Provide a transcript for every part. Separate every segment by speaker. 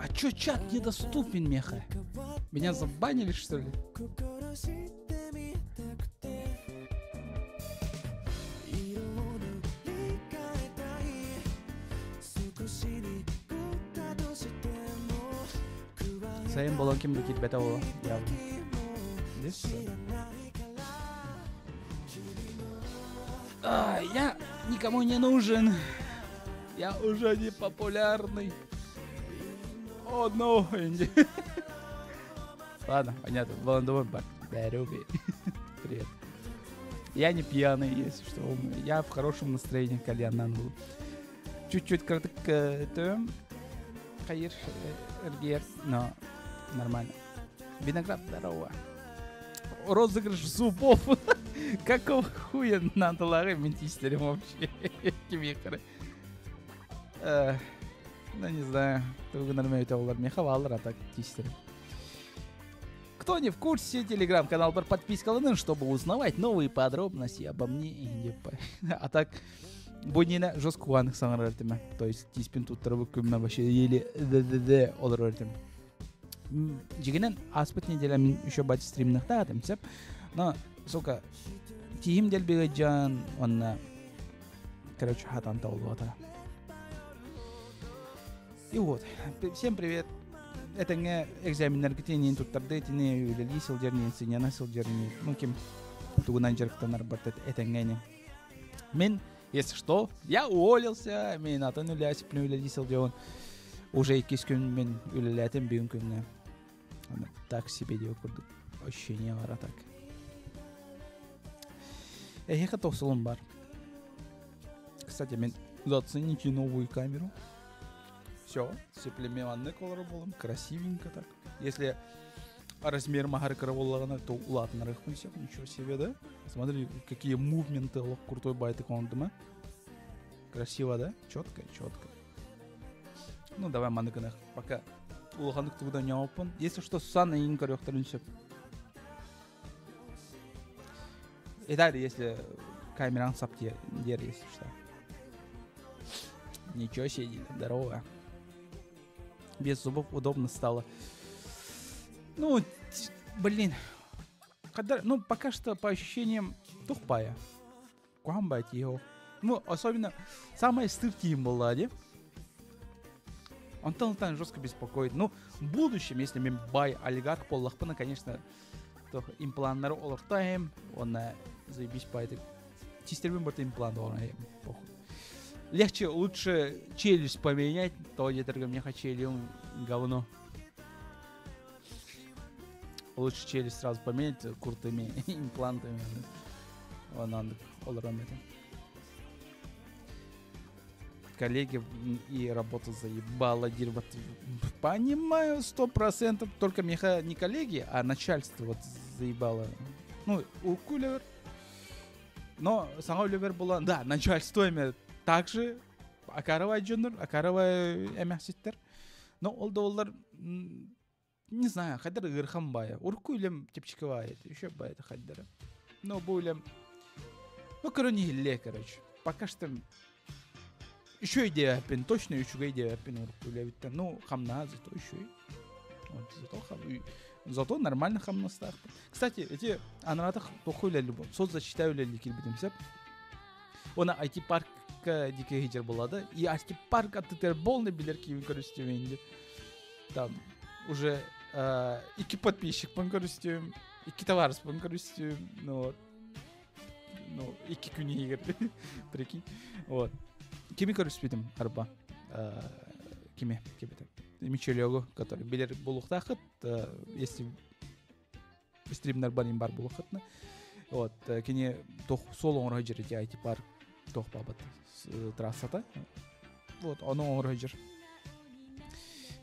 Speaker 1: А чё чат недоступен, меха? Меня забанили, что ли? Сайын болон ким да киирбэтэ ол явно. А, я никому не нужен. Я уже не популярный. О, no. Ладно, понятно. Волан бар. Привет. Я не пьяный, если что. Я в хорошем настроении, кальяннан был. Чуть-чуть кратко хайыр эргиэр, но нормально. Виноград, здорово. Розыгрыш зубов. Какого хуя надо лары ментистерим вообще? Кимихары. Ну, не знаю. Тугунар олар меха баллар, а так тистерим. Кто не в курсе, телеграм-канал бар подпискаланын, чтобы узнавать новые подробности обо мне. А так, бу иннинэ жестко угааннык саҥарар этим. То есть тииспин туттарбыт күммэ вообще еле д олорор этим. Дьиҥинэн ааспыт неделя мин еще бать стримнахтаатым сөп. Но, сука, тииһим дэлби ыалдьан уонна короче хатан табыллыбата. И вот, всем привет. Этэҥҥэ экзаменнаргытын туттарды итини үлэлии сылдьар ини сынньана сылдьар ини ну ким тугунан дьарыктанар барта этэҥҥэ ини. Мин, если что, я уволился, мин атын үлэ үлэлии сылдьабын. Уже иккис күн мин үлэлээтим бүгүн күҥҥэ. Так себе диэ курдук ощущение бара так. Эһиэхэ тохсулум бар. Кстати, мен зацените новую камеру. Все, сеплемеланнык олоро буолум, красивенько так. Если размер маһар кыра буоллаҕына, то улаатынарыахпын сөп, ничего себе, да? Смотри, какие мувменты олох крутой байтык оҥордум, а? Красиво, да? Четко, четко. Ну, давай маннык гынах. Пока улаханнык тугу да ньооппун. Если что, Сусанна иин көрүөхтэрин сөп. И далее, если камераң сап диэр, если что. Ничего себе, здорово. Без зубов удобно стало. Ну, блин. Когда, ну, пока что по ощущениям тухпая. Куһаҕан его. Ну, особенно самое стыд была, де. Онтон там жестко беспокоит. Ну, в будущем, если мен бай олигарх буоллахпына, конечно, то импланнары олортайым, он заебись байды. Тиистербин барта имплант похуй. Легче, лучше челюсть поменять, то где-то мне челюсть говно. Лучше челюсть сразу поменять крутыми имплантами. Он олорон этим. Коллеги и работа заебала, вот, понимаю, 100%. Только миэхэ не коллеги, а начальство вот заебало. Ну, укулер. Но саҥа үлэбэр была, да, начальство эмиэ также акаарыбай дьоннор, акаарыбай эмээхситтэр. Но ол да буоллар, не знаю, хайдах ыарахан баайы. Урукку үлэм чэпчэки баайы, еще баайы хайдах. Но бу үлэм, ну, көрөн иһиллиэ, короче. Пока что үчүгэй диэбэппин, точно үчүгэй диэбэппин урукку үлэбиттэн. Ну, хамнаһа зато үчүгэй. Вот, зато, зато нормально хамнастаахпын. Кстати, эти анаратах туохха үлэлиир соцзащита үлэлии киирбитим сөп. Уонна IT-паркка диэки сылдьар буолла И IT-парк аттытыгар полный билэр киһибин көрүстүм инди. Там уже икки подписчикпын көрүстүм, икки табаарыспын көрүстүм. Ну вот. Ну, икки күн иһигэр. Прикинь. Вот. Кими көрүспүтүм арба. Кими? Кими Мичелегу, который билэр буолуохтааххыт, если стримнар барин бар буолуоххутуна. Вот, кини туох суол оҥоро сылдьар ити IT-парк туох баабат трассата. Вот, ону оҥоро сылдьар.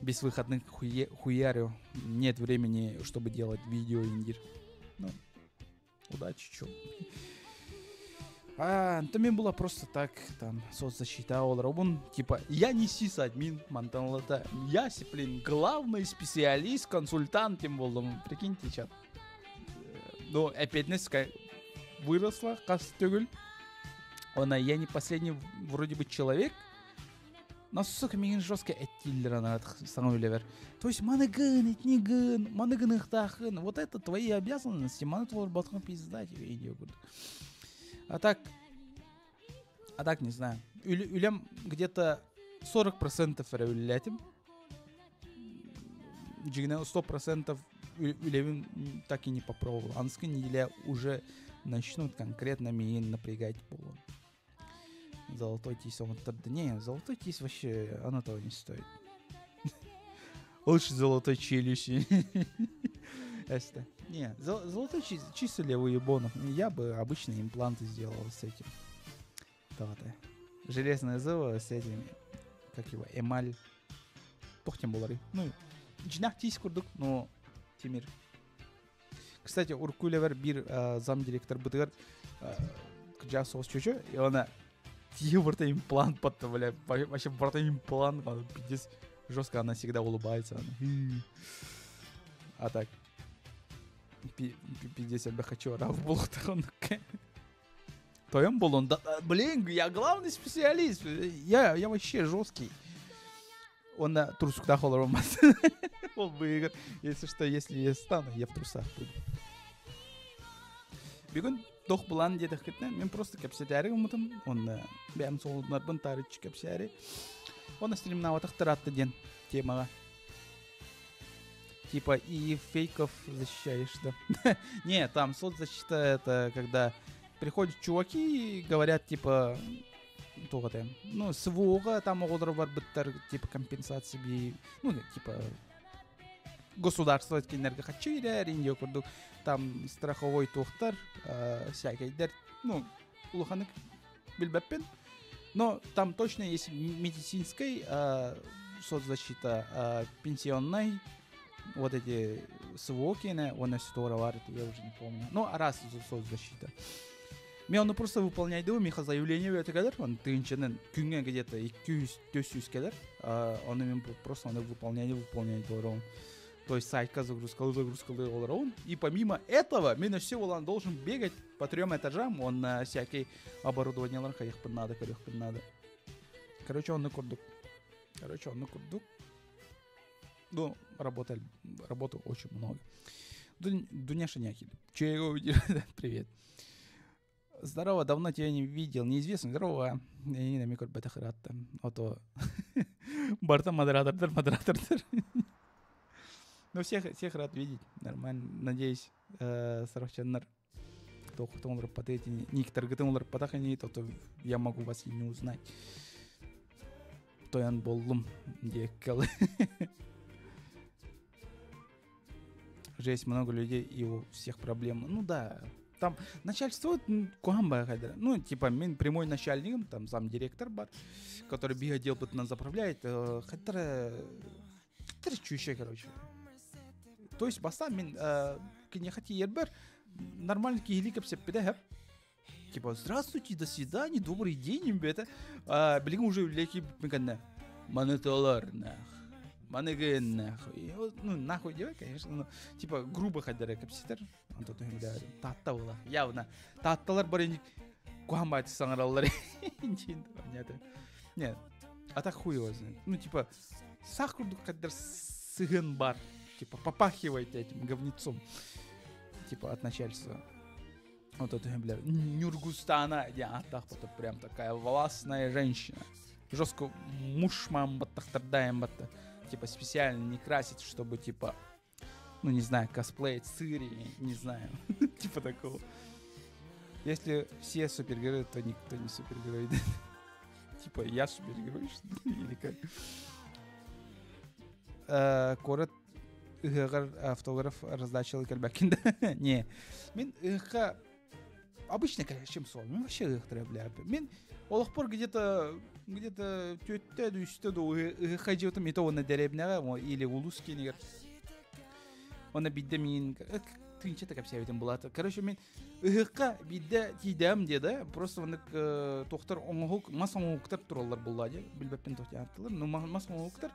Speaker 1: Без выходных хуярю. Нет времени, чтобы делать видео индир. Ну, удачи, чё. А, то мен было просто так, там, соцзащита олоробун, типа, я не сисадмин, мантан я, блин, главный специалист, консультант тем буоллум, прикиньте, чат. Ну, эппиэтинэс выросла, хас төгүл. Она, я не последний вроде бы человек. Но, сука, миигин жестко эттииллэр ана саҥа үлэбэр. То есть маны гын, итини гын, маны гыныахтааххын. Вот это твои обязанности, маны толорботхун пизда тебе идио курдук. А так не знаю. Үлэм где-то 40% эрэ үлэлээтим. Дьиҥинэн 100% үлэбин так и не попробовал. Аныгыскы неделя уже начнут конкретно меня напрягать буолуо. Золотой тиис оҥоттордо. Не, золотой тиис вообще, оно того не стоит. Лучше золотой челюсти. Эста. Не, золотой чисто для уебонов. Я бы обычные импланты сделал с этим. То-то. Железное зубы с этим, как его, эмаль. Туох диэн буоларый. Ну, дьиҥнээх тиис курдук, но тимир. Кстати, урукку үлэбэр биир замдиректорбытыгар кырдьаҕас соҕус чүчү, и она тиийэ барыта имплант батта, бля, вообще барыта имплант, пиздец, жестко она всегда улыбается. Она. А так, пиздец, я бы хочу рав Тойон буолун. Да, блин, я главный специалист. Я вообще жесткий. Он на трусуктах олоромас. Ол быыгар. Если что, если я стану, я в трусах буду. Бүгүн туох былаан диэтэххитинэ, мин просто кэпсэтээри гыммытым. Онно бэйэм солуннарбын таарыччы кэпсээри. Онно стримнаабатахтар атты диэн темаҕа. Типа и фейков защищаешь, да? Не, там соцзащита — это когда приходят чуваки и говорят, типа, туох этэ, ну, СВО-ҕа там оҕолоро барбыттар, типа компенсация би, ну, типа государство кинилэргэ харчы биэрэр, Индия курдук, там страховой туохтар, всякийдэр, ну, улаханнык билбэппин, но там точно есть медицинская соцзащита, пенсионный, вот эти СВО киэнэ, уонна бар, я уже не помню. Ну, раз соцзащита. Мен ону просто выполняйдыбын, миэхэ заявление бөтө кэлэр, он тыһыынчанан күҥҥэ где-то 200-300 кэлэр, ону мен просто ону выполняйды, выполняйды олоробун. То есть сайтка загрузкалыы, загрузкалыы олоробун. И помимо этого, мен все он должен бегать по трем этажам, он на всякие оборудованиялар хайыахпын наада, көрүөхпүн наада. Короче, оннук курдук. Короче, оннук курдук. Ну, работали, работы очень много. Дуняша Няхель. Че его Привет. Здорово, давно тебя не видел. Неизвестно. Здорово. Не на көрбөтөх ыраатта. Ото барыта модератордар, модератордар. Ну, всех, всех рад видеть. Нормально. Надеюсь, сорохчаннар туохтан никтаргытын уларыппатах то я могу вас и не узнать. Тойон буоллум диэккэл. Жесть, много людей и у всех проблемы. Ну да, там начальство куһаҕан. Ну, типа, мин прямой начальнигым, там замдиректор бар, который бегает, нас заправляет. Хотя, чуще, короче. То есть, бастаан мин киниэхэ тиийэрбэр нормально киһилии кэпсэппитэ. Типа, здравствуйте, до свидания, добрый день, это. А, билигин уже леки кэннэ. Маны толор, нах. Маны гын, нахуй. Ну, нахуй делай, конечно, но, типа, грубо хайдах эрэ кэпсэтэр. Онтон бля, Таатта буолла. Явно. Таатталар бары куһаҕан баҕайытык саҥараллар. Понятно. Нет, а так хуй его знает. Ну, типа, сах курдук хайдах сыһыан баар. Типа, попахивает этим говнецом. Типа, от начальства. Вот это, бля, Нюргустана, я так вот прям такая властная женщина. Жестко муж мам баттахтардаем батта. Типа специально не красить, чтобы типа, ну не знаю, косплеить Цири, не знаю. Типа такого. Если все супергерои, то никто не супергерой. Типа я супергерой, что ли? Или как? Куорат ыһыаҕар автограф раздачалыы кэлбэккин. Не. Мин ыһыахха обычно чем сон. Мин вообще ыһыахтары бля. Мин олохпор где-то түөртэ үстэ дуу ыһыахха дьиэтим и то уонна дэриэбинэҕэ или улуус киинигэр. Онно биирдэ мин тыынча кэпсээбитим буолла. Короче, мин ыһыахха биирдэ тиийдим диэ просто оннук туохтар оҥоһук мас оҥоһуктар тураллар буолла дии билбэппин туох диэн ну мас оҥоһуктар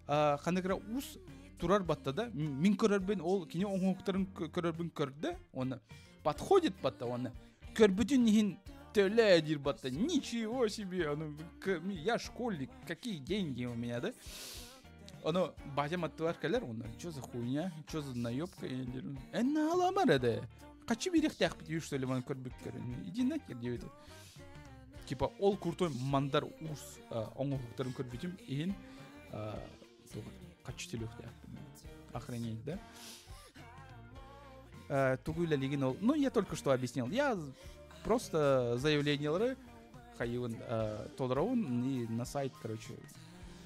Speaker 1: ханнык эрэ уус турар батта да мин көрөрбүн ол кини оҥоһуктарын көрөрбүн көрдө оны подходит батта оны көрбүтүн иһин. Төлөө диир батта. Ничего себе! Ну, я школьник, какие деньги у меня, да? Ону батям аттыбар кэлэр, онно что за хуйня, что за наебка, эн наалаамар эдэ. Хачы бириэхтээхпит что ли, маны көрбүккэр. Иди нахер диэбит. Типа ол крутой мандар уус оҥоһуктарын көрбүтүм иһин хачы төлүөхтээхпин. Охренеть, да? Тугу үлэлиигин ол? Ну, я только что объяснил. Я просто заявлениялары хайыбын толоробун и на сайт, короче,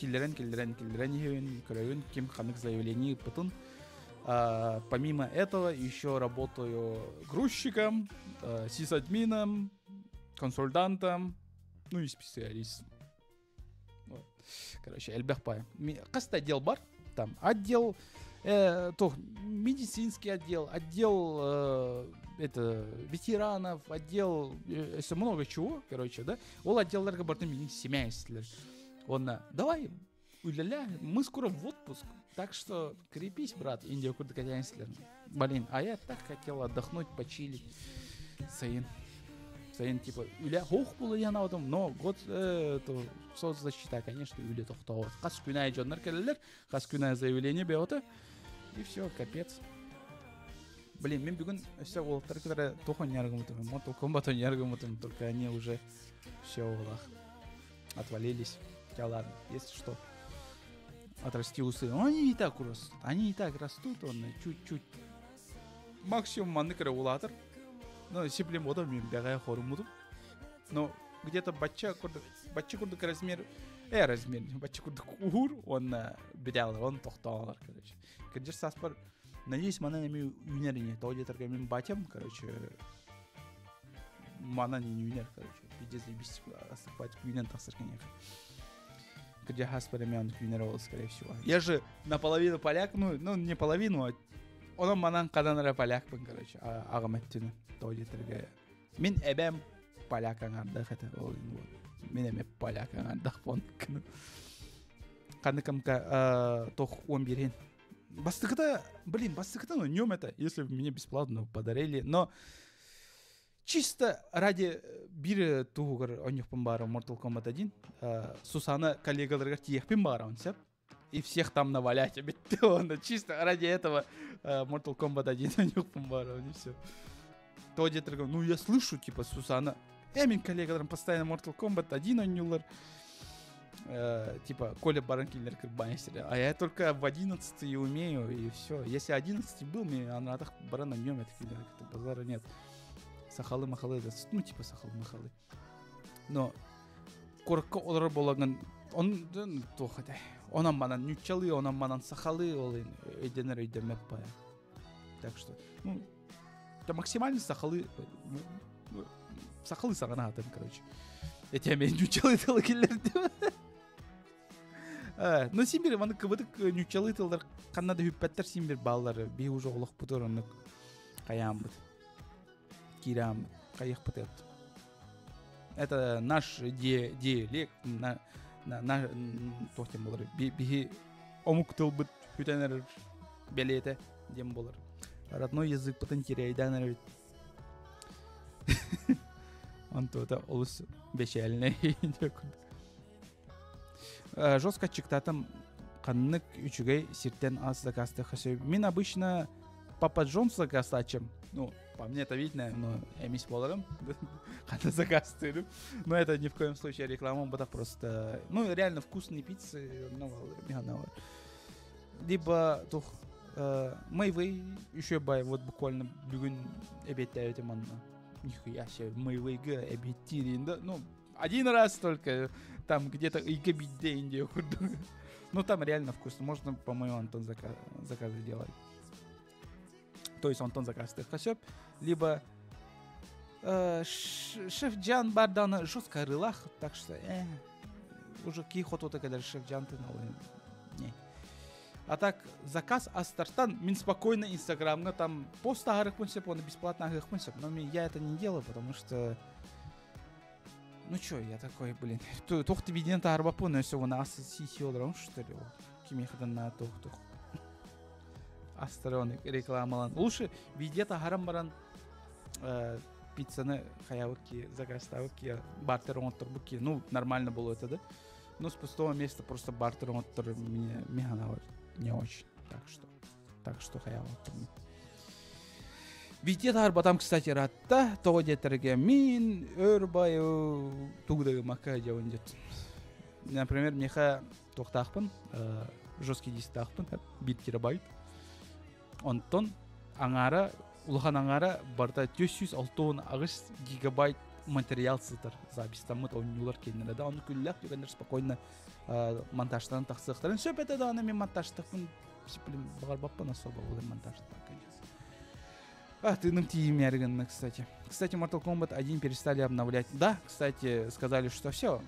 Speaker 1: киллэрэн, киллэрэн, киллэрэн иһэбин, көрөбүн, ким ханнык заявление ыыппытын. Помимо этого, еще работаю грузчиком, сисадмином, консультантом, ну и специалистом. Вот. Короче, элбэх баай. Хас да отдел баар. Там отдел, то, медицинский отдел, отдел это, ветеранов, отдел, много чего, короче, да. Ол отделларга барытын миигин симээстилэр. Онно, давай, үлэлээ, мы скоро в отпуск, так что крепись, брат, Индия курдук. Блин, а я так хотел отдохнуть, почилить. Сайын. Сайын, типа, үлэ суох буолуо диэн, но год то соцзащита, конечно, үлэ тохтообот. Хас күн аайы дьоннор кэлэллэр, хас күн аайы заявление бөҕөтө. И все, капец. Блин, мин бүгүн өссө уолаттары кытары туох оонньоору Mortal Kombat оонньоору, только они уже все отвалились. Да ладно, если что. Отрасти усы. Они и так растут. Они и так растут, он чуть-чуть. Максимум маннык регулятор. Ну, сиплем вода мин бэҕэһээ хоруммутум. Но где-то бачча курдук размер, размер, бачча курдук уһуур, он бедялар, он тохтоолор, короче. Кырдьар сааспар, надеюсь, манан эмиэ үүнэр ини. Тоҕо диэтэргэ мин батям, короче, манан не үүнэр, короче. Пиздец, заебись, осыпать үүнэн тахсар, конечно. Кырдьар сааспар эмиэ он үүнэр ол, скорее всего. Я же наполовину поляк, ну, не половину, а онон манан ханан эрэ полякпын, короче, аҕам өттүнэн. Тоҕо диэтэргэ мин эбэм поляк аҥаардаах этэ ол вот. Мин эмиэ поляк аҥаардаахпын. Ханныкамка туох 11-ин. Бастакыта, блин, бастакыта, ну, нем это, если бы мне бесплатно подарили, но чисто ради биир туһугар оонньуохпун баҕарар Mortal Kombat 1, Сусана коллегаларыгар тиийиэхпин баҕарабын сөп. И всех там навалять он чисто ради этого Mortal Kombat 1 оонньуохпун баҕарабын, и все. То где-то, ну, я слышу, типа, Сусана, мин коллегаларым постоянно Mortal Kombat 1 оонньууллар. Типа, Коля баран кинилэри кырбаан. А я только в 11 и умею, и все. Если 11 был, мне она так баран на нем, я такие, это базара нет. Сахалыы махалыы, ну, типа сахалыы махалыы. Но куоракка олорор буоламмын, он туох этэй. Онон манан нууччалыы, онон манан сахалыы, ол өйдөнөр өйдөммөт баҕайы. Так что, ну, это максимально сахалыы, сахалыы саҥарабын, короче. Эти мен нууччалыы тылы киллэрдим. Ну, син биир, маны кыбытык нууччалыы тыллар ханна да сүппэттэр син биир бааллар. Биһиги уже олохпутугар оннук хайааммыт. Киирэн хайыахпыт. Это наш диалект, на туох диэн буолар. Биһиги омук тылбыт сүтэн эрэр бэлиэтэ диэн буолар. Родной языкпытын теряйдаан эрэбит. Онто олус бэчээлинэй. Жестко аччыктаатым ханнык үчүгэй сиртэн ас заказтыахха сөп. Мин обычно Папа Джонс заказтааччым. Ну, по мне это видно, но эмис буоларым. Ханна заказтыырым. Но это ни в коем случае реклама, это просто... Ну, реально вкусные пиццы, ну, либо туох Мейвей еще бай, вот буквально бүгүн эбиэттээбитим манна. Нихуя себе, Мейвейга эбиэттиир, да? Ну, один раз только, там где-то ыйга биирдэ Индия курдук. Ну, там реально вкусно. Можно, по-моему, онтон заказы делать. То есть онтон заказтыахха сөп. Либо шеф Джан баар даҕаны жестко арыылаах, так что уже киһи хотуота кэлэр шеф Джантан не. А так, заказ астартан, мин спокойно инстаграмҥа там пост таһаарыахпын сөп, он бесплатно аһыахпын сөп. Но я это не делаю, потому что ну чё, я такой, блин, туох да видеоны таһаарбаппын, өссө уонна ас сии олоробун, что ли, кимиэхэ да туох туох астары рекламалаан. Лучше видео таһааран баран Пиццаны хайаабыт ки, заказтаабыт ки, бартер оҥотторбут ки, ну, нормально было это, да? Но с пустого места просто бартер оҥоттор мне миһана не очень. Так что хайаабыт. Видео таһаарбатам, кстати, ыраатта. Тоҕо диэтэргэ мин өр баайы тугу да гыммакка дьабын дьет. Например, миэхэ туохтаахпын, жесткий дисктаахпын, 1 терабайт. Онтон аҥаара, улахан аҥаара барыта 468 гигабайт материал сытар. Записьтаммыт оонньуулар киэннэрэ да. Ону күллэх түгэннэр спокойно монтажтан тахсыахтарын сөп этэ даҕаны, мин монтажтахпын баҕарбаппын особо ол монтажтан, конечно. А, тыыным тиийимээри гынна, кстати. Кстати, Mortal Kombat 1 перестали обновлять. Да, кстати, сказали, что все,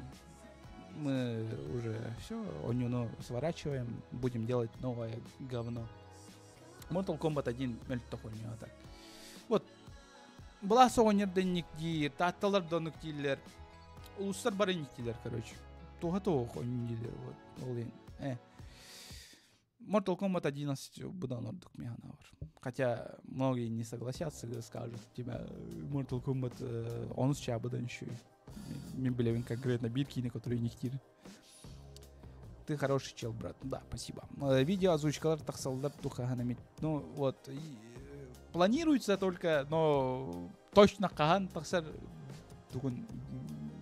Speaker 1: мы уже все, оонньууну сворачиваем, будем делать новое говно. Mortal Kombat 1 мөлтөх оонньуу так. Вот, Былаас оҕонньор да инник диир, таатталар да оннук дииллэр. Улуустар бары инник дииллэр, короче. Туоха туох оонньуу дииллэр, вот. Ол иһин. Mortal Kombat 11 быдан ордук мин санаабар. Хотя многие не согласятся, скажут, тебя Mortal Kombat онус чабыдан еще. Мин билэбин конкретно биир киһини, который инник диир. Ты хороший чел, брат. Да, спасибо. Видео озвучкалар тахсаллар дуу хаһан эмит. Ну, вот, планируется только, но точно хаһан тахсар тугун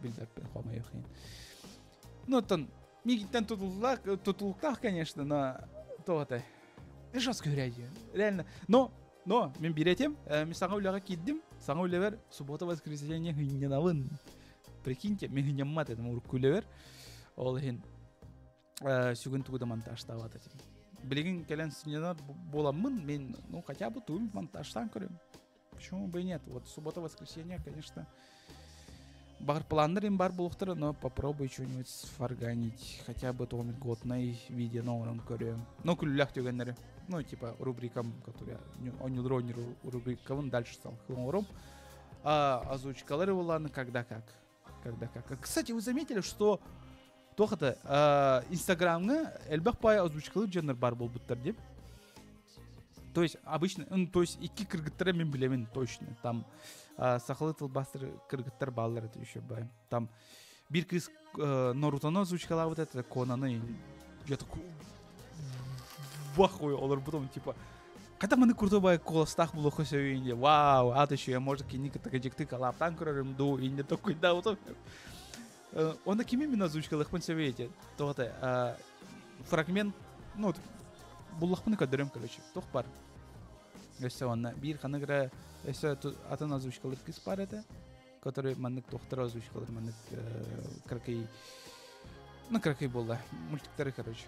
Speaker 1: билбэппин хомойуох. Ну, оттон миигиттэн тутулуктаах, конечно, но то это жестко говоря, реально. Но мин биир этим, мин саҥа үлэҕэ киирдим, саҥа үлэбэр суббота, воскресенье сынньанабын. Прикиньте, мин сынньаммат этим урукку үлэбэр. Ол иһин сүгүн тугу да монтажтаабат этим. Билигин кэлэн сынньанар буоламмын, мин, ну, хотя бы тугу монтажтаан көрөм. Почему бы и нет? Вот суббота, воскресенье, конечно, баар планнар им баар буолуохтара, но попробуй что-нибудь сварганить. Хотя бы тугу годнай видео оҥорон көрөм. Ну, күлүүлээх түгэннэри. Ну, типа, рубрикам, которая оонньуулар рубрикабын дальше стал оҥором. А озвучкалары буолан когда как. Когда как. Кстати, вы заметили, что туох это Инстаграмҥа элбэх баҕайы озвучкалыыр дьоннор баар буолбуттар дии. То есть обычно, ну, то есть икки кыргыттары мин билэбин точно. Там сахалыы тылбаастыыр кыргыттар бааллар это еще бай. Там биир кыыс Нарутоны озвучкалаабыт это Конаны. Я такой в ахуе олорбутум, типа, когда мы крутой баҕайы куоластаах буолуохха сөбүй, вау, а то еще я, может, кини дьикти коллабтаан көрөрүм дуу, инде такой, да, вот он кими мин озвучкалыахпын сөбүй то фрагмент, ну, буллахпына көрдөрөм, короче, туох баар. Өссө онно биир ханнык эрэ өссө атын озвучкалыыр кыыс баар этэ, который маннык туохтары озвучкалыыр, маннык кыракый, ну, кыракый буолла, мультиктары, короче.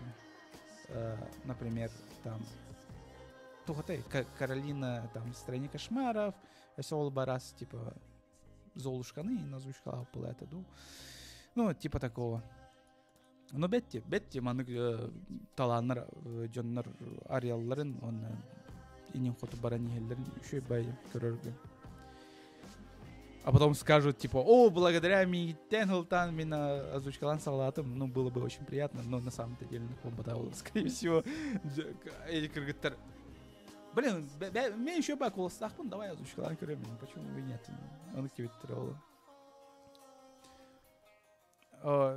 Speaker 1: Например, там туох этэй, Каролина там в стране кошмаров, өссө ол барас, типа, Золушканы озвучкалаабыт буолла это дуу. Ну, типа такого. Но бетти, бетти маннык талааннар дьоннор арыйалларын, он иннин хоту баран иһэллэрин үчүгэй баҕайы көрөргө. А потом скажут, типа, о, благодаря миигиттэн сылтаан мин озвучкалаан саҕалаатым. Ну, было бы очень приятно, но на самом-то деле, ну, скорее всего, эти кыргыттар. Блин, мен еще баар куоластаахпын, давай озвучкалаан көрөм, почему бы нет? Он тебе ол.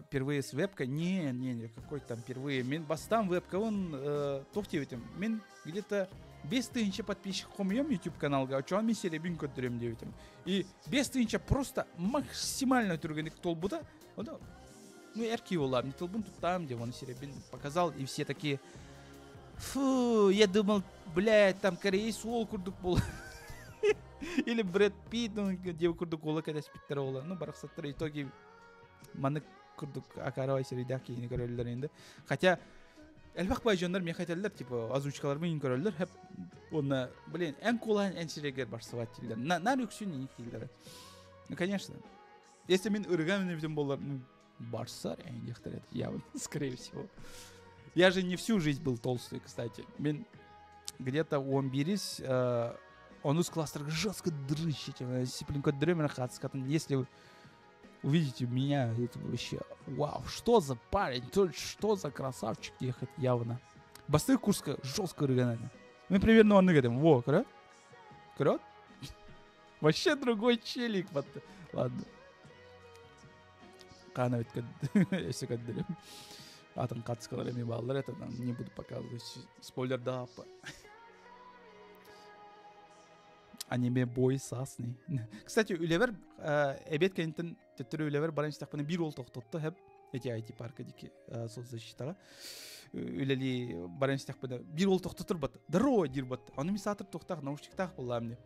Speaker 1: Впервые с вебкой? Не, не, не, какой там впервые. Мин бастаан вебкабын туох диэбитим. Мин где-то 5000 подписчик хомуйуом YouTube каналга, оччоҕо мин сирэйбин көрдөрүөм диэбитим. И 5000 просто максимально түргэнник туолбута. Ну, эр киһи буоллаҕым, тылбын туттаҕым дии, он сирэйбин показал, и все такие, фу, я думал, блядь, там кореец уол курдук был. Или Брэд Питт, ну, диэбит курдук уолу кэтэспиттэр ол. Ну, барахсаттар, итоге маннык курдук акаарабай сирэйдээх киһини көрөллөр инде. Хотя, элбэх баҕайы дьоннор миэхэ этэллэр, типа, озвучкаларбын көрөллөр, хэп, онно, блин, эн куолаһыҥ эн сирэйгэр барсыбат дииллэр. Наар үксүн инник дииллэр. Ну, конечно. Если мин ырыган эбитим буоллар, ну, барсар, диэхтэрэ, я скорее всего. Я же не всю жизнь был толстый, кстати. Мин где-то 11, онус кылаастарга жестко дрыщ этим. Если увидите меня, это вообще, вау, что за парень, что за красавчик ехать явно. Бастакы курска жестко ырыган. Мы примерно оннук этим. Во, көрө? Көрө? Вообще другой челик. Вот. Ладно. Хаана өссө көрдөрүм. Атын хатыскалар эми бааллар, это не буду показывать. Спойлер да. Аниме бой сасный. Кстати, үлэбэр эбиэт кэнниттэн төттөрү үлэбэр баран истэхпинэ биир уол тохтотто хэп эти IT парка дики соцзащитаҕа үлэлии баран истэхпинэ биир уол тохтотор бат здорово диир бат ону мин саатыр туохтаах наушниктаах буоллаам не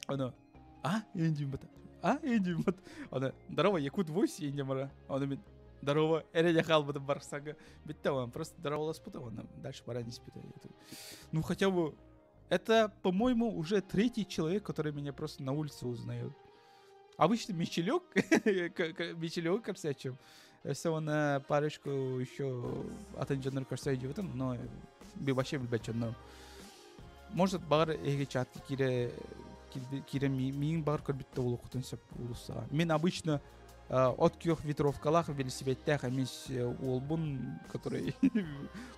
Speaker 1: ону а эндим бат а эндим бат ону здорово якут войс эндим ону мин здорово эрэ хаалбытым барсага бүттэ он просто здороваласпыт оны дальше баран испит ну хотя бы это, по-моему, уже третий человек, который меня просто на улице узнает. Обычно Мичелек, Мичелек көрсөчүм. Өссө оны парочку еще атын дьоннор көрсө өйдүбүтүм, но би вообще билбэт дьоннорум. Может, баҕар эһиги чатка киирэ киирэ миин баҕар көрбүт да буолуоххутун сөп уулуссаҕа. Мин обычно от күөх ветровкалаах велосипедтээх эмис уолбун, который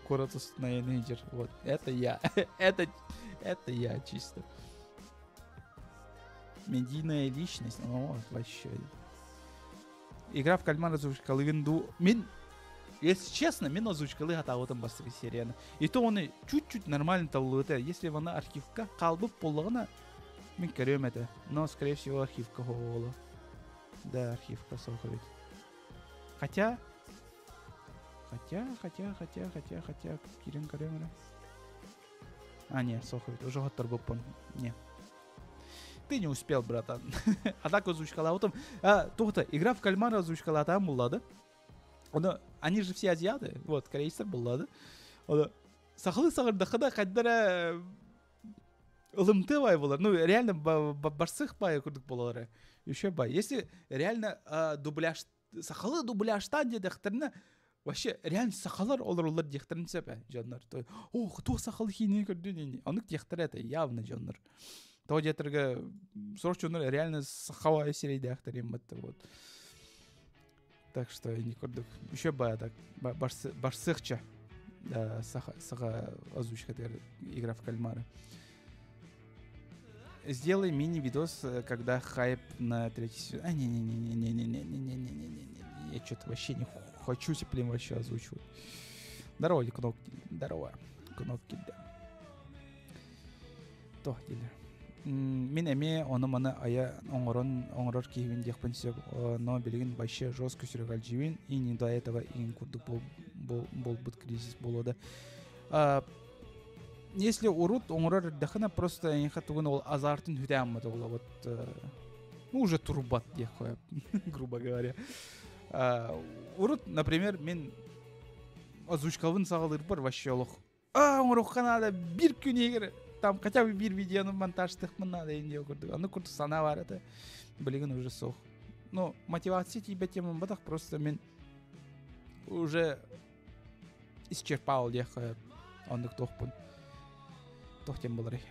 Speaker 1: куорат устун айаныы Вот, это я. это, это я чисто. Медийная личность, ну, вообще. Игра в кальмар озвучкалыгын ду... Мин, если честно, мин озвучкалыы сатаабытым бастакы серияны. И то оны чуть-чуть нормально табыллыбыта. Если она архивка хаалбыт буоллаҕына, мин көрүөм этэ. Но, скорее всего, архивка буолуо. Да, архивка суох эбит. Хотя, хотя, хотя, хотя, хотя, хотя, киирэн көрүөм эрэ. А, не, суох эбит. Уже хотторбуппун. Не. Ты не успел, братан. А так озвучкалаабытым. А, туох игра в кальмара озвучкалаатаҕым буолла Оны, они же все азиаты, вот, корейцер буолла Оны, сахалыы саҥардаххына хайдах эрэ ылымтыа бай буолар. Ну, реально барсых бай курдук буолар. Еще бай. Если реально дубляж, сахалыы дубляжтаан диэтэхтэринэ, вообще реально сахалар олороллор диэхтэрин сөп дьоннор. Ох, туох сахалыы киинэни көрдүн Оннук диэхтэрэ это явно дьоннор. Тоҕо диэтэргэ сорох дьоннор реально сахалыы сирэйдээхтэр вот. Так что не курдук. Еще бая так барсыхча саха, саха озвучка игра в кальмары. Сделай мини-видос, когда хайп на третий сезон. А, не-не-не-не-не-не-не-не-не-не-не. Я что-то вообще не хочу теперь вообще озвучивать. Здорово, кнопки. Здорово. Кнопки, да. То, или. Мин эмиэ ону-маны айа оҥорон оҥорор киһибин диэхпин сөп, но билигин вообще жестко сүрэҕэлдьиибин и не до этого игин курдук буолбут кризис буолуо да. Если урут оҥорор эрдэххинэ просто эйиэхэ тугун ол азартын сүтэ буола вот ну уже турбат диэххэ грубо говоря. Урут, например, мин озвучкабын саҕалыырбар вообще олох а оҥоруохха наада биир күн иһигэр там хотя бы биир видеону монтажтыахпын наада диэн курдук аны курдук санаа баар этэ билигин уже суох ну мотивация тиийбэт темам батах просто мин уже исчерпал диэххэ оннук туохпун туох диэн буоларый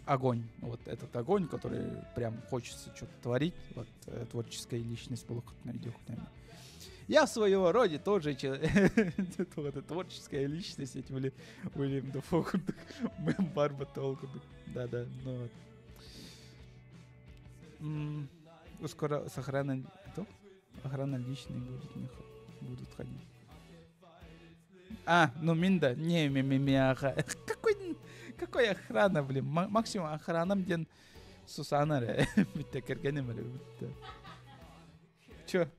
Speaker 1: огонь вот этот огонь который прям хочется что-то творить вот творческая личность буолуоххутуна өйдүөххүтүнэ я в своем роде тоже творческая личность, эти были Уильям Дафо курдук, Барба курдук. Да-да, ну вот. Скоро с охраной, то? Охрана личный будет, не будут ходить. А, ну мин да, не, ми, ми, ми, ага. Какой, какой охрана, блин? Максимум охранам диэн Сусана эрэ. Бүттэ кэргэним эрэ бүттэ. Чё?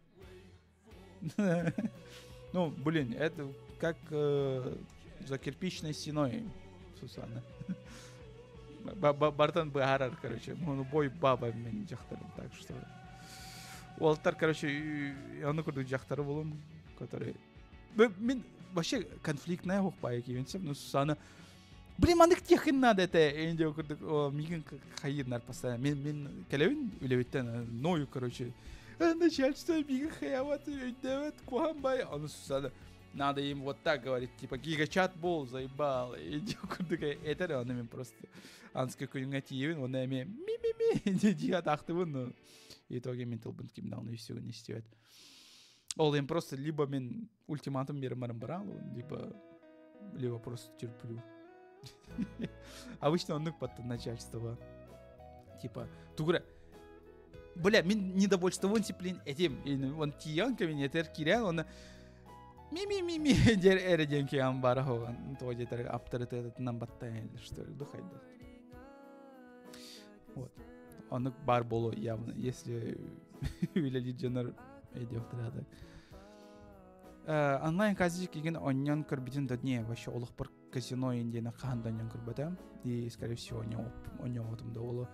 Speaker 1: Ну, блин, это как за кирпичной стеной, Сусана. Бартан быһаарар, короче. Ну, бой баба мин дьахтарым, так что... Уолаттар, короче, ону курдук дьахтары булун, который... Мин вообще конфликтная хохпай киевенсем, ну, Сусана... Блин, маннык диэххин надо это, энди курдук, миигин хайыырнар постоянно. Мин, мин кэлэбин үлэбиттэн, ною, короче, начальство миигин хайаабат, өйдөөбөт, куһаҕан бай. Ону Сусана, надо им вот так говорить, типа, гигачат буол, заебал. Иди курдук этэр, ону мин просто аныгыскы күҥҥэ тиийэбин, онно эмиэ ми-ми-ми дии атаахтыбын, но итоге мин тылбын ким даҕаны үсүгүн истибэт. Ол им просто либо мин ультиматум биэрэн баран либо либо просто терплю. Обычно оннук под начальство. Типа, тугура бля, мин недовольствован сиплин этим. Он тиийэн кабинетер киирэн, оны ми-ми-ми-ми дер эре диэн киһи бара хоған. То диэтэр аптарытыатынан баттайан что ли, духайда. Вот. Оннук бар боло явно, если үлэлиир дьоннор өйдүөхтэрэ так. Онлайн казик игин онньон көрбүтүн да не вообще олохпор казино диэни хаһан да онньон көрбөтөм. И, скорее всего, онньоотум да боло.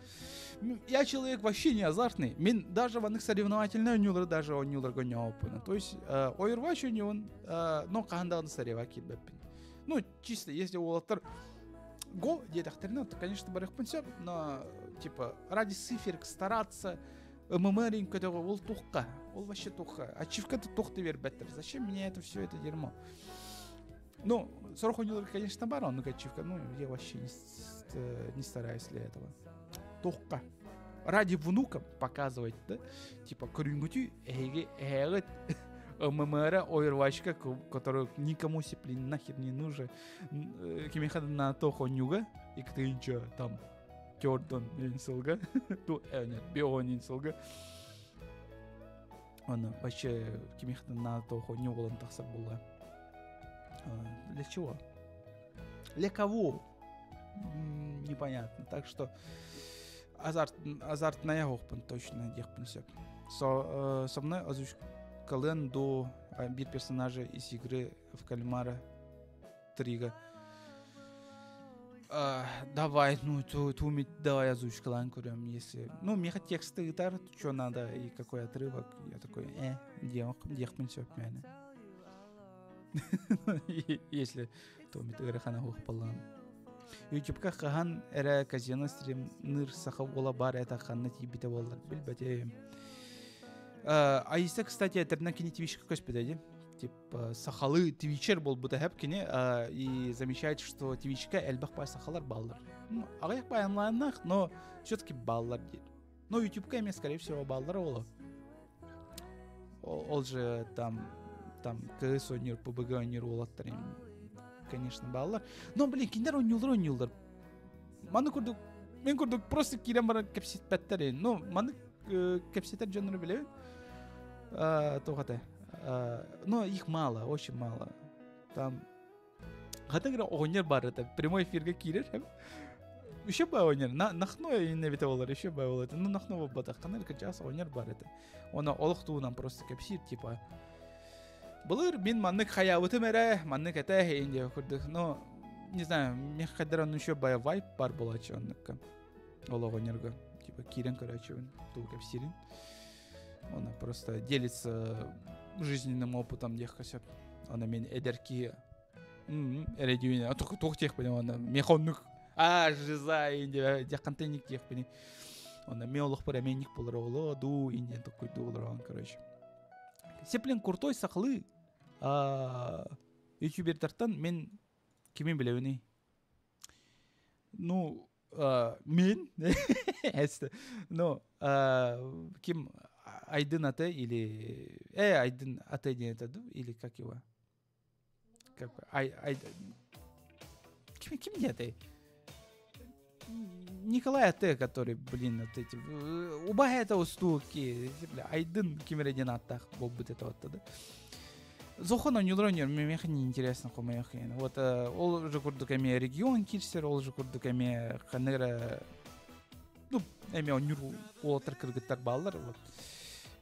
Speaker 1: Я человек вообще не азартный. Мин даже в соревновательный онньуулар даже онньууларга онньооппун. То есть ойурвач онньуун, но хаһан даҕаны сорева киирбэппин. Ну, чисто, если уолаттар го диэтэхтэринэ, то, конечно, барыахпын сөп, но, типа, ради циферок стараться, ММР көтөҕө ол туохха, ол вообще туохха. Ачивка-то туох да биэрбэттэр. Зачем мне это все это дерьмо? Ну, сорох оонньууларга, конечно, бар, оннук ачивка, ну, я вообще не стараюсь для этого. Туохха. Ради внука показывать, да? Типа, көрүҥҥүтүй, эһиги эһэҕит ММР ойрвачка, который никому сеплин нахер не нужен. Кимиэхэ на туох оонньууга, икки там төрдөн сылга, нет, бион сылга. Оны вообще кимиэхэ на туох оонньуу буолан тахсар буолла. Для чего? Для кого? Непонятно. Так что азарт, азартная суохпун точно диэхпин сөп. Со, со мной озвучкалыан до биир персонажа из игры в кальмара трига. Давай, ну, ту, давай озвучкалаан көрөм, если. Ну, миэхэ тексты ыытар, что надо и какой отрывок. Я такой, диэхпин сөп мээнэ. Если то ыарахана суох буоллаҕына. Ютубка хаһан эрэ казино стримныр саха уола баар этэ ханна тиийбитэ буоллар билбэтим. Аиста, кстати, этэринэн кини Твичка көспүтэ дии. Типа сахалыы твичер буолбута хэп кини и замечает, что Твичка элбэх баай сахалар бааллар. Ну, аҕыйах баай онлайннаах, но все-таки бааллар диир. Но Ютубка эмиэ, скорее всего, бааллар ол. Ол же там КС оонньуур, ПБГ оонньуур уолаттар конечно, бааллар. Но, блин, кинилэр оонньууллар оонньууллар. Маны курдук, мин курдук просто киирэн баран кэпсэппэттэр. Ну, маны кэпсэтэр дьоннору билэбин. Туох этэ. Но их мало, очень мало. Там хата оҕонньор баар это прямой эфиргэ киирэр еще баа оҕонньор нахно иннебите болар еще баа болар ну нахно буолбатах ханна кырдьаҕас оҕонньор баар этэ оны олох туһунан просто кэпсиир типа былыр мин маннык хайаабытым эрэ маннык этэ инде курдук но не знаю мин хайдар ону еще бая вайб бар буолааччы оннукка ол оҕонньорго типа киирэн көрөөччүбүн тугу кэпсиирин она просто делится жизненным опытом диэххэ сөп аны мин эдэр киһи эрэдүүнэ туох диэхпин уонна миэхэ оннук а жиза инде контентник диэхпини онно мен олохпор эмиэ буолар оҕолоо дуу индиэн токкуйдуу олороон короче сеплин крутой сахалыы ютубердартан мен кими билэбиний ну мин ну ким Айдын Ате или Айдын Ате диэн это или как его как ай ай ким ким диэтэй Николай Ате, который, блин, вот эти убаһа это устуки, бля, Айдын ким эрэ диэн ааттаах буолбут это вот да. Зохон оонньуулар оонньуур, миэхэ неинтересно хомойуох Вот ол же курдук эмиэ регион киирсэр, ол же курдук эмиэ ханнык ну, эмиэ оонньуур уолаттар кыргыттар бааллар, вот.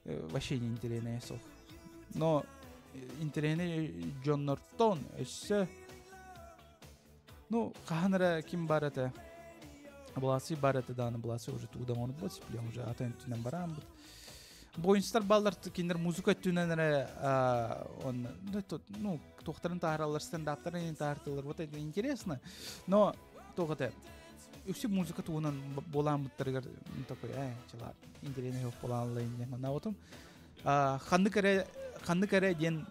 Speaker 1: Вообще не интересно суох. Но интэриэһинэй дьоннортон өссө ну, хаһан эрэ ким бар этэ Бласы бар этэ дааны Бласы уже тугу оҥорбут, сиплен уже атын өттүнэн бараан бут. Боинстар бааллар кинилэр музыка өттүнэн эрэ он ну туохтарын таһаараллар стендаптарын таһаартылар вот это интересно но туох этэ үксү музыка туһунан буолааммыттарыгар такой чала интэриэһинэй суох буолааллар диэн санаабытым ханнык эрэ диэн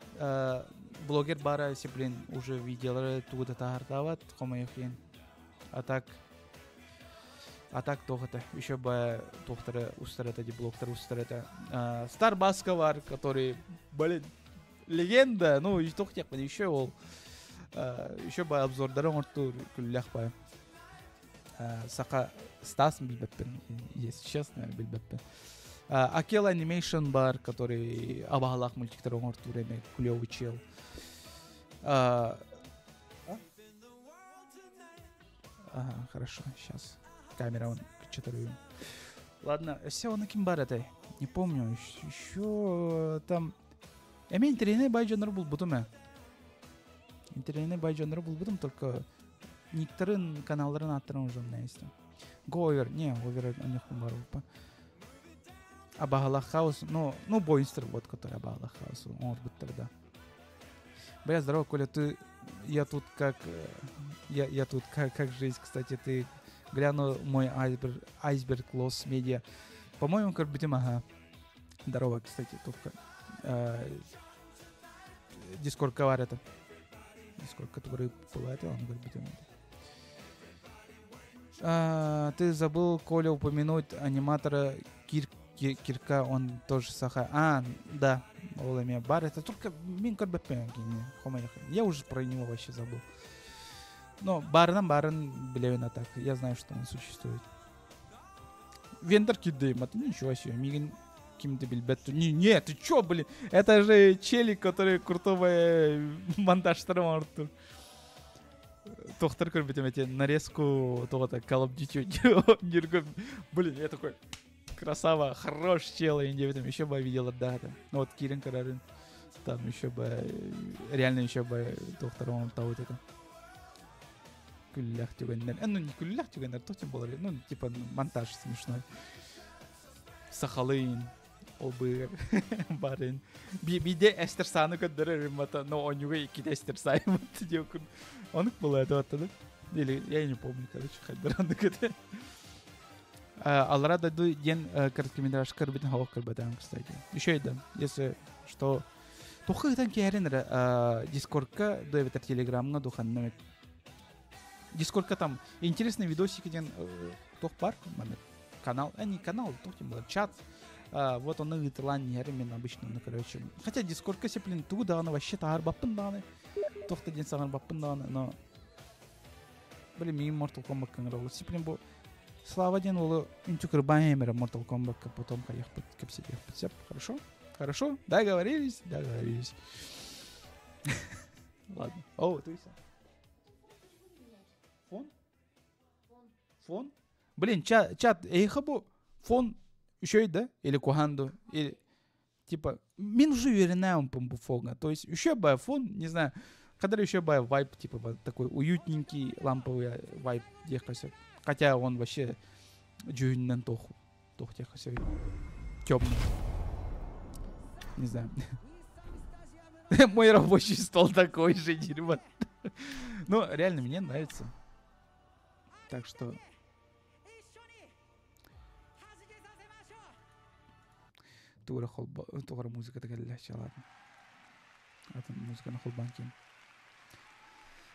Speaker 1: блогер баара блин уже видеолары тугу да таһаартаабат хомойуох диэн а так туох это еще бы туохтары устар этэ блогтары устар этэ Стар Баска бар который блин легенда ну туох диэхпин еще ол еще бы обзордары оҥортуур күллэх бай. Саха Стас билбэппин, если честно, билбэппин. Акела Animation бар, который абаһалаах мультиктар оҥортуур эме клевый чел. Ага, хорошо, сейчас. Камера он что-то. Ладно, все, он ким бар это? Не помню, еще там. Эми интэриэһинэй бай дьоннор булбутум э. Интэриэһинэй бай дьоннор булбутум, только никтарын каналларын ааттарын уже есть. Говер, не, Говер у них бар. Абаһала Хаус, ну, Бойнстер, вот, который Абаһала Хаус, он вот тогда. Бля, здорово, Коля, ты, я тут как, я тут как жизнь, кстати, ты глянул мой айсберг, айсберг Лос Медиа. По-моему, как бы ага. Здорово, кстати, только Дискорд говорит это. Дискорд, который бывает, он говорит, ты забыл, Коля, упомянуть аниматора Кирка, он тоже саха. А, да, ол эмиэ бар. Это только мин көрбөппүн. Я уже про него вообще забыл. Но баарынан баарын билэбин, а так. Я знаю, что он существует. Вендор кидым, это ничего себе. Миигин ким да билбэт. Не, не, ты чё, блин? Это же челик, который крутого монтажтары оҥортуур. Туохтар көрбүтүм эти нарезку того-то Call of Duty. Блин, я такой, красава, хорош чел, я не там еще бы видел, да, там. Ну вот Кирин Карарин, там еще бы, реально еще бы доктор он вот это. Күлүүлээх түгэннэр. Ну не күлүүлээх түгэннэр, то тем более, ну типа монтаж смешной. Сахалын, обыр, барын. Биде эстер саны көддөрөр мата, но у него икки эстер саймат диэкин. Он было это вот, Или я не помню, короче, хайдах это. Аллараа дойду диэн короткометражка көрбүтүм суох көрбөтөҕүм, кстати. Еще и да, если что. Тухы киэрин Дискордка, да эбэтэр Телеграмҥа дуу ханна. Дискордка там интересный видосики диэн туох баар, канал, а не канал, туох тем было, чат. Вот он ыыталаан именно обычно, ну, короче. Хотя Дискордка сеплин тугу даҕаны вообще таһаарбаппын даҕаны. Туох да диэн саҥарбаппын даҕаны, но блин, мин Mortal Kombat кыңыралы. Сеплин бу Слава диэн уолу үнтү кырбаан эмэрэ Mortal Kombat потом хайахпыт кэпсэтиэхпит. Хорошо? Хорошо? Договорились? Договорились. Ладно. О, ты Фон? Фон? Блин, чат, чат, эйиэхэ бу фон еще да? Или куһаҕан дуу? Или, типа, мин уже үөрэнним бу фоҥҥа. То есть еще бы фон, не знаю, когда еще бы вайб, типа, вот такой уютненький ламповый вайб диэххэ. Хотя он вообще дьүһүнүнэн туох, туох диэххэ темный. Не знаю. Мой рабочий стол такой же, дерьмо. Ну, реально, мне нравится. Так что. Тура холба, тура музыка такая, ладно. Это музыка на холбанке.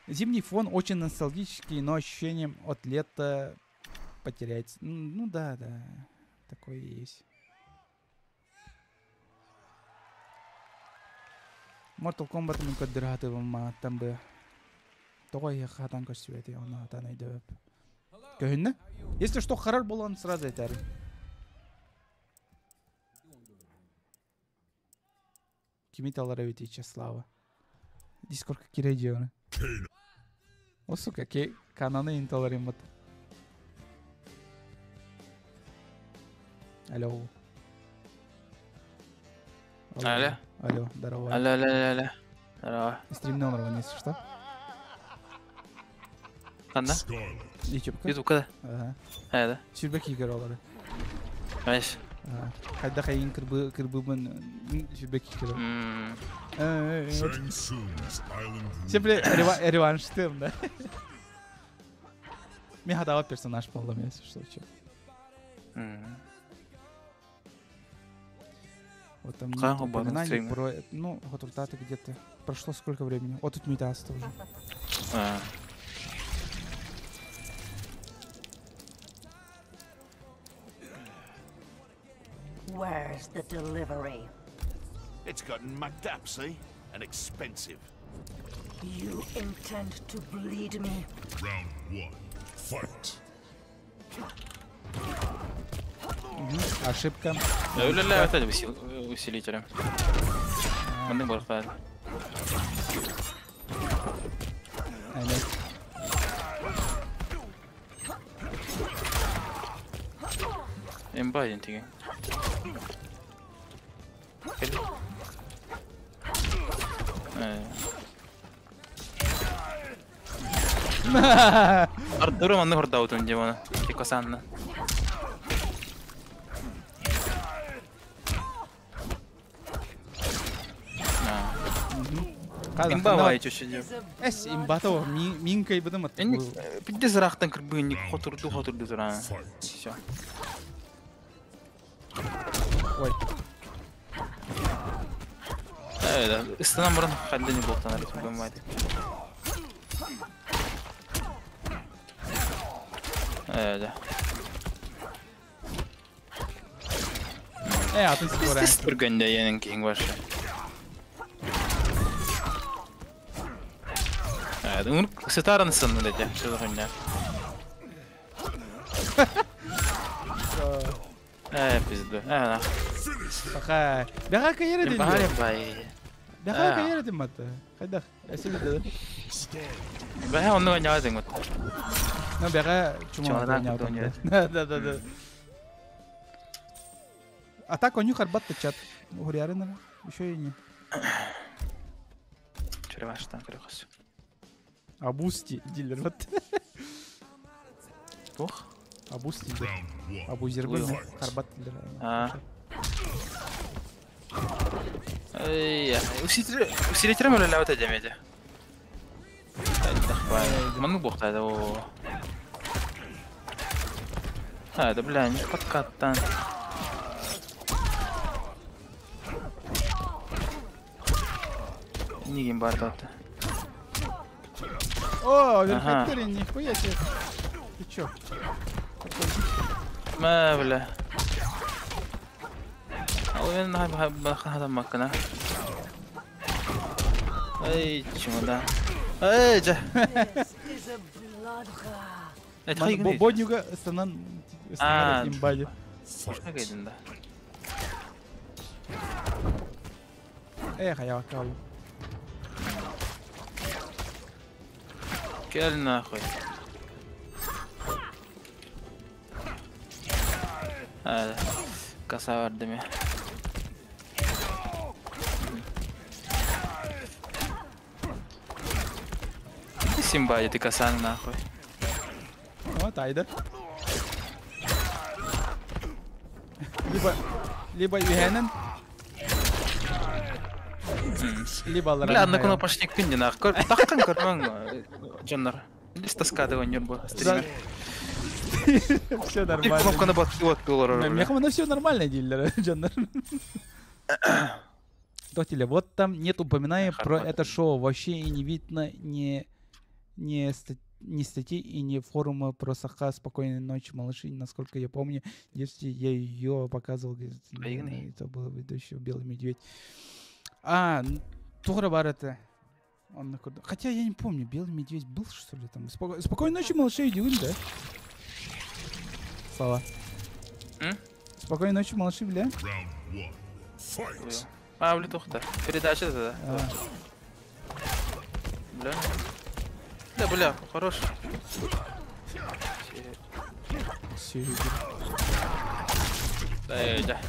Speaker 1: Зимний фон очень ностальгический, но ощущением от лета потеряется. Ну да, такое и есть. Mortal Kombat мин көрдөрө там бы. Тоҕо хатан көстүбэтэй, оны хатан өйдөп. Көһүннэ? Если что, харар буолан сразу этээр. Кими талар эбит Слава. Дискордка киирэ диэн. О, сука, ке кананы инталар имат. Алло.
Speaker 2: Алло.
Speaker 1: Алло, здорово.
Speaker 2: Алло, алло, алло, алло. Здорово.
Speaker 1: Стрим номер если что.
Speaker 2: Ханна?
Speaker 1: Ютубка.
Speaker 2: Ютубка да?
Speaker 1: Ага.
Speaker 2: А, да.
Speaker 1: Сүүрбэ киһи көрөр олорор.
Speaker 2: Знаешь.
Speaker 1: Хайдах эйигин кырбыыбын сүүрбэ киһи көрөр. Сепле реванш да? Мин хатаҕа персонаж буоллум, если что, че. Вот там нет упоминаний про. Ну, вот даты где-то. Прошло сколько времени? Вот тут Митас тоже.
Speaker 2: А.
Speaker 3: Where's the delivery?
Speaker 4: It's gotten mucked up, see? And expensive.
Speaker 3: You intend to bleed me?
Speaker 5: Round one. Fight.
Speaker 1: Ошибка.
Speaker 2: Ля-ля, это усилителем. Маннык бархаар. Имба дентиге. Ардуру манны хордаутун димона. Тикосанна. Имба вай чөшө.
Speaker 1: Эс имбата минкай быдым ат.
Speaker 2: Пидде сырахтан кырбыник хотурду хотурду тура. Всё.
Speaker 1: Ой.
Speaker 2: Ыстынан бұрын қадден болтан арып болмайды. Да.
Speaker 1: Атын скоро.
Speaker 2: Түргенде енің кейін башы. Сытарын сынны деді, шылығында. Пизду.
Speaker 1: Баха. Баха кайыр
Speaker 2: Баха бай.
Speaker 1: Баха кайыр дим мат. Кайда? Эсили деді.
Speaker 2: Баха оны ойнадың мат.
Speaker 1: Ну баха чума ойнадым. Да, да, да. А так у них арбат чат. Гурярына еще и не.
Speaker 2: Череваштан крехос.
Speaker 1: Абусти дилер вот.
Speaker 2: Ох.
Speaker 1: Абусти. Абузербы Карбат дилер.
Speaker 2: А. Эй, усилитель мөлө лавата демеди. Манны бохтайды о. А, да бля, не подкаттан. Нигин бардаты.
Speaker 1: О, верхотурин, нихуя себе. Ты чё?
Speaker 2: Ма, бля. Макана. Эй, чемодан. Эй, жа.
Speaker 1: Боднюга станан имбади. Эх, я калу.
Speaker 2: Кел нахуй. Каса бардым. Симба, ты касан нахуй.
Speaker 1: Вот, айда. Либо Юхенен. Либо
Speaker 2: Бля, одна кнопочник ты нахуй. Тахтан карман, Джоннар. Лист таскады он был.
Speaker 1: Все нормально.
Speaker 2: Кнопка на бат доллара.
Speaker 1: Мехмана все нормально, дилер, Джоннар. Тотиля, вот там нет упоминания про это шоу. Вообще и не видно ни статьи и ни форума про Саха. Спокойной ночи, малыши. Насколько я помню, в детстве я ее показывал. Это был ведущий Белый медведь. А, Тура бар это. Хотя я не помню, Белый медведь был, что ли, там? Спокойной ночи, малыши, иди, да? Слава. Спокойной ночи, малыши, бля.
Speaker 2: А, бля, тухта. Передача да. Бля. Да, бля, хорош. Да, да.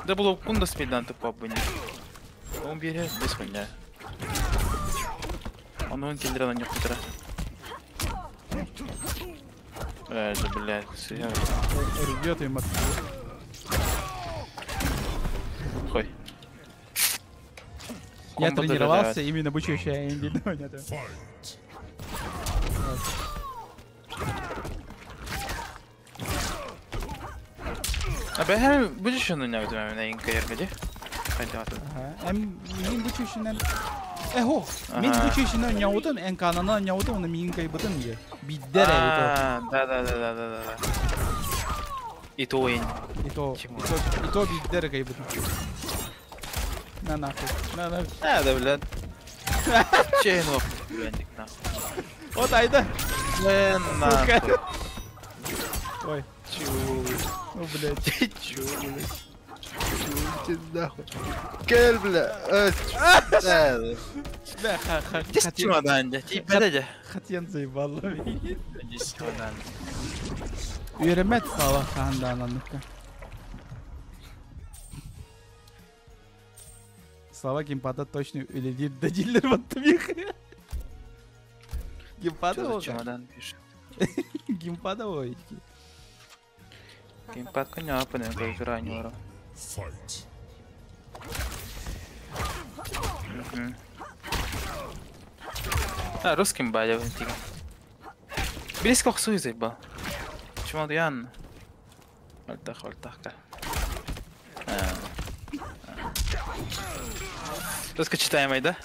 Speaker 2: Да было кунда спидан ты папа не. Он берет без хуйня. Он киллера на некоторые. Это, блядь,
Speaker 1: рвет им от.
Speaker 2: Хуй.
Speaker 1: Я тренировался именно обучающая инди.
Speaker 2: А бэхэ будешь на меня инкаергади?
Speaker 1: Мин бучущинен. Эхо, мин бучущинен няутын, эн канана няутын, мин кайбытын е. Биддер
Speaker 2: Да, да, да, да, да, да. И то ин.
Speaker 1: И то, и то биддер кайбытын. На нахуй, на нахуй.
Speaker 2: А, да, блядь. Чей нахуй, блядь, нахуй.
Speaker 1: Вот айда. Сука. Ой.
Speaker 2: Чего?
Speaker 1: О, блядь.
Speaker 2: Чего, блядь? Чего, нахуй? Кел, бля.
Speaker 1: Бля,
Speaker 2: Здесь чемодан, дядь. И подойди.
Speaker 1: Хатьян заебал.
Speaker 2: Здесь чемодан.
Speaker 1: Үөрэммэт Слава хаһан. Слава геймпада точно үлэлиир да дииллэр баттымих. Геймпада
Speaker 2: Что за чемодан пишет?
Speaker 1: Геймпада ой.
Speaker 2: Геймпад коня, понял, как ранее.
Speaker 4: Fight.
Speaker 2: А, русским бадя тига. Близко хсуй заебал. Чемодан. Ольтах, ольтах, ка. Русская читаемый, да?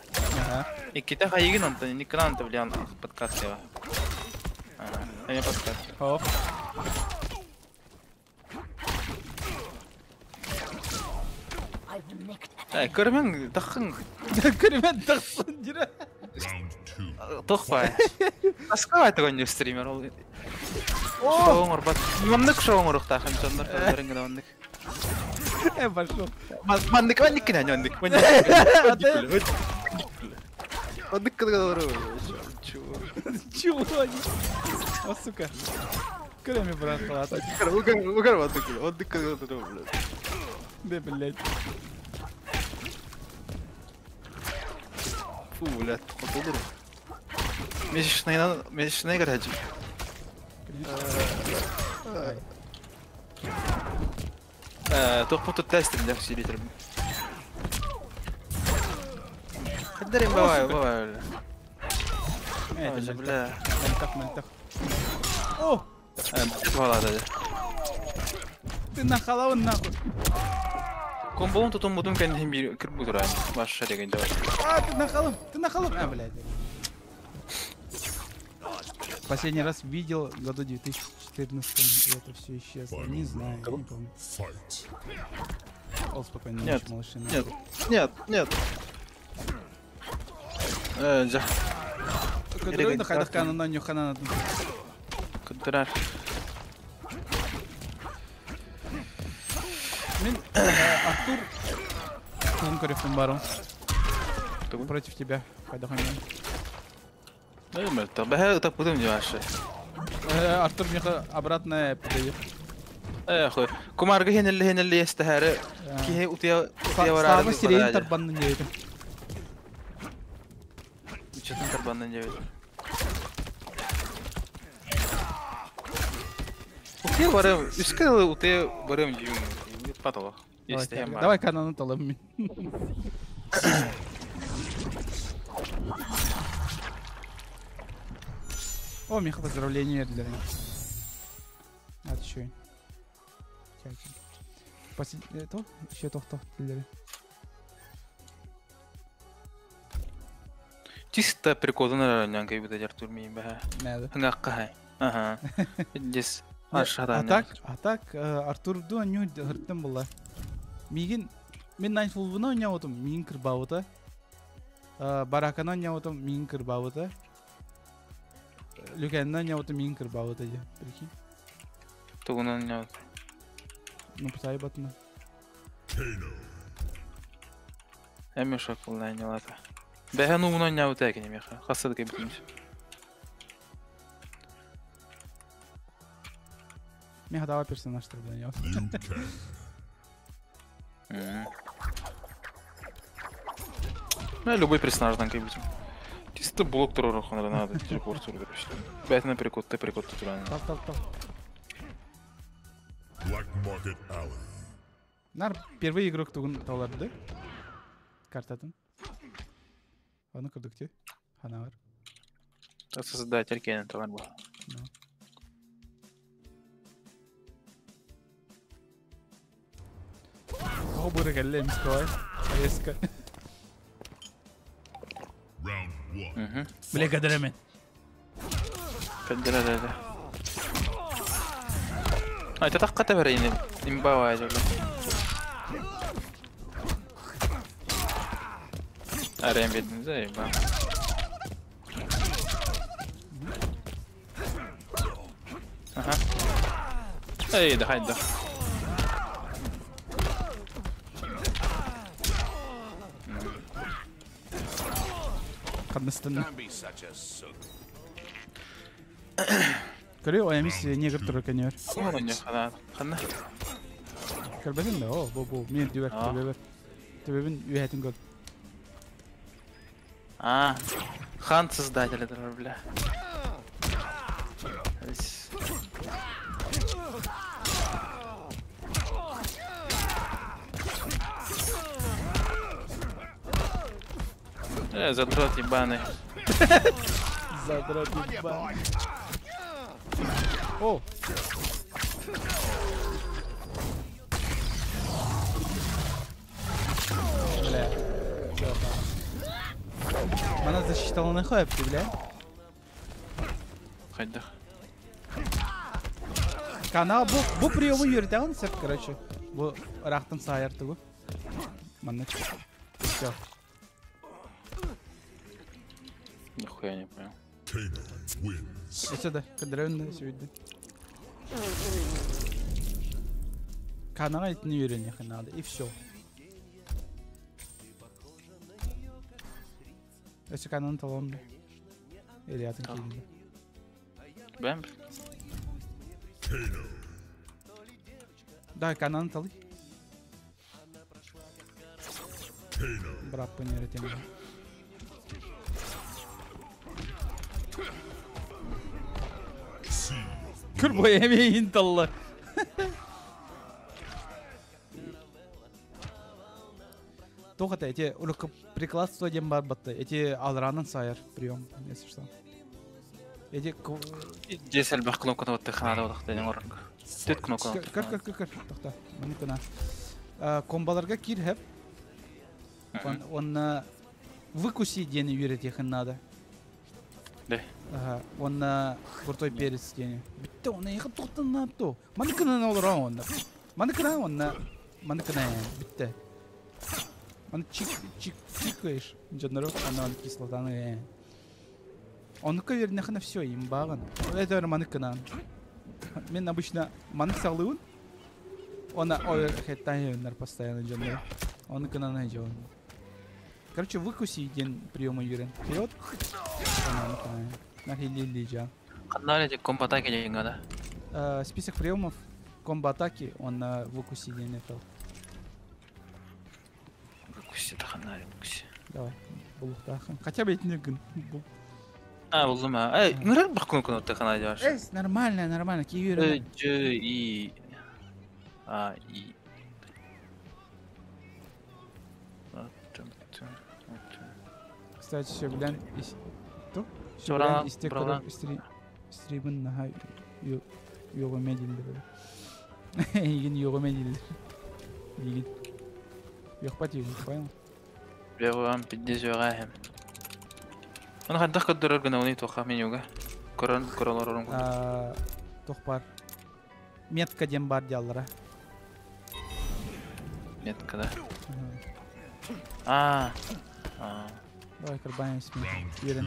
Speaker 1: Ага.
Speaker 2: И кита хайгин он то не канал то блин подкаст его. А, не подкаст.
Speaker 1: Оп.
Speaker 3: I've nicked a
Speaker 2: Ай, көрмең тахын
Speaker 1: Көрмәт тахсын дира.
Speaker 4: Round two.
Speaker 2: тохпай. Аска айтыган стример ол.
Speaker 1: О!
Speaker 2: Шоуңор бат. Маннык шоуңор тахын чоннор көрөрүң гана маннык.
Speaker 1: Пошел.
Speaker 2: Маннык маннык кена маннык. Маннык. Маннык кына Чего?
Speaker 1: Чего они? О, сука. Кроме брат, ладно.
Speaker 2: Угар маннык, маннык кына блядь.
Speaker 1: Да, блядь.
Speaker 2: Фу, блядь, хотолор. Месячный, месячный горячий. Тохпут тест для усилителя. Дарим бываю, бываю.
Speaker 1: Это,
Speaker 2: бля.
Speaker 1: Мальтах, мальтах. О! Ты нахалау нахуй.
Speaker 2: Комбоун тут он мудум кәнен бир кирбу турай. Баш шареген давай.
Speaker 1: А, ты нахалом, ты нахалом. А, блядь. Последний раз видел в году 2014, и это все исчезло. Не знаю, не помню. Ол спокойно,
Speaker 2: Нет,
Speaker 1: малыши.
Speaker 2: нет, нет, нет. Жа.
Speaker 1: Көдөрөн хайдах канынан юханан.
Speaker 2: Көдөрөр.
Speaker 1: Мен Артур Тункарев бару. Против тебя. Хайдах канынан.
Speaker 2: Бэхэ таппытым дьашы.
Speaker 1: Артур меха обратно подает.
Speaker 2: Хуй. Кумарга хенелли хенелли естәһәре. Киһи утыя утыя барары.
Speaker 1: Слава сирен тарбанны деді.
Speaker 2: Четін тарбанны деді. Утыя барым, үскә утыя барым дийм. Патала. Естәһәм бар.
Speaker 1: Давай кананы талым мин. О, Миха, поздравления для. А еще. То, еще то, для.
Speaker 2: Чисто приколдан нянка бит Артур мин бә.
Speaker 1: Надо.
Speaker 2: Аңа Ага. Здесь.
Speaker 1: А так, Артур ду ню хыртым була. Мигин мен Найтфулбуна ойнап мин кырбабыта. Баракана ойнап мин кырбабыта. Люкенна ойнап мин кырбабыта же. Прикинь.
Speaker 2: Тугунан ойнап.
Speaker 1: Ну, писай батына.
Speaker 2: Эми шокол ойнолата. Бэхэ ну ойнап экен меха. Хасыдык битмиш.
Speaker 1: Меха дава персонаж тогда ойнап.
Speaker 2: Ну, любой персонаж там как Чисто блок туророх надо телепорт сургар. Бэхэ на прикол, ты прикол тут рано.
Speaker 1: Тал, тал, тал.
Speaker 4: Black Market Alley.
Speaker 1: Нар первый игрок тугун таларды. Картатын. Аны кырдык Хана бар.
Speaker 2: Создатель Кеннет талар был.
Speaker 1: О, бура келле миской. Резко.
Speaker 4: Round one.
Speaker 1: Бля, кадыраме.
Speaker 2: Кадыраме. А, это так катабер имба вайжа. Арем бедин за имба. Эй, да хайда.
Speaker 1: Каннастан. Көрү оямис негр турар көнөр.
Speaker 2: Ханна.
Speaker 1: Көрбөтүн да, о, бу мен дүбер төбөбөр. Төбөбүн үйәтин көр.
Speaker 2: А, хан создатель этого, бля. Задрот ебаный.
Speaker 1: Задрот ебаный. О! Бля. Она засчитала на хайп, бля.
Speaker 2: Хайдах.
Speaker 1: Канал бу приему юрдагын сеп, короче. Бу рахтан саяр тугу. Манна. Всё.
Speaker 2: Нихуя не понял.
Speaker 1: Сюда, кадрённый сегодня. Канал это не юренех надо, и все. Если канал талон. Или я там.
Speaker 2: Бэм.
Speaker 1: Да, канал талы. Брат, понеретем. Курбо эмейин талла. Тоқата, эти рукоприкладство дем бар батты. Эти алранын сайыр прием, если что. Эти...
Speaker 2: Здесь альбах кнопка на вот ханада вот хтен орг. Төт кнопка.
Speaker 1: Көр көр көр тоқта. Маны кына. Комбаларга кир хеп. Он выкуси дени үйретехин надо.
Speaker 2: Да.
Speaker 1: Ага, он на крутой перец дени. Битте он ехал тоқтан на то. Маны кына на олар он. Маны кына он на маны кына битте. Он чик чик чикаешь. Джанарок она кислотаны. Он кавернехна все им баган. Это маны кына. Мен обычно маны салыун. Он оверхед постоянно джанарок. Он кына найден. Короче, выкуси день приема Юрин. Вперед. Список приемов комбо-атаки, он на выкуси день это.
Speaker 2: Выкуси, таханари, выкуси.
Speaker 1: Давай, булухтахан. Хотя бы это не гын.
Speaker 2: А, булдума. Эй, нрак бахкун таханари ваш.
Speaker 1: Эй, нормально, нормально. Киюрин.
Speaker 2: Ж, И, А, И.
Speaker 1: Кстати, все, блин, из стримын наха йогоме дилдер. Егин йогоме дилдер. Егин. Йохпат егин, понял?
Speaker 2: Бегуам пиддезюгаем. Он хаддах каддырыр гына уни тоха менюга. Корон королорорун.
Speaker 1: Тохпар. Метка дем бар диаллара.
Speaker 2: Метка, да? А.
Speaker 1: Давай карбаем с Юрий.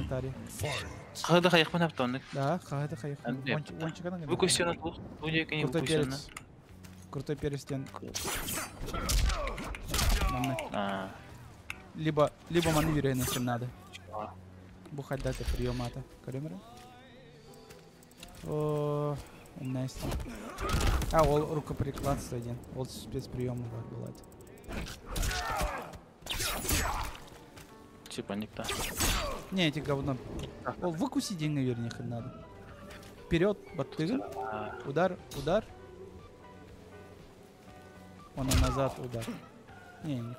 Speaker 2: Хада хайхман аптонник.
Speaker 1: Да, хада хайхман.
Speaker 2: Выкуси на двух.
Speaker 1: Крутой перец. Крутой перец тен. Либо либо маны Юрий если надо. Бухать дата приема-то. Каремера. О, Настя. А, ол рукоприкладство один. Ол спецприем бывает.
Speaker 2: Типа никто.
Speaker 1: Не, эти говно. О, выкуси деньги, вернее, надо. Вперед, баттыгын. Удар, удар. Он назад удар. Не, не надо.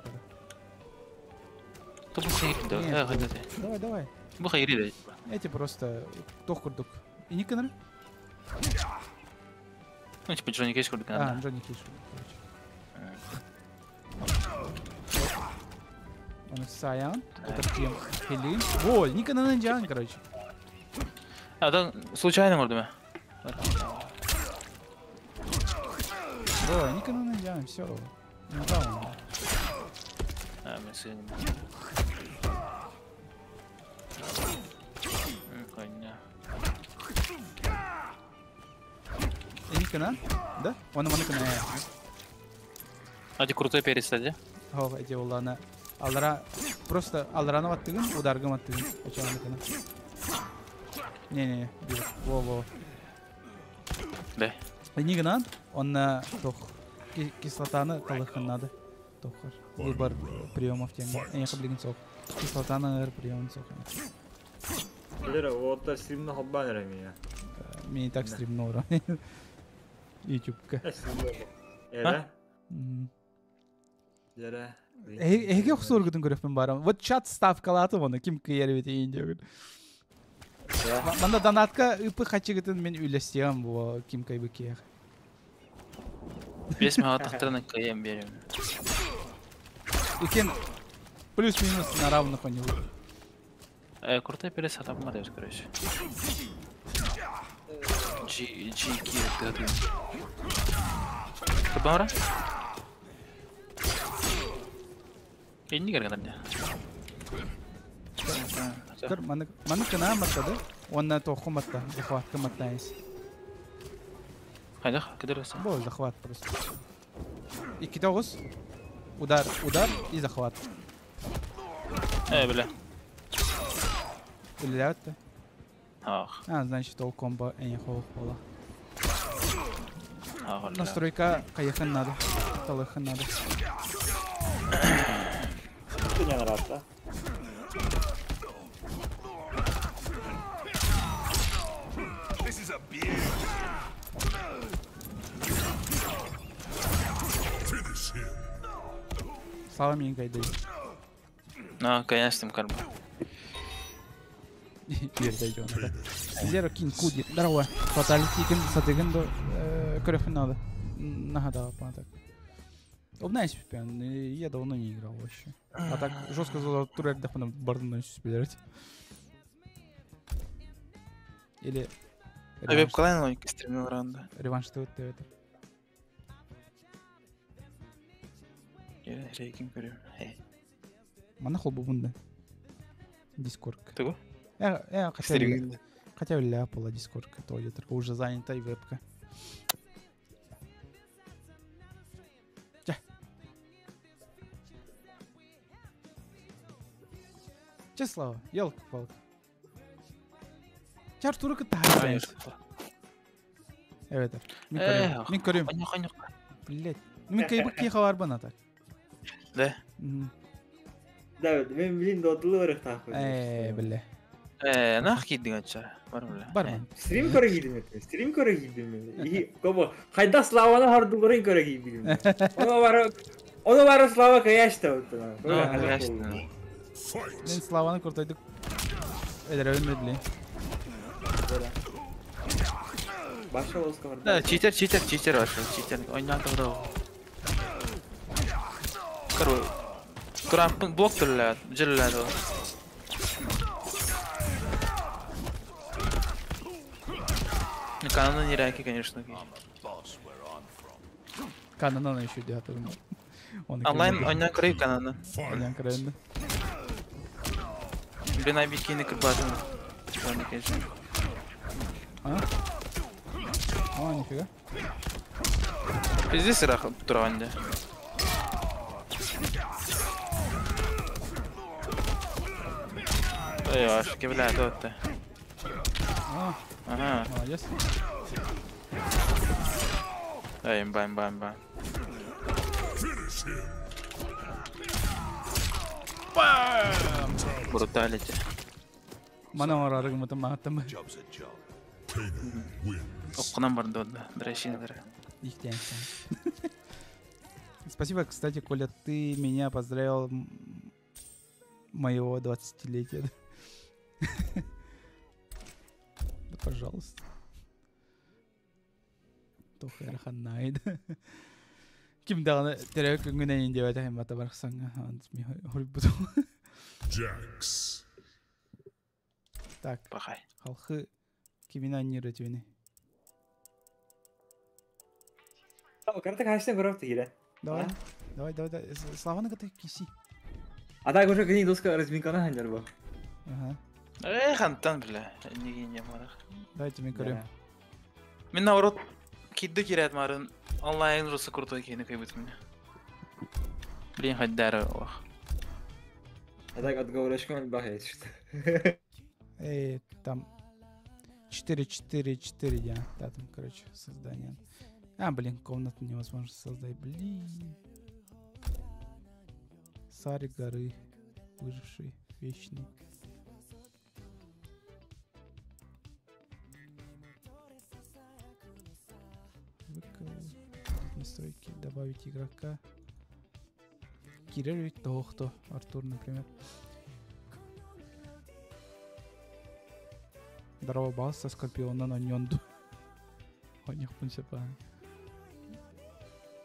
Speaker 1: Давай, давай. Эти просто тохкурдук. И не канары?
Speaker 2: Ну, типа Джонни Кейдж курдук.
Speaker 1: А, Джонни Кейдж, короче. Он Саян, это прям Хелин. Во, Никона Нанджан, короче.
Speaker 2: А, да, случайно, может быть.
Speaker 1: Да, Никона Нанджан, все. Не там.
Speaker 2: А, мы сын. Коня.
Speaker 1: Инникена, да? Оны маны кына.
Speaker 2: А ти крутой перец, да?
Speaker 1: Хо, эти улана. Алара просто алараны баттыгын, ударгын баттыгын. Оча маны кына. Не-не-не, во-во.
Speaker 2: Да.
Speaker 1: Инникена, он тох кислотаны талыхын надо. Тохар. Выбор приемов тем. Я хаблигин сок. Кислотаны прием сок.
Speaker 5: Лера, вот стримна хаббан меня.
Speaker 1: Мне и так стримно, Ютубка.
Speaker 5: Эра? Лера.
Speaker 1: Эге охсоргутун көрөппүн барам. Вот чат ставкалаты оны ким кыйар бит эйин диэгин. Манда донатка ып хачыгытын мен үлестиям бу ким кайбы киэх.
Speaker 2: Бес мага тахтырын кыйам берем.
Speaker 1: Икен плюс-минус на равных у него.
Speaker 2: Крутой перец атап короче. G, G, Q, Т, Кабара? Инни кергенде.
Speaker 1: Көр, маны кына маттады. Онна тоху матта, захватка матта есть.
Speaker 2: Хайдах, кедересе.
Speaker 1: Бо, захват просто. Икки тогуз. Удар, удар и захват.
Speaker 2: Бля.
Speaker 1: Үлеләтті.
Speaker 2: Ах.
Speaker 1: А, значит, ол комбо эне холох бола. Настройка кайыхын надо. Талыхын надо.
Speaker 5: Ты не нравится.
Speaker 1: Слава мне гайдай.
Speaker 2: На, конечно, карма.
Speaker 1: Зеро кин куди. Здорово. Фаталити кин сатыгын до көрөфүн надо. Нагада так. Обнайся, я давно не играл вообще. А так жестко за турель дахмана бардын спилерить. Или
Speaker 2: веб-клайн стримил ранда.
Speaker 1: Реванш ты вот это.
Speaker 2: Я рейкин көрөм.
Speaker 1: Мана холбу бунда. Дискорд.
Speaker 2: Того?
Speaker 1: Хотя ляпала Дискорд, то только уже занята и вебка. Че, Слава, елка-палка. Че Артура катается? Evet. Мин көрөм. Блять. Мин кайбык киха бар бана так.
Speaker 2: Да.
Speaker 5: Да, мен блин дотлы ырыктак.
Speaker 1: Бля.
Speaker 2: Нах кийдиң ача. Бар бля.
Speaker 1: Бар.
Speaker 5: Стрим көрө кийдим. Стрим көрө кийдим. И кого хайда Славаны хардыларын көрө кийдим. Оны бар Слава каяшта.
Speaker 1: Мен Славаны куртайдык. Эдер өлмөдү.
Speaker 5: Баша болсо бар.
Speaker 2: Да, читер, читер, читер вообще, читер. Ойнатып. Короче, Трамп блок түрләд, җилләде. Канана не раки, конечно.
Speaker 1: Канана еще делает.
Speaker 2: Онлайн, онлайн краю канана.
Speaker 1: Онлайн краю.
Speaker 2: Блин, абикины кырбатын.
Speaker 1: А? О, нифига.
Speaker 2: Пиздец, рах туранде. Ой, аж кивляет вот ты. Ага.
Speaker 1: Молодец.
Speaker 2: Да, имба, имба, имба. Бруталити.
Speaker 1: Мана арарыгым это матым.
Speaker 2: Окнам бардод, дращин дра.
Speaker 1: Спасибо, кстати, Коля, ты меня поздравил моего 20-летия. Да, пожалуйста. Тохерханайд. Ким даганы терек күнгүнен инде бата бата барсаң,
Speaker 4: Джакс.
Speaker 1: Так.
Speaker 2: Пахай.
Speaker 1: Халхы кимина не рөтүнү.
Speaker 5: Карта кашны көрөп тигире.
Speaker 1: Давай. Давай, давай, давай. Славаны ката киси.
Speaker 5: А так уже кни доска разминканы хандар бу.
Speaker 1: Ага.
Speaker 2: Хантан бля, неге не марах.
Speaker 1: Давайте мен көрөм.
Speaker 2: Мен наоборот Кидды кирет марын онлайн русы крутой киһини кыйбытым. Блин, хайдары ох.
Speaker 5: А так отговорочком альбах что.
Speaker 1: Эй, там 4-4-4, я. Да, там, короче, создание. А, блин, комнату невозможно создать. Блин. Царь горы, выживший, вечный. Настройки, добавить игрока. Кирилл кто, Артур, например. Здорово, бас со Скорпиона на Ньонду.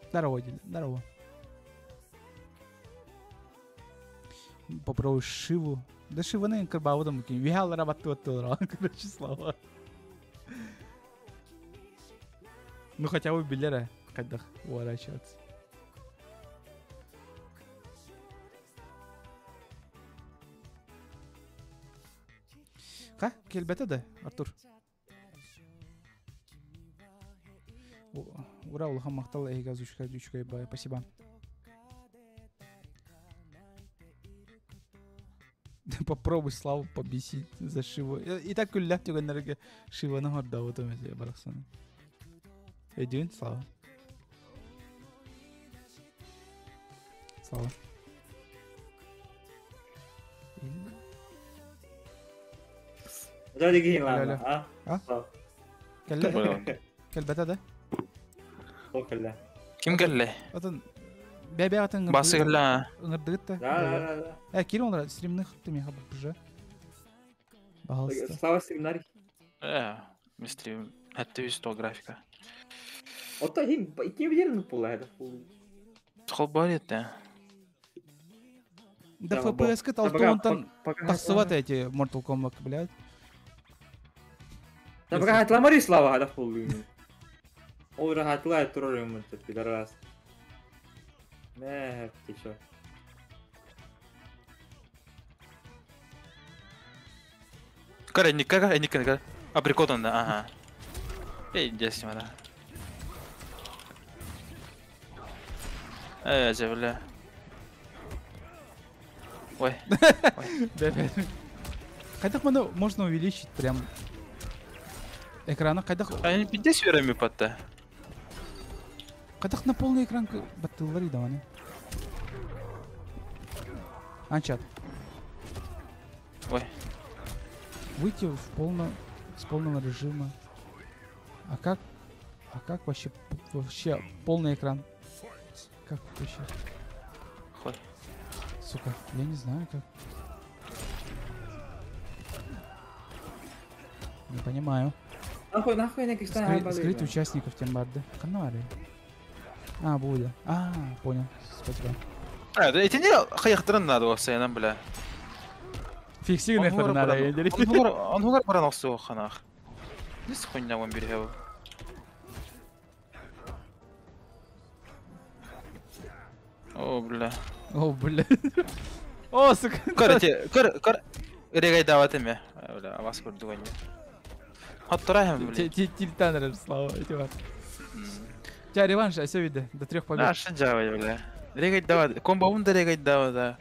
Speaker 1: Здорово, Диль, здорово. Попробуй Шиву. Да Шиваны кырбаудам кин. Вихал рабаттуаттылар, короче, слава. Ну хотя бы билера, когда уворачиваться. Ха, келбете да, Артур. Ура, улахан махтал эһигэ озвучка үчүгэй бай. Спасибо. Попробуй Славу побесить за Шиву. И так күллэх түгэннэргэ Шиваны хордаабытым эти барахсаны. Өйдүүн, Слава. Слава.
Speaker 5: Алло, алло.
Speaker 1: А? Кэллэ? Кэлбэтэ да?
Speaker 5: Ол кэллэ.
Speaker 2: Ким кэллэ?
Speaker 1: Атын бэбэ атын
Speaker 2: Басы кэллэ.
Speaker 1: Ыңырдыгыт да.
Speaker 5: Да, да, да.
Speaker 1: Э, киир олар стримны хытты меха бже. Пожалуйста.
Speaker 5: Слава стримнарь.
Speaker 2: Э, ми стрим. Это весь графика.
Speaker 5: Ото хим икки билер пула это.
Speaker 2: Холбарит, да.
Speaker 1: Да FPS-ка толтуонтан тахсыбат эти Mortal Kombat, блядь.
Speaker 5: Да пока хатламари Слава хада фуллуйну. Ол рахатлай турар это пидорас. Не, ты чё.
Speaker 2: Кара, никак, никак, Абрикотон, да, ага. Эй, десять да. Эй, бля. Ой.
Speaker 1: Хотя можно увеличить прям экрана, когда...
Speaker 2: Они пиздец верами потта.
Speaker 1: Когда на полный экран баттыллар давай. Анчат.
Speaker 2: Ой.
Speaker 1: Выйти в полно... с полного режима. А как? А как вообще вообще полный экран? Как вообще?
Speaker 2: Хуй.
Speaker 1: Сука, я не знаю как. Не понимаю.
Speaker 5: Нахуй, нахуй, на
Speaker 1: Скрыть участников тембарды. Канары. А, будет. А, понял. Спасибо.
Speaker 2: А, да эти не хаяхтырын надо осайнан, бля.
Speaker 1: Фиксированный надо, я
Speaker 2: Он хугар баран ханах. Не с хуйня он берет. О, бля.
Speaker 1: О, бля. О, сука.
Speaker 2: Короче, кор, кор. Регай давать ими. Бля, вас курдугани. Оттораем, блин.
Speaker 1: Тильтан, Слава, эти вот. У тебя реванш, а все видно, до 3 побед.
Speaker 2: А, что делать, бля. Регай давать. Комбо он регай давать, да.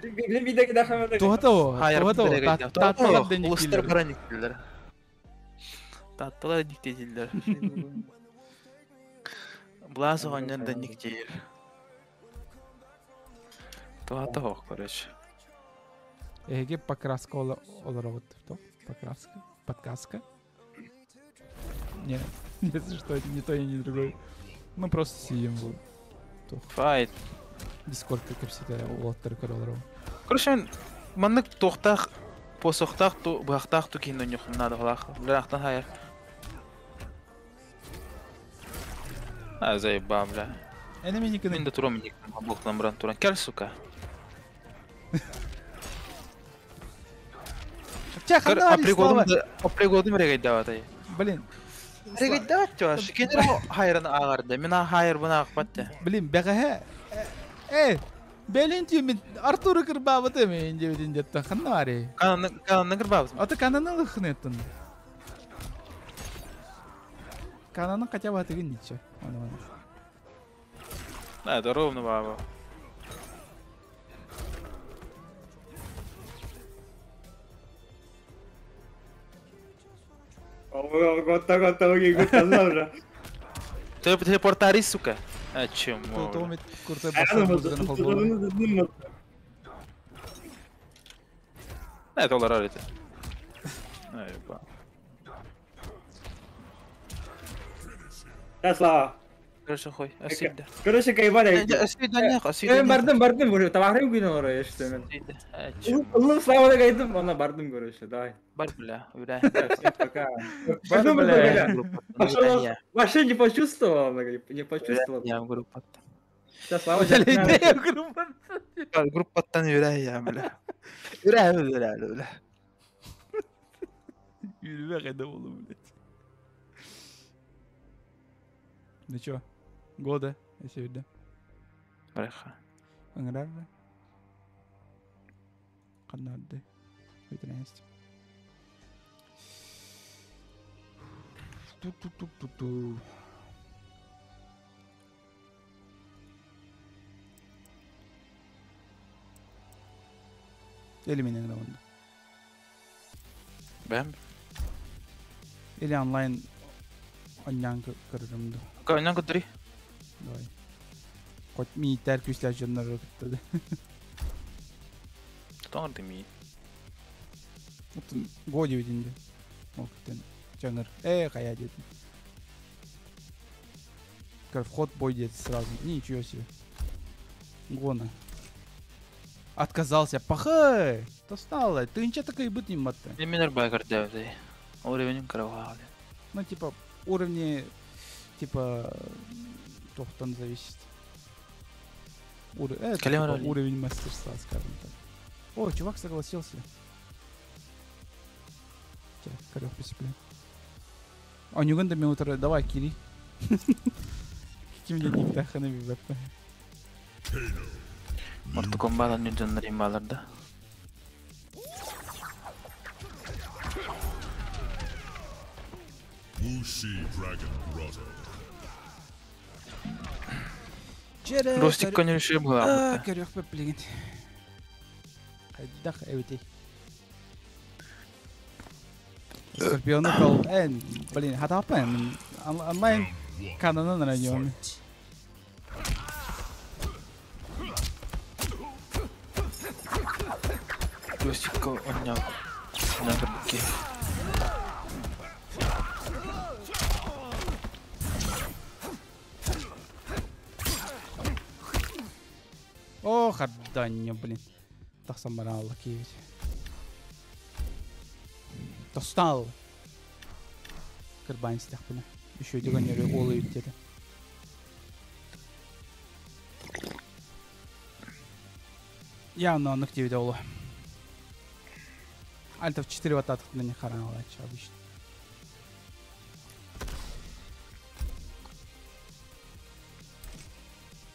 Speaker 1: Тугатого, тугатого.
Speaker 2: Таталар Улустар бараник дилер. Таталар диктедилер. Блазу оннан да никтеир. Тугатого, короче.
Speaker 1: Эге покраска оларовот. Покраска? Подказка? Нет, если что, это не то и не другой. Мы просто сидим в...
Speaker 2: Файт.
Speaker 1: Дискорд, как всегда, улаттар королоров.
Speaker 2: Короче, маннык тохтах, посохтах, ту, бахтах, ту кино нюх надо глах. Бляхтан хайр. А, заеба, бля.
Speaker 1: Энеми не
Speaker 2: Минда туром ник, блок нам бран туран. Кель, сука. Апригодым регай даватай.
Speaker 1: Блин.
Speaker 2: Регай давать, чуваш. Кенер хайран агарды. Мина хайр буна акпатты.
Speaker 1: Блин, бәгәһә. Эй, Белин тюмин Артур кырбабыты мен дебедин деттен ханнари.
Speaker 2: Кананы кананы кырбабыз.
Speaker 1: Ата кананы лыхнеттен. Кананын хотя бы атыгын ничего.
Speaker 2: Да, это ровно баба.
Speaker 5: Готово, готово, готово.
Speaker 2: Ты телепортари, сука. А чем? Это олар это.
Speaker 5: Слава.
Speaker 2: Короче, хуй. Асида.
Speaker 5: Короче, кайбаля.
Speaker 2: Асида, асида.
Speaker 5: Бардым, бардым, говорю, табахрым күнө ора эштемен. Уллум Слава да кайдым, ана бардым, короче, давай.
Speaker 2: Бар, бля, бля.
Speaker 5: Пока. Бар, бля. Вообще не почувствовал, не почувствовал.
Speaker 2: Я в группа.
Speaker 5: Сейчас Слава.
Speaker 1: Группа.
Speaker 2: Группаттан юрэ я, бля. Юрэ, бля, бля.
Speaker 1: Юрэ кайда болду, блядь. Ну чё, года, если видно.
Speaker 2: Бреха.
Speaker 1: Аңрарда. Канарды. Витринность. Ту-ту-ту-ту-ту. Или меня раунд.
Speaker 2: Бэм.
Speaker 1: Или онлайн оннянка көрүрүмдү.
Speaker 2: Оннянка три.
Speaker 1: Давай. Хоть миитер күсләр жоннор көттөдү.
Speaker 2: Тоңор ми.
Speaker 1: Отун годи видинде. Октен чаңыр. Кая дедим. Көр вход бой деді сразу. Ничего себе. Гона. Отказался. Пахай! То стало. Ты ничего такой быт не матты.
Speaker 2: Неменер байгар дәвди. Уровень каравали.
Speaker 1: Ну типа уровни типа тохтан зависит. Это, типа, уровень мастерства, скажем так. О, чувак согласился. Корёх посеплю. А не гында мен утыра, давай, кири. Ким не таханы бибеппе.
Speaker 2: Mortal Kombat нюджаннар ималарда.
Speaker 6: Wuxi Dragon Grotto.
Speaker 2: Ростик конечно была.
Speaker 1: Корёх пеплигин. Хайдах эвити. Скорпиону кол. Блин, хатапен. Онлайн кананы на нем.
Speaker 2: Ростик онняк. Онняк буки.
Speaker 1: О, харданья, блин. Так самарал, киевить. Достал. Карбайн стяхпина. Еще дегонеры олы где-то. Явно он активит олу. Альтов 4 ватат на них харан обычно.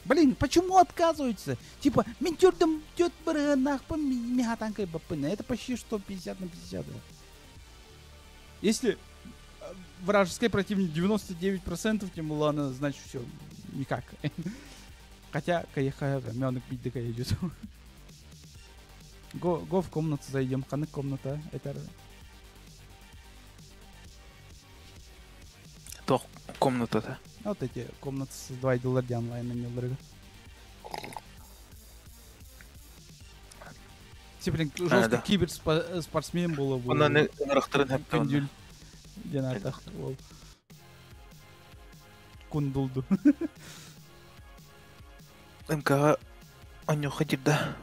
Speaker 1: Блин, почему отказываются? Типа, ментюрдом тет Это почти что 50 на 50. Да. Если вражеский противник 99%, тем ладно, значит все, никак. Хотя, каеха, мёнок бить да идет. Го, го в комнату зайдем. Ханы комната. Это...
Speaker 2: То комната-то.
Speaker 1: Вот эти комнаты с 2 доллара онлайн на нее. Типа, блин, жестко
Speaker 2: да.
Speaker 1: Киберспортсмен было бы.
Speaker 2: Онан
Speaker 1: Күндүл. Ден атах ол. Кундулду.
Speaker 2: МК Анюха да.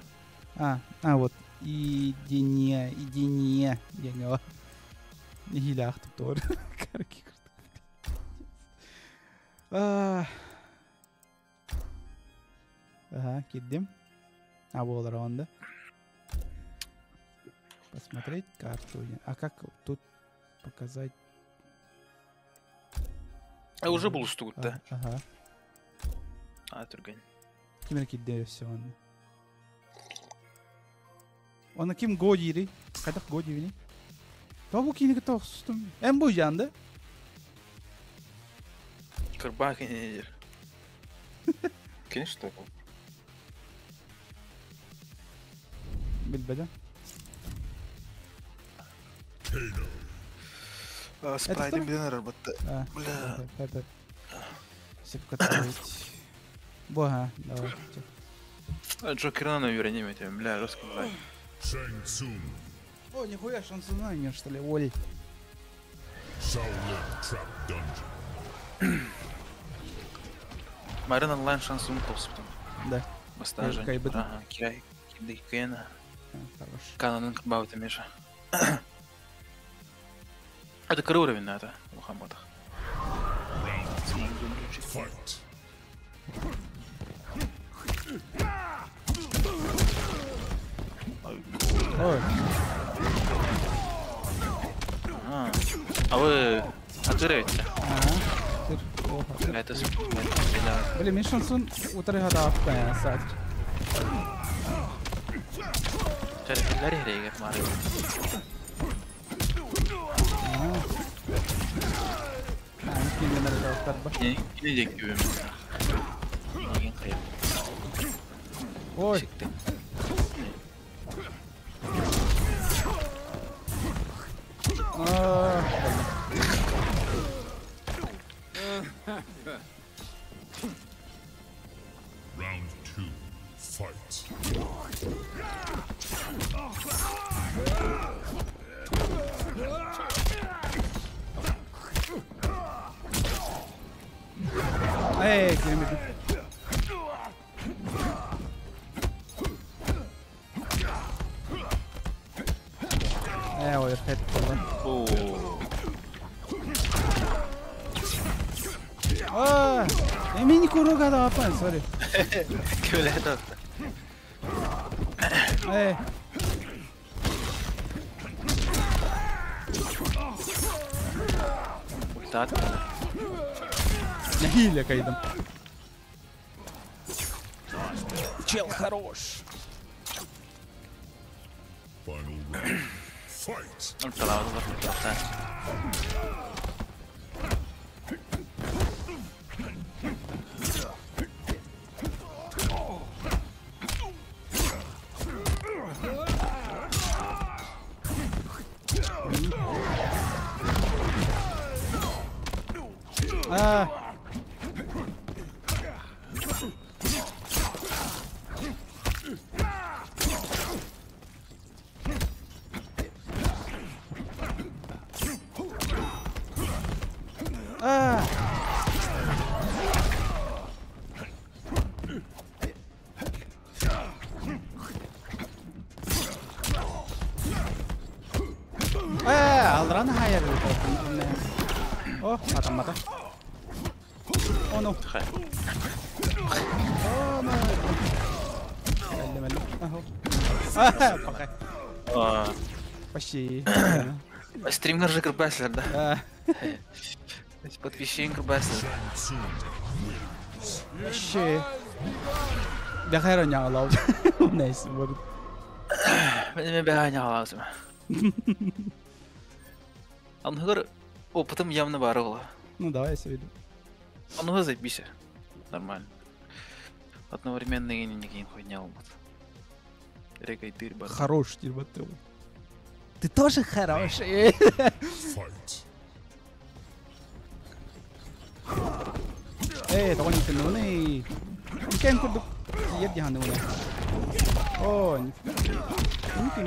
Speaker 1: А, вот. Идине, идине. Я не Хилях тур. Карки. Ага, кидим. А, вот ронда. Посмотреть карту. А как тут показать?
Speaker 2: А уже был тут, да?
Speaker 1: Ага.
Speaker 2: А, тургань.
Speaker 1: Кимер кидде все он. Он ким годири? Кадак годири? Табу кине тохстум. Эм бу жанды.
Speaker 2: Кырбаак инедир. Конечно.
Speaker 1: Билбеде.
Speaker 2: Спрайтын билен арбатты. Бля.
Speaker 1: Сепка троить. Бога, давай.
Speaker 2: Джокера на уверение метем, бля, русский.
Speaker 1: О, нихуя, шансуна не что ли, оль.
Speaker 2: Марин онлайн шансун топсуптум.
Speaker 1: Да.
Speaker 2: Бастажа. Ага, кирай, кидай кена.
Speaker 1: Хорош.
Speaker 2: Кананын кырбауты Миша. Это кыры уровень это, Мухаммадах.
Speaker 1: Ой.
Speaker 2: А вы отырываете?
Speaker 1: Ага.
Speaker 2: Это
Speaker 1: Блин, мен шансын утырыга да аппа сат. Ой.
Speaker 6: Round 2, fight.
Speaker 1: Эй, километр. Ой, опять А, мини куруга да апан, сори.
Speaker 2: Көле
Speaker 1: Эй.
Speaker 2: Ультат.
Speaker 1: Нахиля кайдам. Чел хорош.
Speaker 6: Final round. Fight.
Speaker 2: Ульталаа.
Speaker 1: А. А. Алран хайр. О, атамата. О, ну. О, ну. Пока. Почти.
Speaker 2: Стример же Крбаслер, да? Подписчик Крбаслер.
Speaker 1: Вообще. Да хайра не алау. Найс.
Speaker 2: Мне бега не алау. Ангар опытом явно барыла.
Speaker 1: Ну давай я себе.
Speaker 2: А ну заебись. Нормально. Одновременно и не хуйня умут. Рекай тырь бар.
Speaker 1: Хорош тирбатыл. Ты тоже хороший. Эй, того не тянули. Никем курду. Ед я не О, нифига.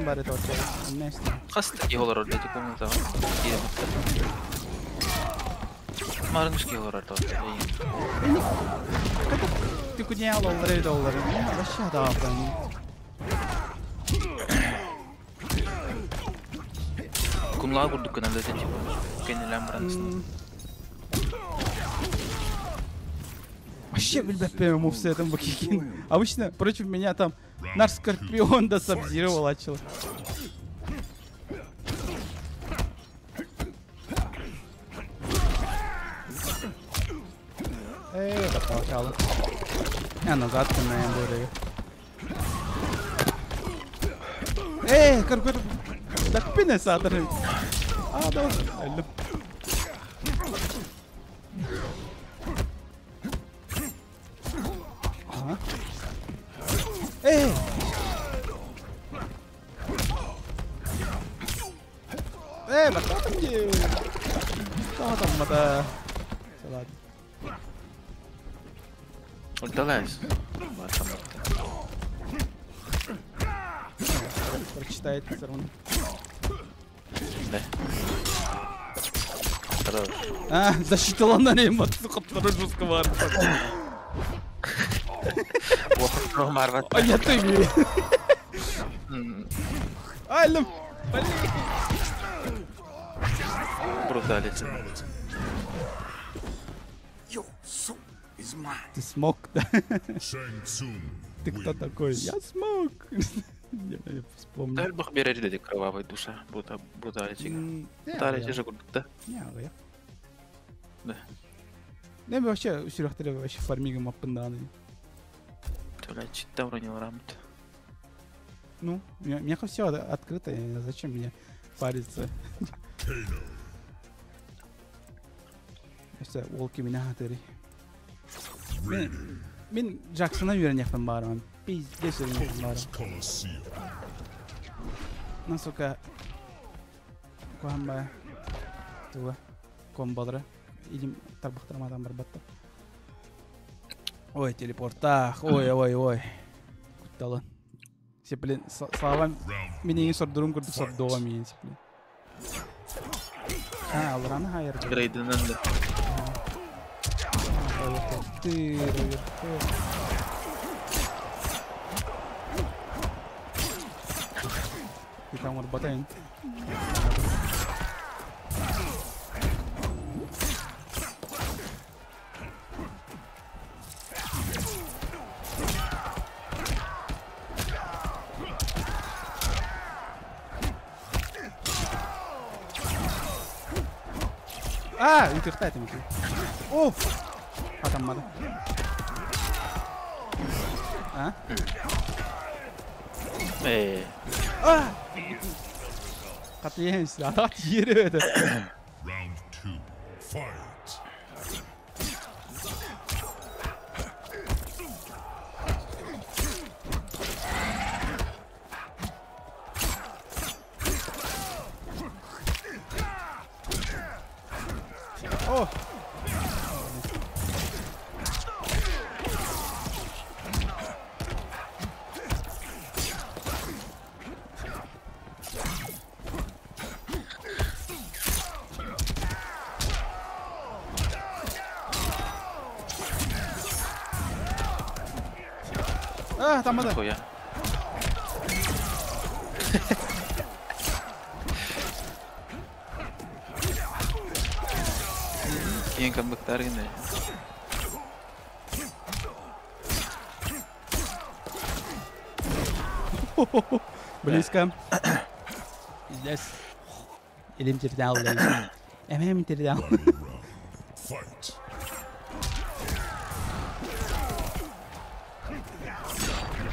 Speaker 1: Бары тоже.
Speaker 2: Хаст и голород для комната. Марнушки голород тоже.
Speaker 1: Ты куда доллары доллары? Вообще да,
Speaker 2: Кунла курдук каналда типа. Кенелем бранс.
Speaker 1: Вообще, блядь, мувсы этом бакикин. Обычно против меня там наш Скорпион да Сабзиро начал. Эй, попал. Я назад на Эй, кар-кар. Так пине сатыр. А, да. Там Ладно.
Speaker 2: Удалась.
Speaker 1: Прочитает все равно.
Speaker 2: Да. Хорош.
Speaker 1: А, защитила на второй жесткого. А я ты. Алло, блин.
Speaker 2: Бруталити.
Speaker 1: Ты смог, да? Ты кто такой? Я смог. Я вспомнил.
Speaker 2: Элбэх берер деди кровавая душа. Бруталити. Бруталити же да?
Speaker 1: Не, я.
Speaker 2: Да.
Speaker 1: Не, вообще, сүрөхтөрө вообще фармигым аппындааны.
Speaker 2: Бля, чита уронил рамт.
Speaker 1: Ну, у меня все открыто, зачем мне париться? Все, волки меня хатыры. Мен Джексона үйренекпін барымын. Пиздец үйренекпін барым. Ну, сука. Куамба. Туа. Комбалары. Идем тарбахтармадан бар батта. Ой, телепортах. Ой, ой, ой. Кутталы. Сеплен, слава. Мен ең сордурум көрді сордуға мен сеплен. А, алраны хайыр.
Speaker 2: Грейденен да.
Speaker 1: Ты, Ты там работаем. А, үтіқті айтым екен. О! Атаммады. А?
Speaker 2: Эй.
Speaker 1: А! Қатиенс, атат ері өті.
Speaker 6: Round 2. Fight.
Speaker 1: О! А, там это.
Speaker 2: Хуя. Ең камбэктар гинде.
Speaker 1: Близко. Здесь. Илим тердал. Эмем тердал.
Speaker 6: Fight.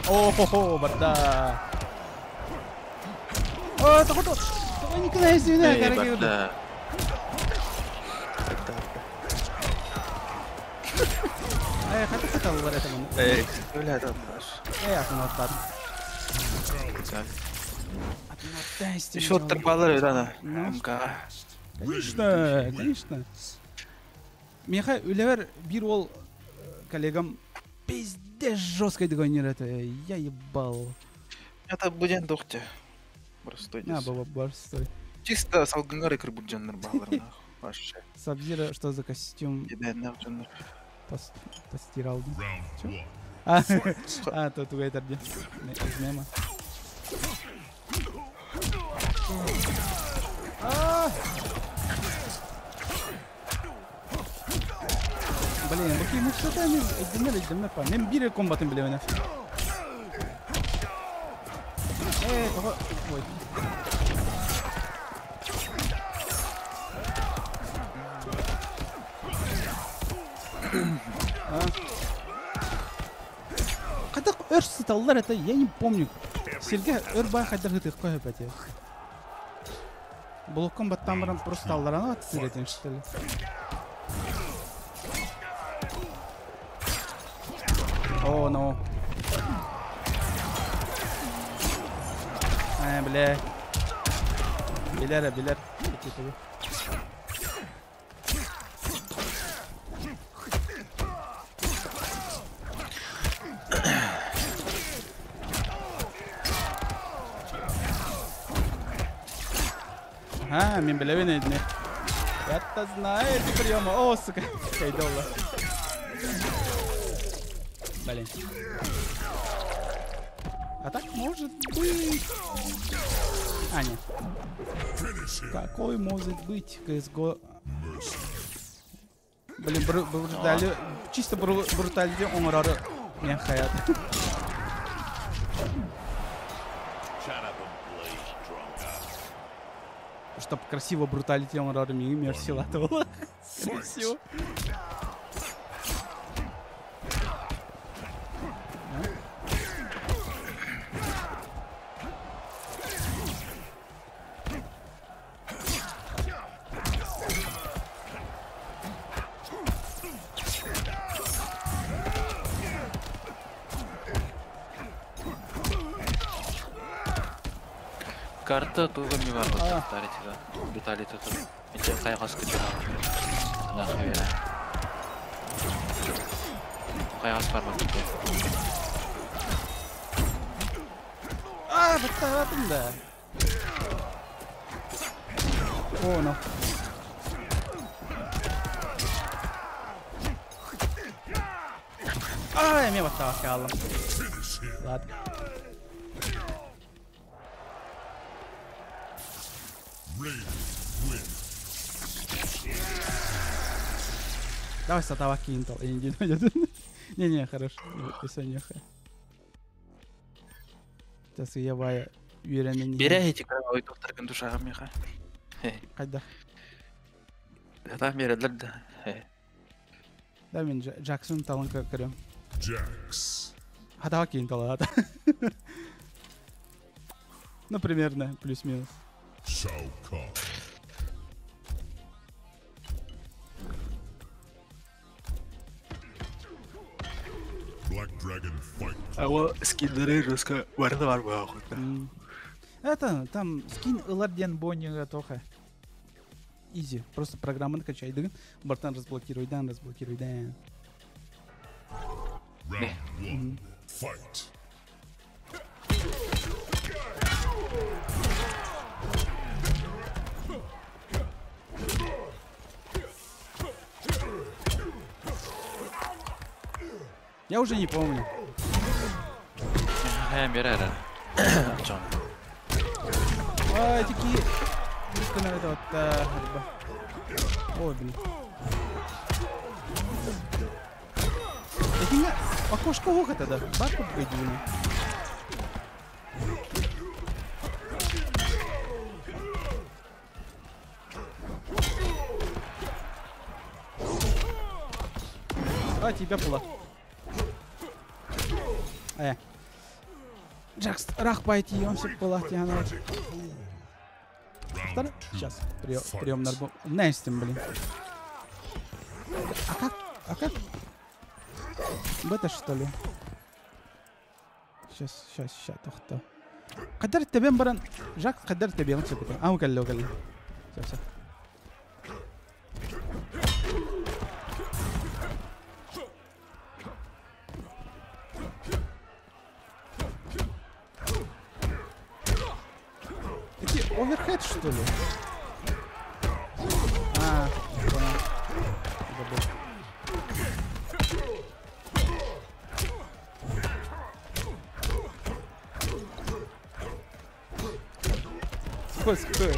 Speaker 1: О-хо-хо, барда. О, тоқото. Тоқо никогда не знаю,
Speaker 2: Эй, барда.
Speaker 1: Эй, хата хата бар это маны.
Speaker 2: Эй, бля, там наш.
Speaker 1: Эй, атын аттады.
Speaker 2: Еще тарбалар да, МК.
Speaker 1: Конечно, конечно. Меха үлевер бир ол коллегам пиздец жесткой догонир это. Я ебал.
Speaker 2: Это будет дохте. Простой.
Speaker 1: На, баба, простой.
Speaker 2: Чисто салгангары кырбуджаннар балар нахуй. Вообще.
Speaker 1: Сабзира, что за костюм? Постирал.
Speaker 6: Чё?
Speaker 1: А, а, то тугай тарди. Из мема. Блин, баки мы что там эддемер па. Мен бире комбатын билебен. Эй, ой. Когда өр сыталлар это, я не помню. Сельге өр бай хайдар гытык кой опять. Блоком баттамыран просто алларана атты что ли. О, но. Ай, бля. Билер, билер. А, мен билэбин эдини. Я-то знаю эти приемы. О, сука. Кайдола. Блин. А так может быть. А, нет. Какой может быть CSGO? Блин, брутали... Чисто бруталити оҥорору мен хаят. Чтоб красиво бруталити оҥорору миигин мерсилата буолла. Скорее всего.
Speaker 2: Карта туга ми бар бруталити да. Бруталити тут. Эти кайгас күтүр. Нахуй. Кайгас бар бат.
Speaker 1: А, баттаатым да. О, no. А, эмиэ баттаабакка хааллым. Ладно. Давай сатава кинтал. Не-не, хорошо. Сейчас я бая үөрэнэн
Speaker 2: Бере эти кровавый доктор душага миха.
Speaker 1: Кайда?
Speaker 2: Там берелер да.
Speaker 1: Да мен Джаксон талын көрөм.
Speaker 6: Jax.
Speaker 1: Хатава кинтал, да. Ну, примерно, плюс-минус.
Speaker 6: Shao Kahn. Black Dragon Fight Club.
Speaker 2: Ава скиндери жестко барда бар баа.
Speaker 1: Это, там, скин ылар диэн боннига тоха. Изи. Просто программаны качай дыгын. Бартан разблокируй, дан, разблокируй, дан.
Speaker 6: Round one. Fight.
Speaker 1: Я уже не помню.
Speaker 2: Бере. Чон.
Speaker 1: Ай, такие. Это вот, Ой, блин. Такие окошко ухо тогда. Бабку пойдем. А, тебя была. Джакс, рах пойти, он все была, Сейчас, прием нарбо. Настим, блин. А как? А как? Бета, что ли? Сейчас, сейчас, сейчас, тохто. قدرت تبين برن جاك قدرت تبين سكت. اه قال له قال له. Все, все. Оверхед, что ли? А, понял. Забыл. Сколько?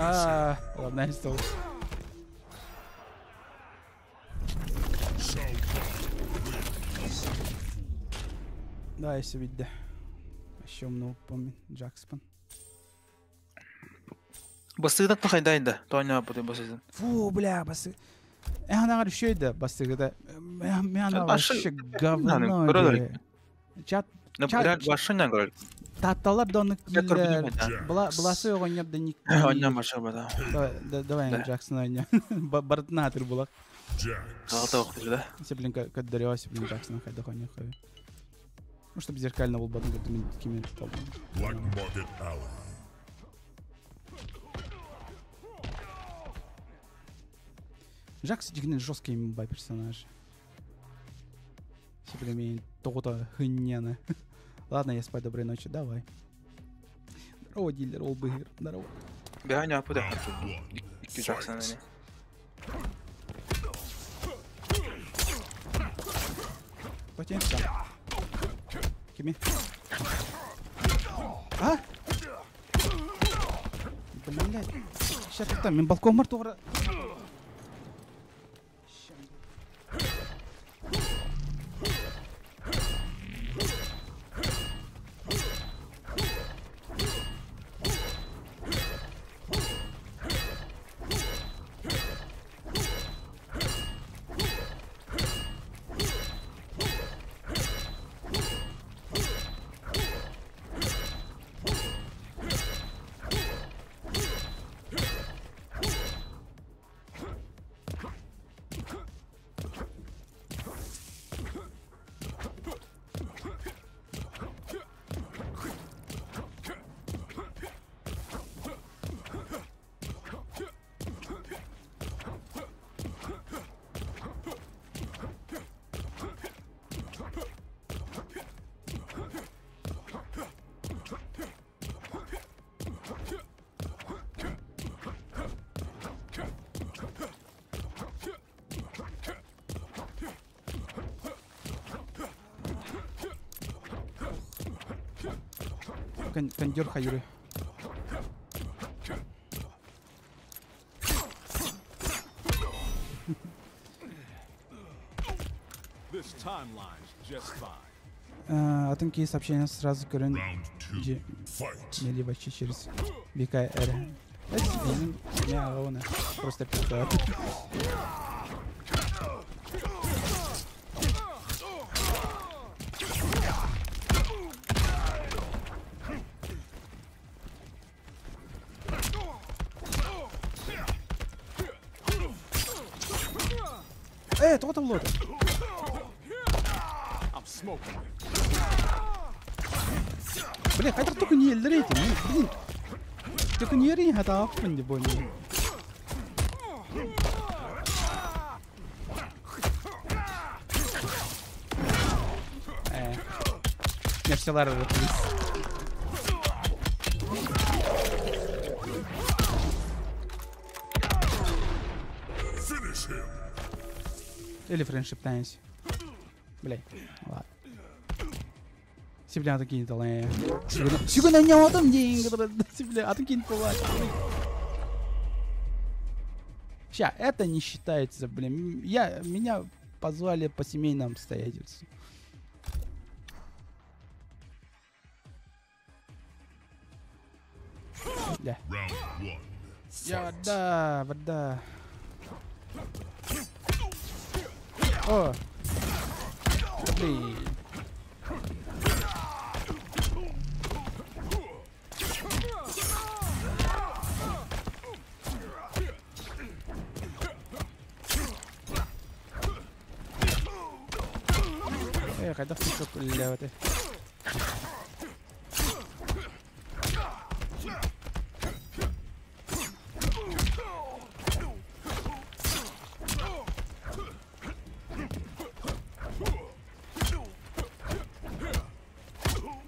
Speaker 1: А, ладно, я стол. Да, я себе да. Еще много помню, Джакспан.
Speaker 2: Бастыгда тахайдайда, тоня потом бастыгда.
Speaker 1: Фу, бля, басты. Я на еще да, бастыгда. Меня вообще говно. Чат. Таталар донық Баласы оғынып да ник.
Speaker 2: Ойнам баша бада.
Speaker 1: Давай, Джаксон ойнам. Бартына атыр булақ.
Speaker 2: Алта оқты да.
Speaker 1: Се, блин, каддарёся, блин, Джаксон хайда хоня хай. Ну, чтобы зеркально был батын, когда мен кемен
Speaker 6: Black Market Alley.
Speaker 1: Жакс дьиҥинэн жесткий имба персонаж. Себе тоҕото хынняны. Ладно, я спать, доброй ночи, давай. Здорово, дилер, ол быгыр. Здорово.
Speaker 2: Бэҕэһээ аппыт
Speaker 6: Round one.
Speaker 2: Икки Джаксон
Speaker 6: Fight.
Speaker 2: ини.
Speaker 1: Потянься. Кими? А? Блядь. Сейчас там, мен балкон бар туғыра. Кондер хайры.
Speaker 4: This timeline's just fine.
Speaker 1: А тонкие сообщения сразу көрін
Speaker 6: Round two.
Speaker 1: G.
Speaker 6: Fight.
Speaker 1: Или вообще через ВКР. Это просто пизда. Тоҕо табылуота?
Speaker 4: I'm smoking.
Speaker 1: Бля, хайдах только не эллер эти, блин. Только не эрин хатааппын де бони. Мерселар плиз.
Speaker 6: Finish him.
Speaker 1: Или френдшип танец. Бля, ладно. Сибля атын талай. Сигна не отом деньги. Сибля атын кинь талай. Ща, это не считается, блин. Меня позвали по семейным обстоятельствам. Да. Я вода, вода. О! Блин. Эх, это все левый.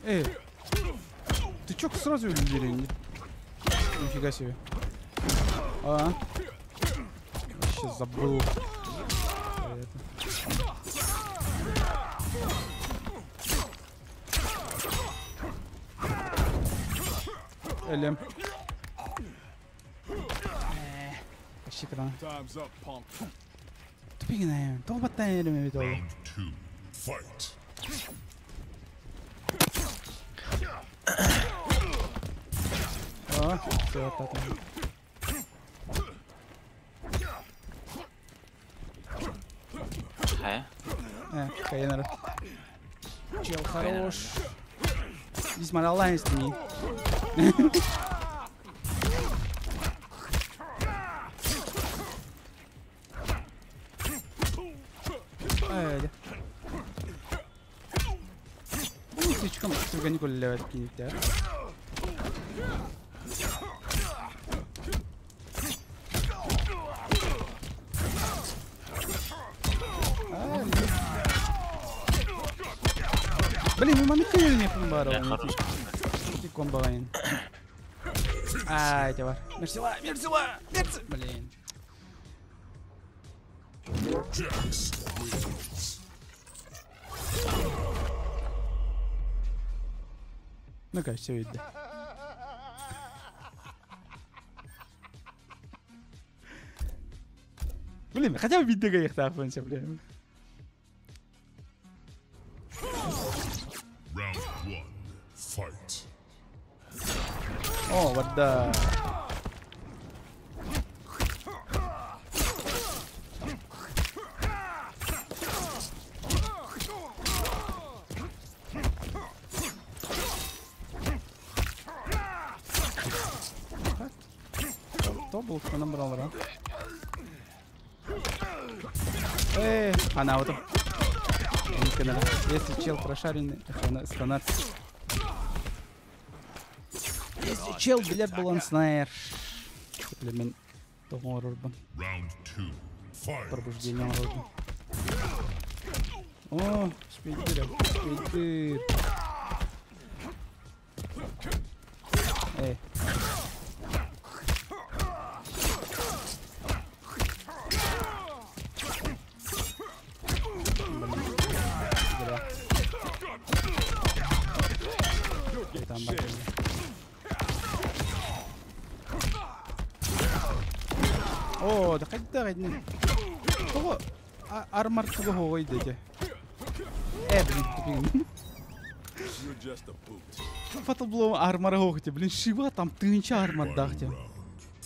Speaker 1: Эй, ты чё сразу или? Нифига себе. А? Вообще забыл. Это. Элем. Вообще когда. Тупигнаем. Толбатаем.
Speaker 6: Round two. Fight.
Speaker 1: О, все, так. Хайа? Чел хорош. Здесь моралайнс не. Ну, слишком строго не да? Блин, мы маны күйүн бар.
Speaker 2: Да, хорош.
Speaker 1: Комбайн. Ай, бар. Мерсила, мерсила, мерси. Блин.
Speaker 6: Jax wins.
Speaker 1: Ну-ка, все видно. Блин, хотя бы видно, их так, блин.
Speaker 6: Round one. Fight.
Speaker 1: О, вода. То был, кто набрал, да? Эй, она вот. Если чел прошаренный, станат. Если чел, блядь, был он снайр. Блин, тоғын
Speaker 6: Round two. Fight.
Speaker 1: Пробуждение оружия. О, шпидыр, шпидыр. Эй. Блин, зря. Там бачили. О, да хоть да Того армор того хой дети. Блин, блин.
Speaker 6: You're just a boot.
Speaker 1: Fatal Blow армор хохте, блин, шива там тынча армор дахте.
Speaker 6: Round.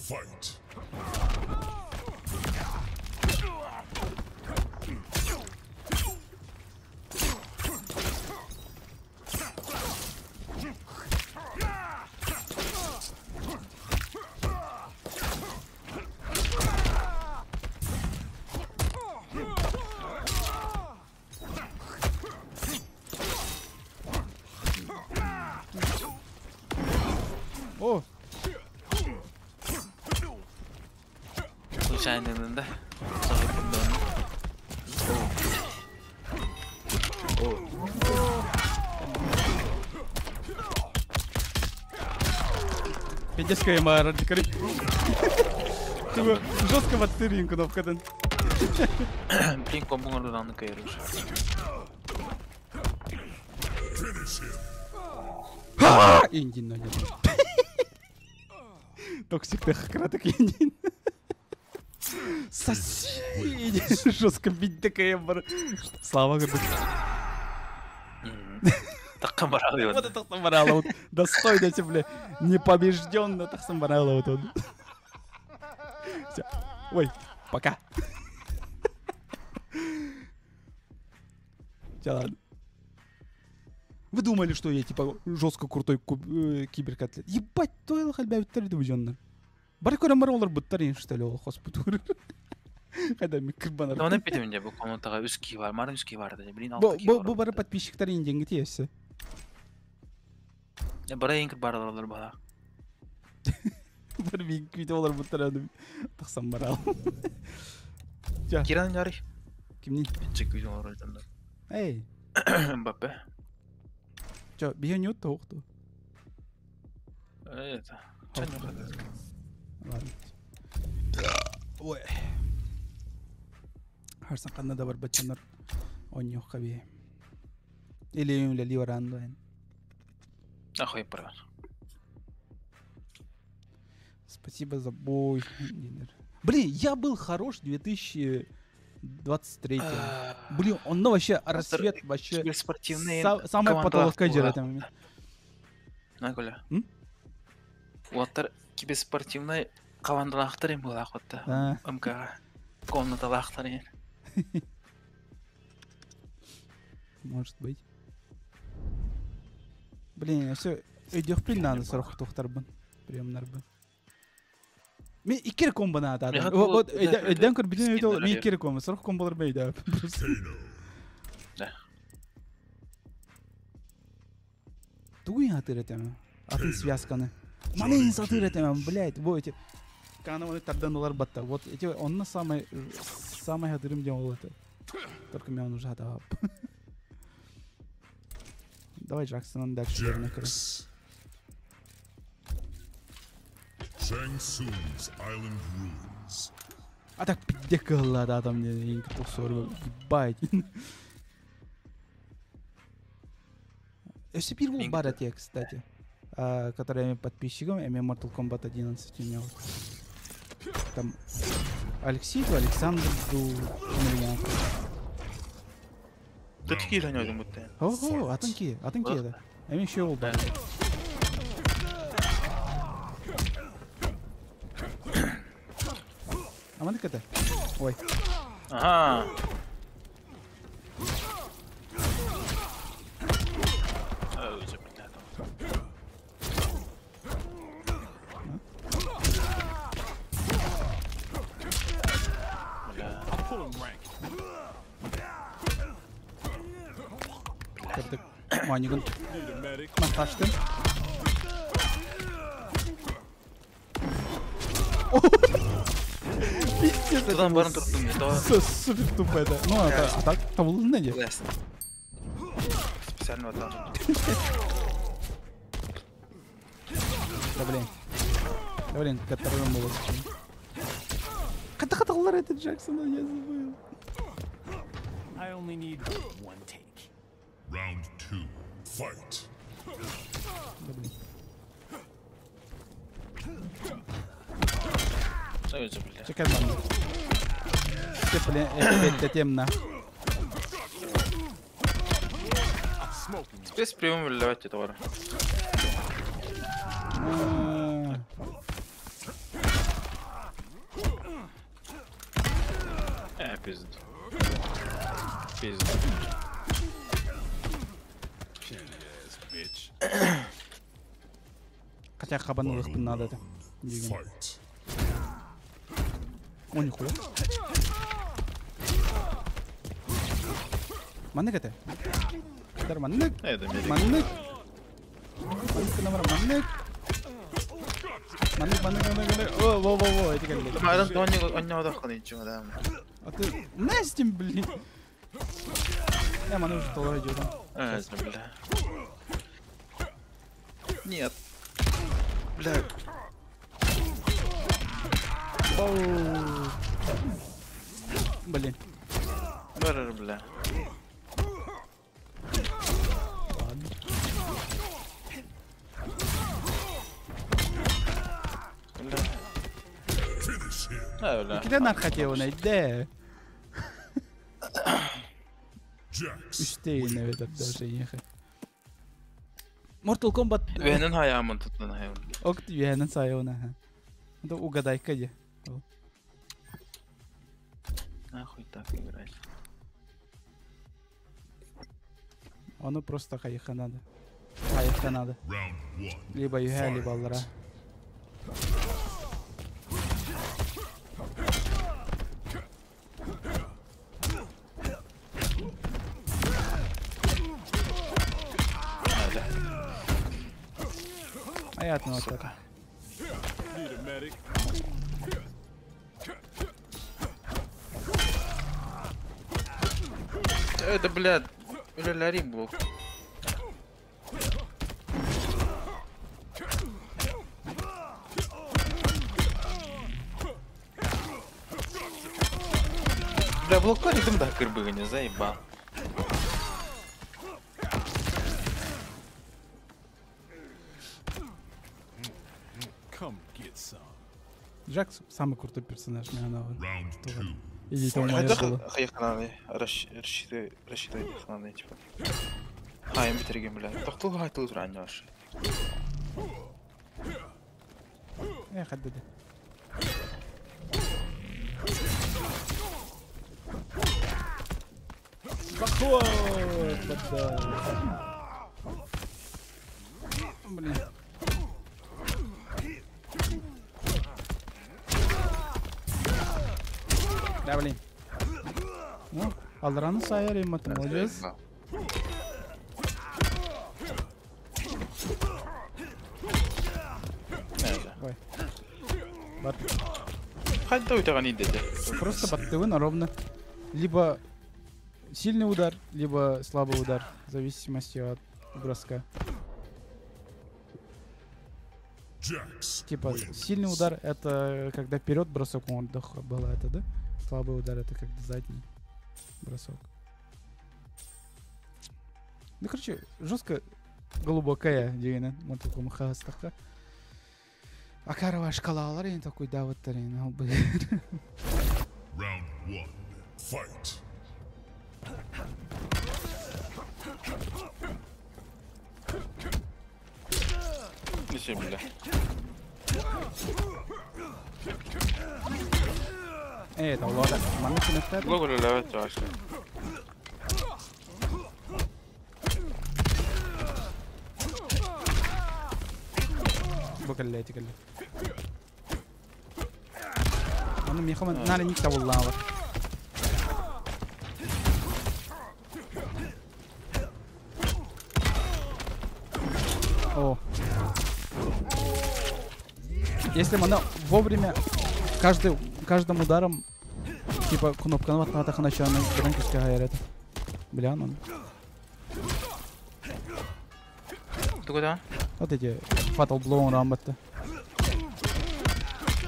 Speaker 6: Fight.
Speaker 1: О,
Speaker 2: Случайно, да?
Speaker 1: пиздец каймар, короче. Типа, жестко в оттырин кнопкадан.
Speaker 2: Блин, комбо ордан кайрыш.
Speaker 6: Finish him.
Speaker 1: Индин, но нет. Токсик ты краток индин. Соси! Жестко бить такая бар. Слава говорит.
Speaker 2: Таккан баралы
Speaker 1: Вот это барала вот. Достойно тебе, бля. Непобежденно тахсан барала вот он. Всё. Ой, пока. Всё, ладно. Вы думали, что я типа жестко крутой киберкотлет? Ебать, то я хальбя виттер Баркора маролар буттарин что ли, хоспутур. Когда микробанар.
Speaker 2: Ну, оны битим де бу комнатага үс ки бар, марын үс ки бар да. Блин,
Speaker 1: Бу
Speaker 2: алты ки
Speaker 1: бу
Speaker 2: бар.
Speaker 1: бу бары подписчиктар деньги тиесе.
Speaker 2: Бара ең баралар бала.
Speaker 1: Бар бик видеолар буттар тахсан барал.
Speaker 2: Киран ярый.
Speaker 1: Кимни?
Speaker 2: Чек видеолар айтам
Speaker 1: Эй,
Speaker 2: Мбаппе.
Speaker 1: чё, бие не тоқту.
Speaker 2: Это. Чан yok.
Speaker 1: Ладно. Ой. Харсан қанна да бар бачанар. Оньо хаби. Или юм лели варандо эн.
Speaker 2: Ахой пара.
Speaker 1: Спасибо за бой. Динер. Блин, я был хорош в 2023. Блин, он ну, вообще рассвет вообще
Speaker 2: Киберспортивный
Speaker 1: самая потолка в этот момент.
Speaker 2: Наколя.
Speaker 1: М?
Speaker 2: Уаттар киберспортивный командалахтар им була хотта.
Speaker 1: А,
Speaker 2: МК. Комнаталахтар им.
Speaker 1: Может быть. Блин, все, өйдөхпүн нааны сорох тухтарбын. Приемнарбын. Мен иккер комбо наада.
Speaker 2: Меха
Speaker 1: Вот
Speaker 2: тул-
Speaker 1: өйдөн көр бүтүн өйдө
Speaker 2: скиннер
Speaker 1: мен
Speaker 2: алер.
Speaker 1: иккер комбо сорох комболор бейдө.
Speaker 6: Kano.
Speaker 2: Да.
Speaker 1: Тугуй атыр этем. Атын связканы. Маны сатыр этем, блядь, вот эти. Кана оны тардан олар батта. Вот эти он на самый самый хатырым дем ол это. Только мен уже хатап. Давай Джексонан дальше верно.
Speaker 6: Jax. Shang Tsung's Island Ruins.
Speaker 1: А так пиздец, да, там мне кусор, ебать. Өссө биир уол бар этэ, кстати. Который я подписчиком, я Mortal Kombat 11 имел. Там Алексей, то Александр, ду,
Speaker 2: Тут киһи ойдум бутта.
Speaker 1: Ого, атын ки, это. Эми еще ол бар. А маннык это? Ой.
Speaker 2: Ага. Ой, бля, там. Бля.
Speaker 4: Pulling rank.
Speaker 1: Кырдык. Манигын
Speaker 6: Need a medic.
Speaker 1: манташтым. Пиздец, это
Speaker 2: Тудан
Speaker 1: было
Speaker 2: барын турдум, не то.
Speaker 1: Супер тупо это. Ну, это, а так табылын не.
Speaker 2: Лес. Специально вот там.
Speaker 1: Да блин. Да блин, которым было. Ката это Джексона, я забыл.
Speaker 7: I only need one take.
Speaker 6: Round two. Fight.
Speaker 1: Да блин.
Speaker 2: Ой, бля.
Speaker 1: Чекай, мам. Блин, это темно.
Speaker 4: Smoking.
Speaker 2: Спецприем выливать это вара. Пизду. Пизду.
Speaker 6: Ass bitch.
Speaker 1: Хотя хабанул их надо это.
Speaker 6: Fight.
Speaker 1: О, нихуя. Маннык это? Дар маннык.
Speaker 2: Это медик.
Speaker 1: Маннык. Маннык номер маннык. Маннык, маннык, маннык, маннык. О, во, во, во, эти как
Speaker 2: Майдан тони оння одахын ичим адам.
Speaker 1: А ты Настя, блин. Я маны уже толор идет.
Speaker 2: Это, бля. Нет. Бля.
Speaker 1: Оу. Блин.
Speaker 2: Бля, бля.
Speaker 1: Ладно.
Speaker 2: Бля.
Speaker 6: Finish him.
Speaker 2: А, бля.
Speaker 1: Киде нар хотел найти?
Speaker 6: Jax.
Speaker 1: Үстейін evet даже ехать. Mortal Kombat
Speaker 2: Венен хаямын tutun hayam.
Speaker 1: Ок үйәнен сайына. Да угадай-ка де.
Speaker 2: Нахуй так играть.
Speaker 1: Ону просто хайыха надо. Хайыха надо.
Speaker 6: Round one.
Speaker 1: Либо юхэ, либо аллара.
Speaker 2: Бля.
Speaker 1: Понятно вот так.
Speaker 6: Need a medic.
Speaker 2: Это, бля, Ляри был. Бля, блокари дым да кырбыга не заебал.
Speaker 6: Come get some.
Speaker 1: Джакс самый крутой персонаж, наверное.
Speaker 6: Round two.
Speaker 1: Идите, у моя было.
Speaker 2: Хайхананы, рассчитай, рассчитай хананы, типа. Хайм битерген, бля. Тохтул хайтыл раньше.
Speaker 1: Эх, отдали. Поход! Да. Блин. Да, блин. Ну, Алраны сайар им ты молодец. Ой. Бат. Просто баттывын ровно. Либо сильный удар, либо слабый удар. В зависимости от Броска. Типа сильный удар это когда вперед бросок он было это, да? Слабый удар это когда задний бросок. Ну короче, жестко глубокая дегенен Mortal Kombat хастака. Акарова шкалалар енді такой да вот
Speaker 6: Round one. Fight.
Speaker 2: Неси, бля.
Speaker 1: Эй, это улада. Манна кинеттер.
Speaker 2: Лого левет чашка.
Speaker 1: Бу кэллэ, кэллэ. Аны мехама нары ник табыллаабар. О. Если она вовремя каждым ударом типа кнопка на ватнатах начала громкость это. Бля, ну.
Speaker 2: Ты куда?
Speaker 1: Вот эти Fatal Blow рамбатты.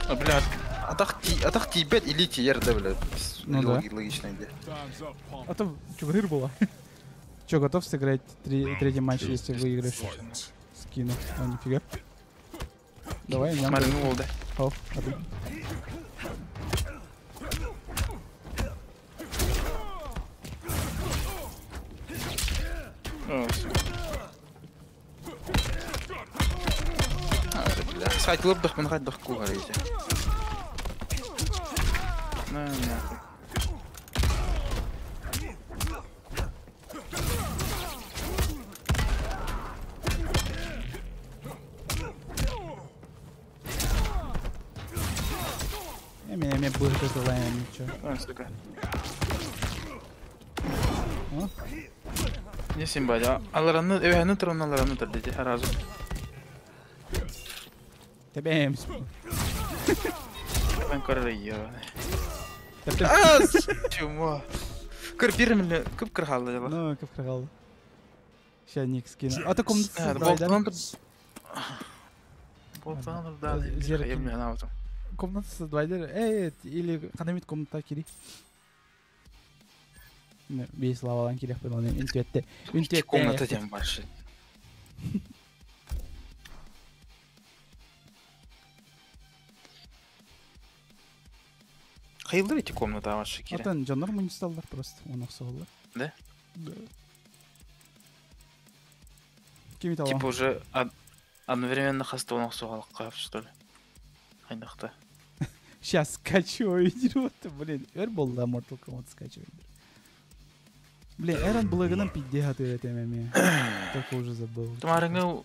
Speaker 2: А, бля, атах тибет или тиер, да, бля.
Speaker 1: Ну да.
Speaker 2: Логичная идея.
Speaker 1: А то чугыр было. Че, готов сыграть третий матч, если выиграешь? Скину. О, нифига. Давай, я.
Speaker 2: Марину, да.
Speaker 1: О, а ты?
Speaker 2: Сайт лыбдах мен хайдах кугар эти. На, нахуй.
Speaker 1: Меня будет желание ничего.
Speaker 2: А, сука.
Speaker 1: А?
Speaker 2: Не симба, аларанны, эвәһәне торын аларанны тор диде, разу.
Speaker 1: Тебем.
Speaker 2: Ben kararı А, чума. Кыр бирмеле, күп кыргалды дела.
Speaker 1: Ну, күп кыргалды. Ща ник скину. А то комната
Speaker 2: Болтан да.
Speaker 1: Комната создавай. Эй, или ханамит комната кири. Бей славалан кирек мен оны үнтетте. Үнтетте.
Speaker 2: Комната тем больше. Хайылдыр эти комната ваши кире.
Speaker 1: Атын жанар мунисталлар просто, оны соғылар.
Speaker 2: Да?
Speaker 1: Да. Ким итала?
Speaker 2: Типа уже одновременно хаста оны соғалыққа, что ли? Айнақта.
Speaker 1: Сейчас скачиваю, блин, өр болды Mortal Kombat скачиваю. Блин, Эрон блогынан пизде гатыр это маме. Только уже забыл.
Speaker 2: Тамарыңы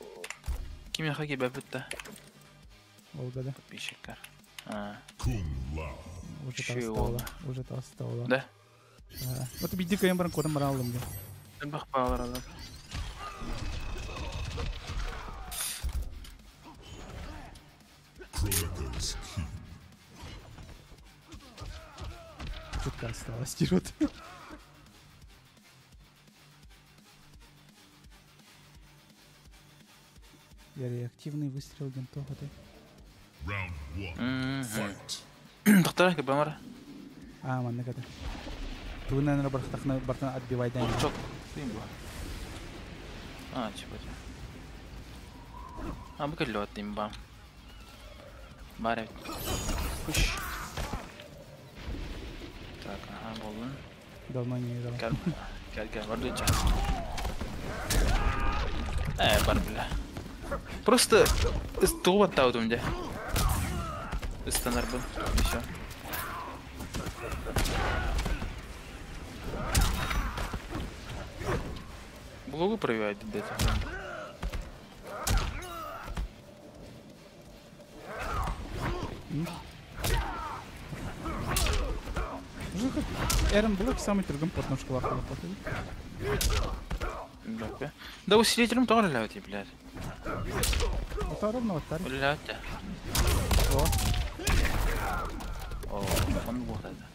Speaker 2: киме хаги бәбітті.
Speaker 1: Olga, да?
Speaker 2: Подписчиктар.
Speaker 1: Уже толстала. Уже толстала.
Speaker 2: Да?
Speaker 1: Вот биди кайым баран көрім бара алдым.
Speaker 2: Бақ бағалар алады.
Speaker 1: Чутка осталось, дерут. Я реактивный выстрел гентога ты.
Speaker 2: Доктор, как бамара?
Speaker 1: А, манна ката. Ту, наверное, бархтахна бартан отбивай дай.
Speaker 2: Чок, ты им А, чего тебе? А, мы лед им бам. Баре. Пуш. Так, ага, болдун.
Speaker 1: Давно не играл.
Speaker 2: Гel, гel, гel, бар дүйче. Бар бля. Просто тугу баттаудум де. Ыстанар был, еще. Блогу проверять где-то.
Speaker 1: Эрон Блэк самый другом потом школах.
Speaker 2: Да усилителем тоже ляти, блядь.
Speaker 1: Это ровно вот так.
Speaker 2: Блядь.
Speaker 1: О.
Speaker 2: О, он вот это.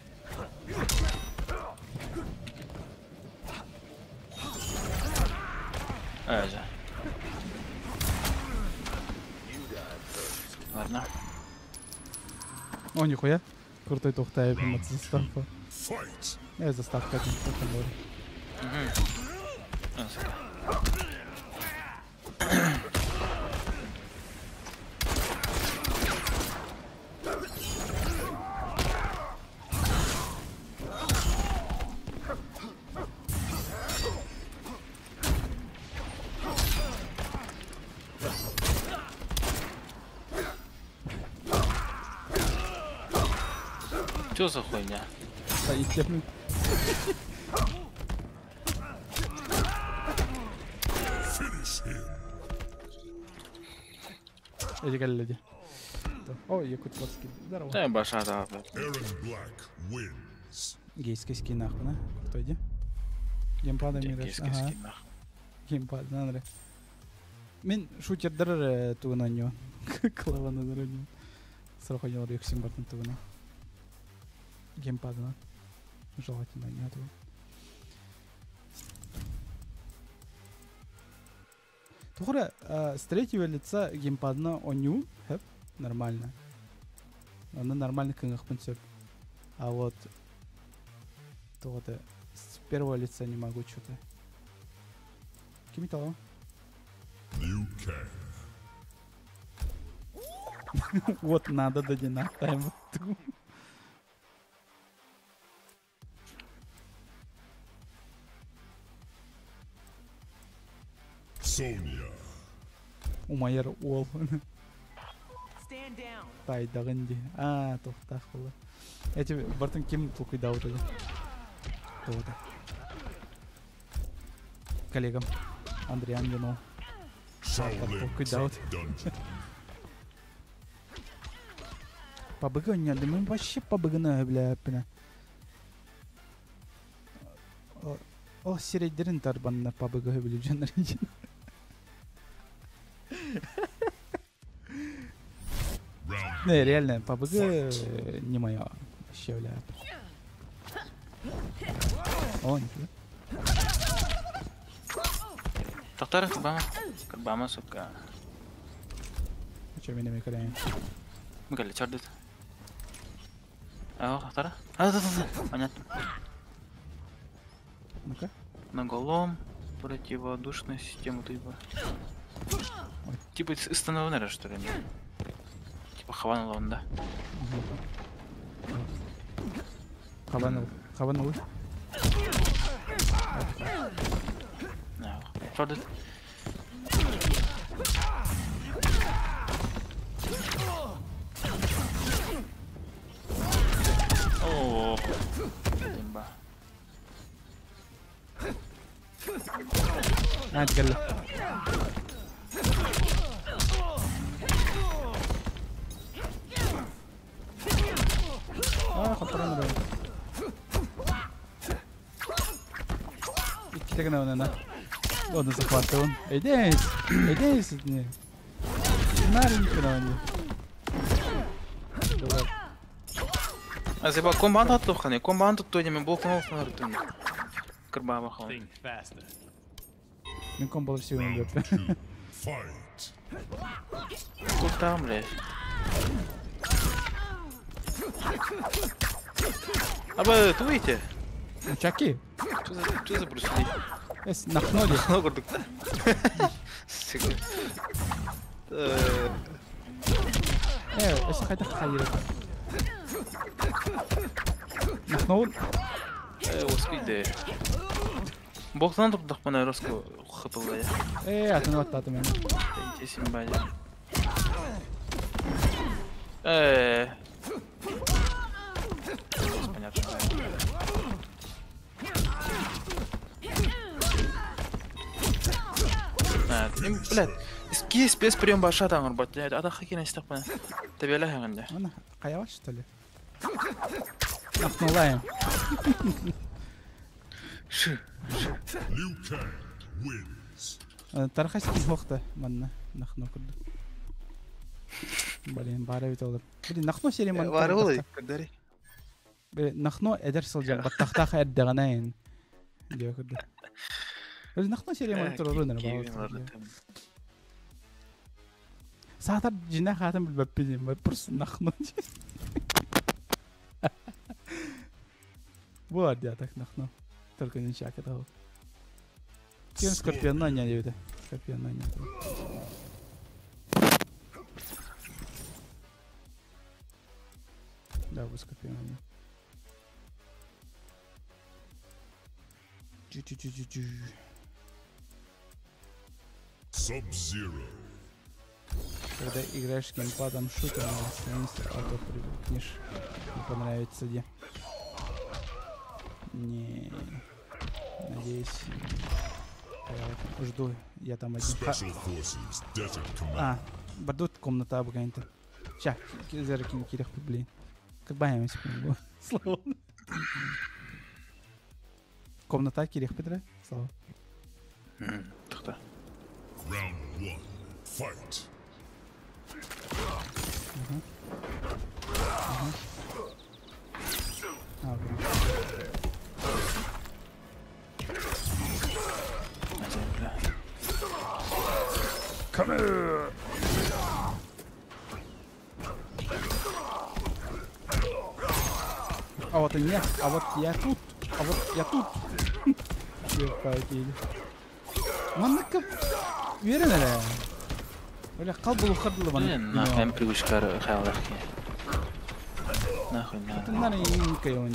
Speaker 2: А, Ладно.
Speaker 1: О, нихуя. Крутой тухтай от заставка.
Speaker 6: Fight.
Speaker 1: Заставка один,
Speaker 2: Угу. Сука. Чё за хуйня?
Speaker 1: Стоит ли? Эти коллеги. О, якутский. Здорово.
Speaker 2: Да, баша, да.
Speaker 1: Гейский скин нахуй, да? Крутой, иди. Геймпада мираш.
Speaker 2: Гейский скин нахуй.
Speaker 1: Геймпад, надо. Мен шутердер тугuna нё. Клавана дөрөнө. Срок ойнор юксин бартын тугuna. Геймпадына. Желательно не этого. Тухура, с третьего лица геймпадына оню, хэп, нормально. Она нормально кыңых. А вот то вот с первого лица не могу что-то. Кими того? Вот надо додина тайм.
Speaker 6: Sonya.
Speaker 1: Умайыр ол. Тайдагынди. А, тохтах было. Эти бартын ким толкуйда уже. Тода. Коллегам. Андриан Юнол. Толкуйда. Пабыгы не, да мы вообще пабыгына, бля, пина. О, середерин тарбанна пабыгы били жанрин. Не, реально, ПБГ не моё. Вообще, бля. О, нифига.
Speaker 2: Тахтар, кабама. Кабама, сука.
Speaker 1: А чё, меня микрофон?
Speaker 2: Микали, чё дит? А, Тахтара? А, да, да, да, понятно.
Speaker 1: Ну-ка.
Speaker 2: Наголом, противодушная система, типа. Типа из что ли? Типа хаванула он, да?
Speaker 1: Хаванул. Хаванул.
Speaker 2: Правда. О, имба.
Speaker 1: А, теперь. А, хаппаран Иккитегна она. Ладно, захватывал. Эйдейс! Эйдейс! Не. Нари Давай.
Speaker 2: А заба команда туханы, команда туни, мен блок нол фнар туни. Кырбаба хан.
Speaker 1: Мен комбо все умрет.
Speaker 2: Куда, блядь? Аба, туйте.
Speaker 1: Чаки.
Speaker 2: Что за Брюс Ли?
Speaker 1: Эс, нахнули.
Speaker 2: Нахнули.
Speaker 1: Эс, хайда хайыр. Нахнул.
Speaker 2: Успейте. Богдан тут дахпана роско хапал я.
Speaker 1: Атын ваттаты мен.
Speaker 2: Иди симбади. Понятно. Блядь, кис без прием баша там рабат. Ада хакина истакпана. Табела хаганда.
Speaker 1: Ана, каява что ли? Нахнулаем.
Speaker 2: Шы.
Speaker 6: Liu Kang wins.
Speaker 1: Тархас кизмохта манна нахно курду. Блин, бара бит олар. Блин, нахно серия ман.
Speaker 2: Бары ол, кадари.
Speaker 1: Блин, нахно эдер сылжан баттахтах эрдеганайн. Дио курду. Нахна серия маны турарун эрэ. Саатар дьинэ хаатын билбэппин, просто нахну. Вот я так нахну. Только не чак это вот. Кем скорпиона не диэбитэ. Скорпиона не. Да, вот скорпиона не. Чу-чу-чу-чу-чу.
Speaker 6: Sub-Zero.
Speaker 1: Когда играешь геймпадом шутер, останешься, а то привыкнешь. Не понравится где. Не. Надеюсь. Я жду. Я там один.
Speaker 6: Special Forces Desert Command.
Speaker 1: А, бардут комната абганта. Ща, зеркин кирих, блин. Как баям секунду. Слава. Комната кирих петре. Слава.
Speaker 2: Тохта.
Speaker 6: Round one. Fight.
Speaker 1: А, блин.
Speaker 2: Бля.
Speaker 1: А вот и нет, а вот я тут, а вот я тут. Ебать. Маннык үөрэн эрэ. Бля, қал булу хадылы
Speaker 2: Блин,
Speaker 1: мана.
Speaker 2: нахуй мен привычка хаалах ки. Нахуй на.
Speaker 1: Тыннар инкай он.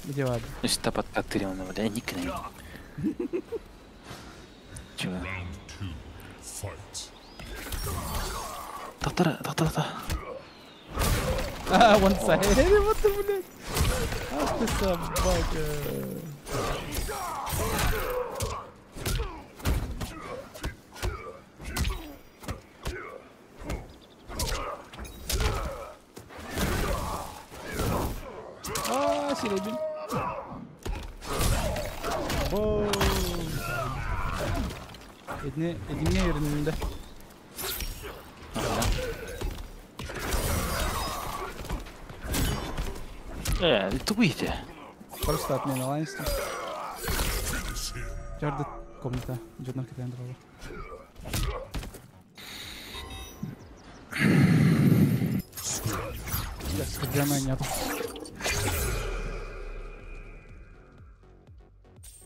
Speaker 1: Где ладно?
Speaker 2: Ну сюда подкатырил, бля, ник на. Чего?
Speaker 6: Round two. Fight.
Speaker 2: Тохтара, тохтара, тохтара.
Speaker 1: А, one side. Вот ты, блядь. Ах ты собака. А, серебин. Боу. Эдне, эдне yerinde.
Speaker 2: Тугуйте.
Speaker 1: Просто отмена лайнства. Жарды комната. Жоднар кетен туралы. Я скорпиона нету.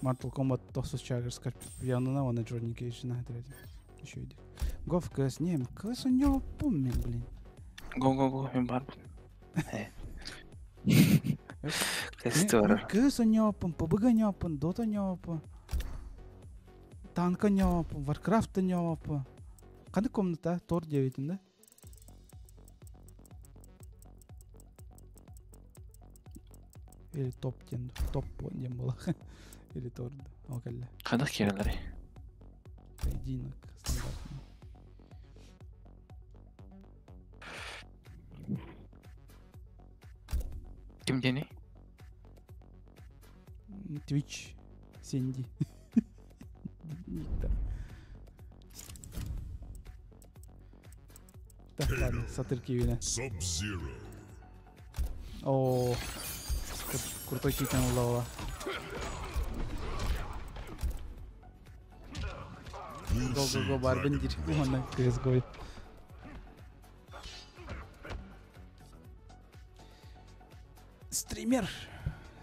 Speaker 1: Mortal Kombat тохсус чагыр скорпионuna оны Джонни Кейджина третий. Еще иди. Го в КС. Не, КС у него помню, блин.
Speaker 2: Го, го, го, мен бар. КС
Speaker 1: КС нёпын, ПБГ нёпын, Дота нёпын, Танка нёпын, Варкрафт нёпын. Қандай комната? Тор 9 да? Или топ ден, топ ден была. Или тор. О, кәлле.
Speaker 2: Қандақ керелер?
Speaker 1: Поединок стандартный.
Speaker 2: Ким дени?
Speaker 1: Twitch Сенди. Ник там. Так, ладно, сатыр кивина.
Speaker 6: Sub-Zero.
Speaker 1: О, крутой кикан улава. Го, го, го, барбен дир. Уна, CSGO. Стример.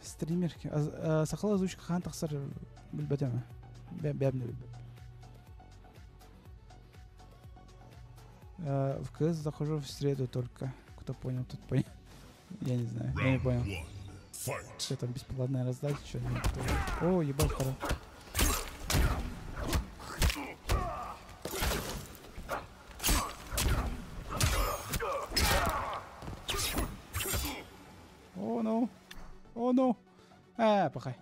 Speaker 1: Стример. Сақала озвучка хан тақсар билбетеме. Бәбне билбет. В КС захожу в среду только. Кто понял, тот понял. Я не знаю, я не понял. Что там бесплатная раздача? Что нет? О, ебать, пора. О, ну. О, ну. А, пахай.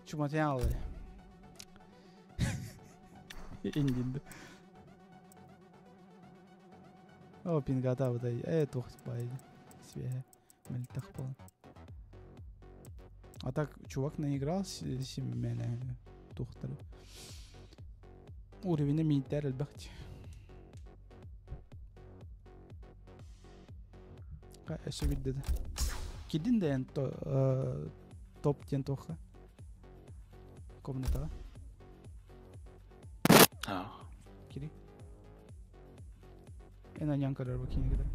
Speaker 1: Чуматялы. Индин. О, пингата вот эй, тух бай. Све. Мельтах пол. А так, чувак наиграл семена тухтар. Уровень митер элбахт. Эше бидде. Кидин да топ диэн туохха? Комнатаҕа. Кири. Эн аньан көрөр бу кинигede.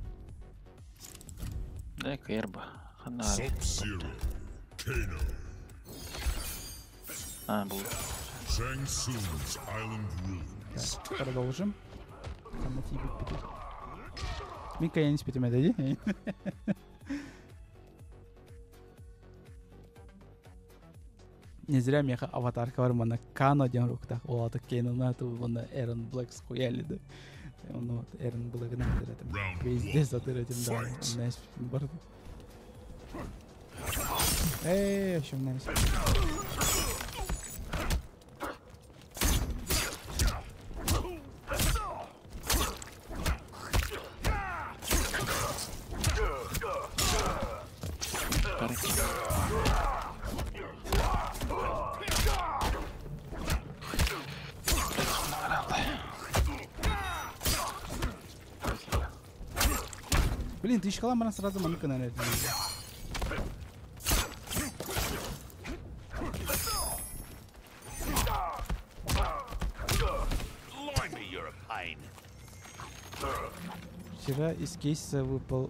Speaker 2: Да, кыйарба. Ханна
Speaker 6: Sub-Zero. Kano.
Speaker 2: А, был.
Speaker 6: Shang Tsung's Island Ruins.
Speaker 1: Так, продолжим. Ханна тиийбит бити. Мин кайан испитим эдэди. Не зря меха аватарка бар мана Кано диэн руктах олата Кейнона ту вона Эрон Блэк схуяли да. Он вот Эрон Блэк на этим. Везде затыр этим да. Найс бар. Эй, в общем, найс. Блин, ты еще мана сразу манка на это. Вчера из кейса выпал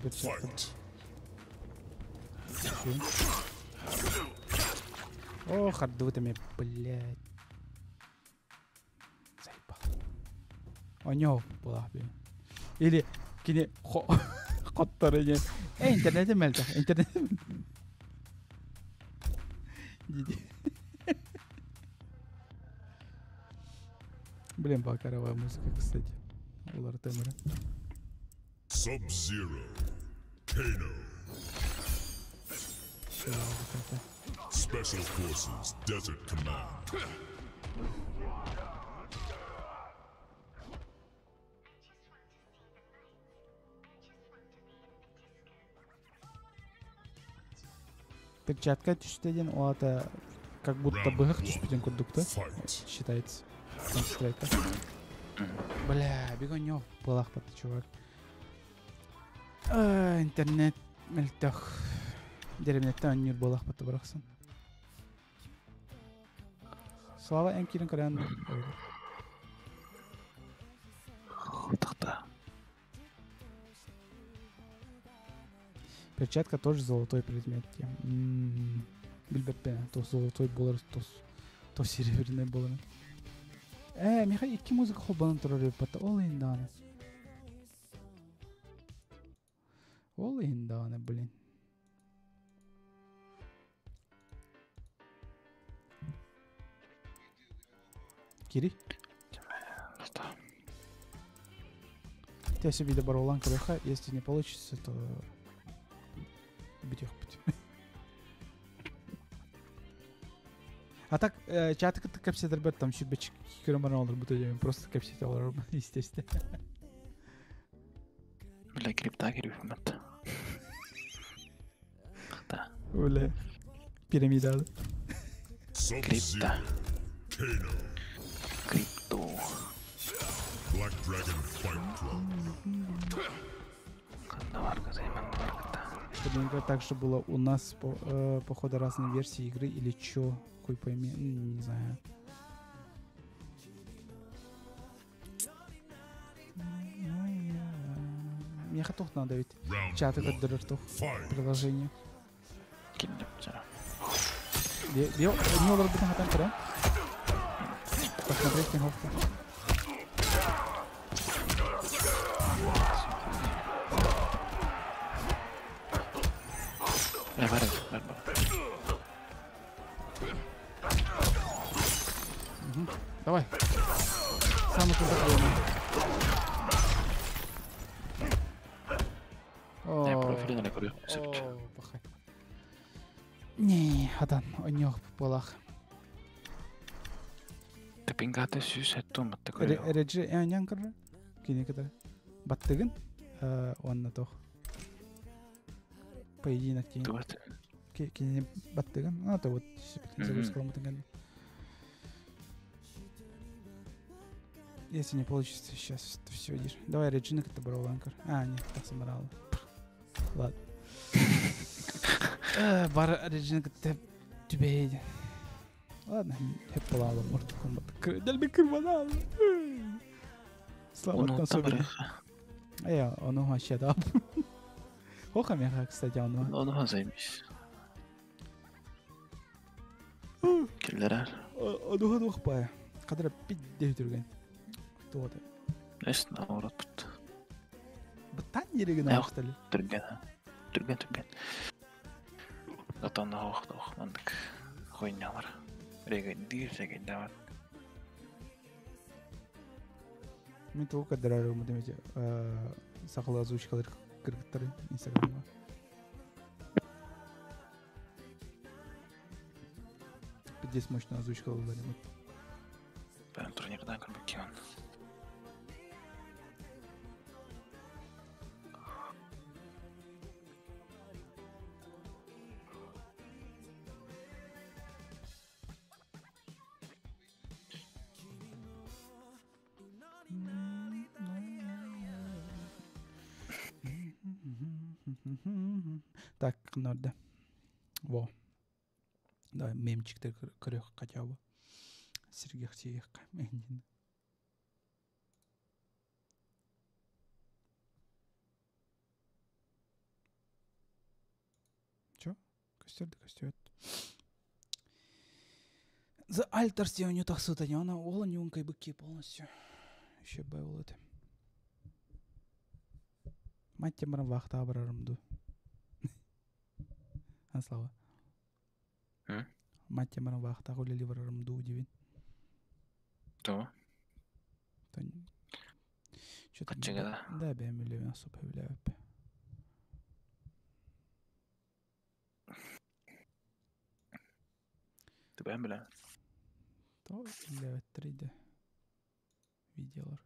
Speaker 1: перчатка. О, хардвытами, блядь. Заебал. У него была, блин. Или кини хоттары не. Эй, интернете мельта, интернет. Блин, бакаровая музыка, кстати. Улар Темера.
Speaker 6: Sub-Zero. Kano. Special Forces Desert Command.
Speaker 1: Перчатка түстеден, ол это как будто быһых түспүтен курдук да считается. Counter-Strike. Бля, бегонёв былах бат, чувак. Интернет мөлтөх. Деревнеттен өннүр былах бат барахсан. Слава эн кирин көрөн.
Speaker 2: Тахта.
Speaker 1: Перчатка тоже золотой предмет. Билбеппе, то золотой болар, то серебряный болар. Миха икки музыка холбанан турар бата ол инданы. Ол инданы, блин. Кири? Ты себе добавил КВХ, если не получится, то битех путь. А так, чаты капсетер там сүрбечик көрөмөр олар бут өйөм просто капсет алар, естественно.
Speaker 2: Бля, крипта кирбимет. Да.
Speaker 1: Бля, пирамида.
Speaker 2: Крипта. Крипто.
Speaker 6: Black Dragon Fight Club.
Speaker 1: Чтобы так же было у нас по походу разные версии игры или чё, хуй пойми, не знаю. Мне хотох надо ведь. Чаты как дыртох приложение. Посмотреть не ховка. Угу. Давай. Самый крутой. О, пахай. Не, адан, у него полах.
Speaker 2: Ты пингаты сюсет тума такой.
Speaker 1: Реджи, нянкар, кинекатар. Баттыгын, он на тох. Поединок тень. Кине баттыгын, а то вот загрузка мутыган. Если не получится, сейчас все идешь. Давай Реджина это брал анкар. А, нет, так собрал. Ладно. Бар режим кытта түбэйди. Ладно, хеп балалым Mortal Kombat. Дэлби кырбанал. Слава особенно. Я, оно вообще да. Хоха меха, кстати, оно.
Speaker 2: Ону заебись. Киллерер.
Speaker 1: Ону хадух пая. Кадра пидде түрген. Туота.
Speaker 2: Эс наоборот бут.
Speaker 1: Баттан ереген ақтали.
Speaker 2: Түрген. Түрген түрген. Атан ох ох мандык. Хуйнялар. Реге дир реге дават.
Speaker 1: Мен тугу кадрары мудемете сахала озвучкалар кыргыттары Инстаграмга. Пиздец мощно озвучка бар.
Speaker 2: Бен турнирдан көрбөккөн.
Speaker 1: Так, норда. Во. Давай мемчиктер көрөх хотя бы. Сергех сиех. Чё? Костер да костер. За альтер у нее тахсыта, она ола не ункай быки полностью. Еще был это. Мать темрам вахта абрарымду. Слава. Мать темрам вахта гулили варарымду удивин.
Speaker 2: То?
Speaker 1: Что-то. Да, бэм или особо являю.
Speaker 2: Ты бэм бля?
Speaker 1: То для 3D видеолар.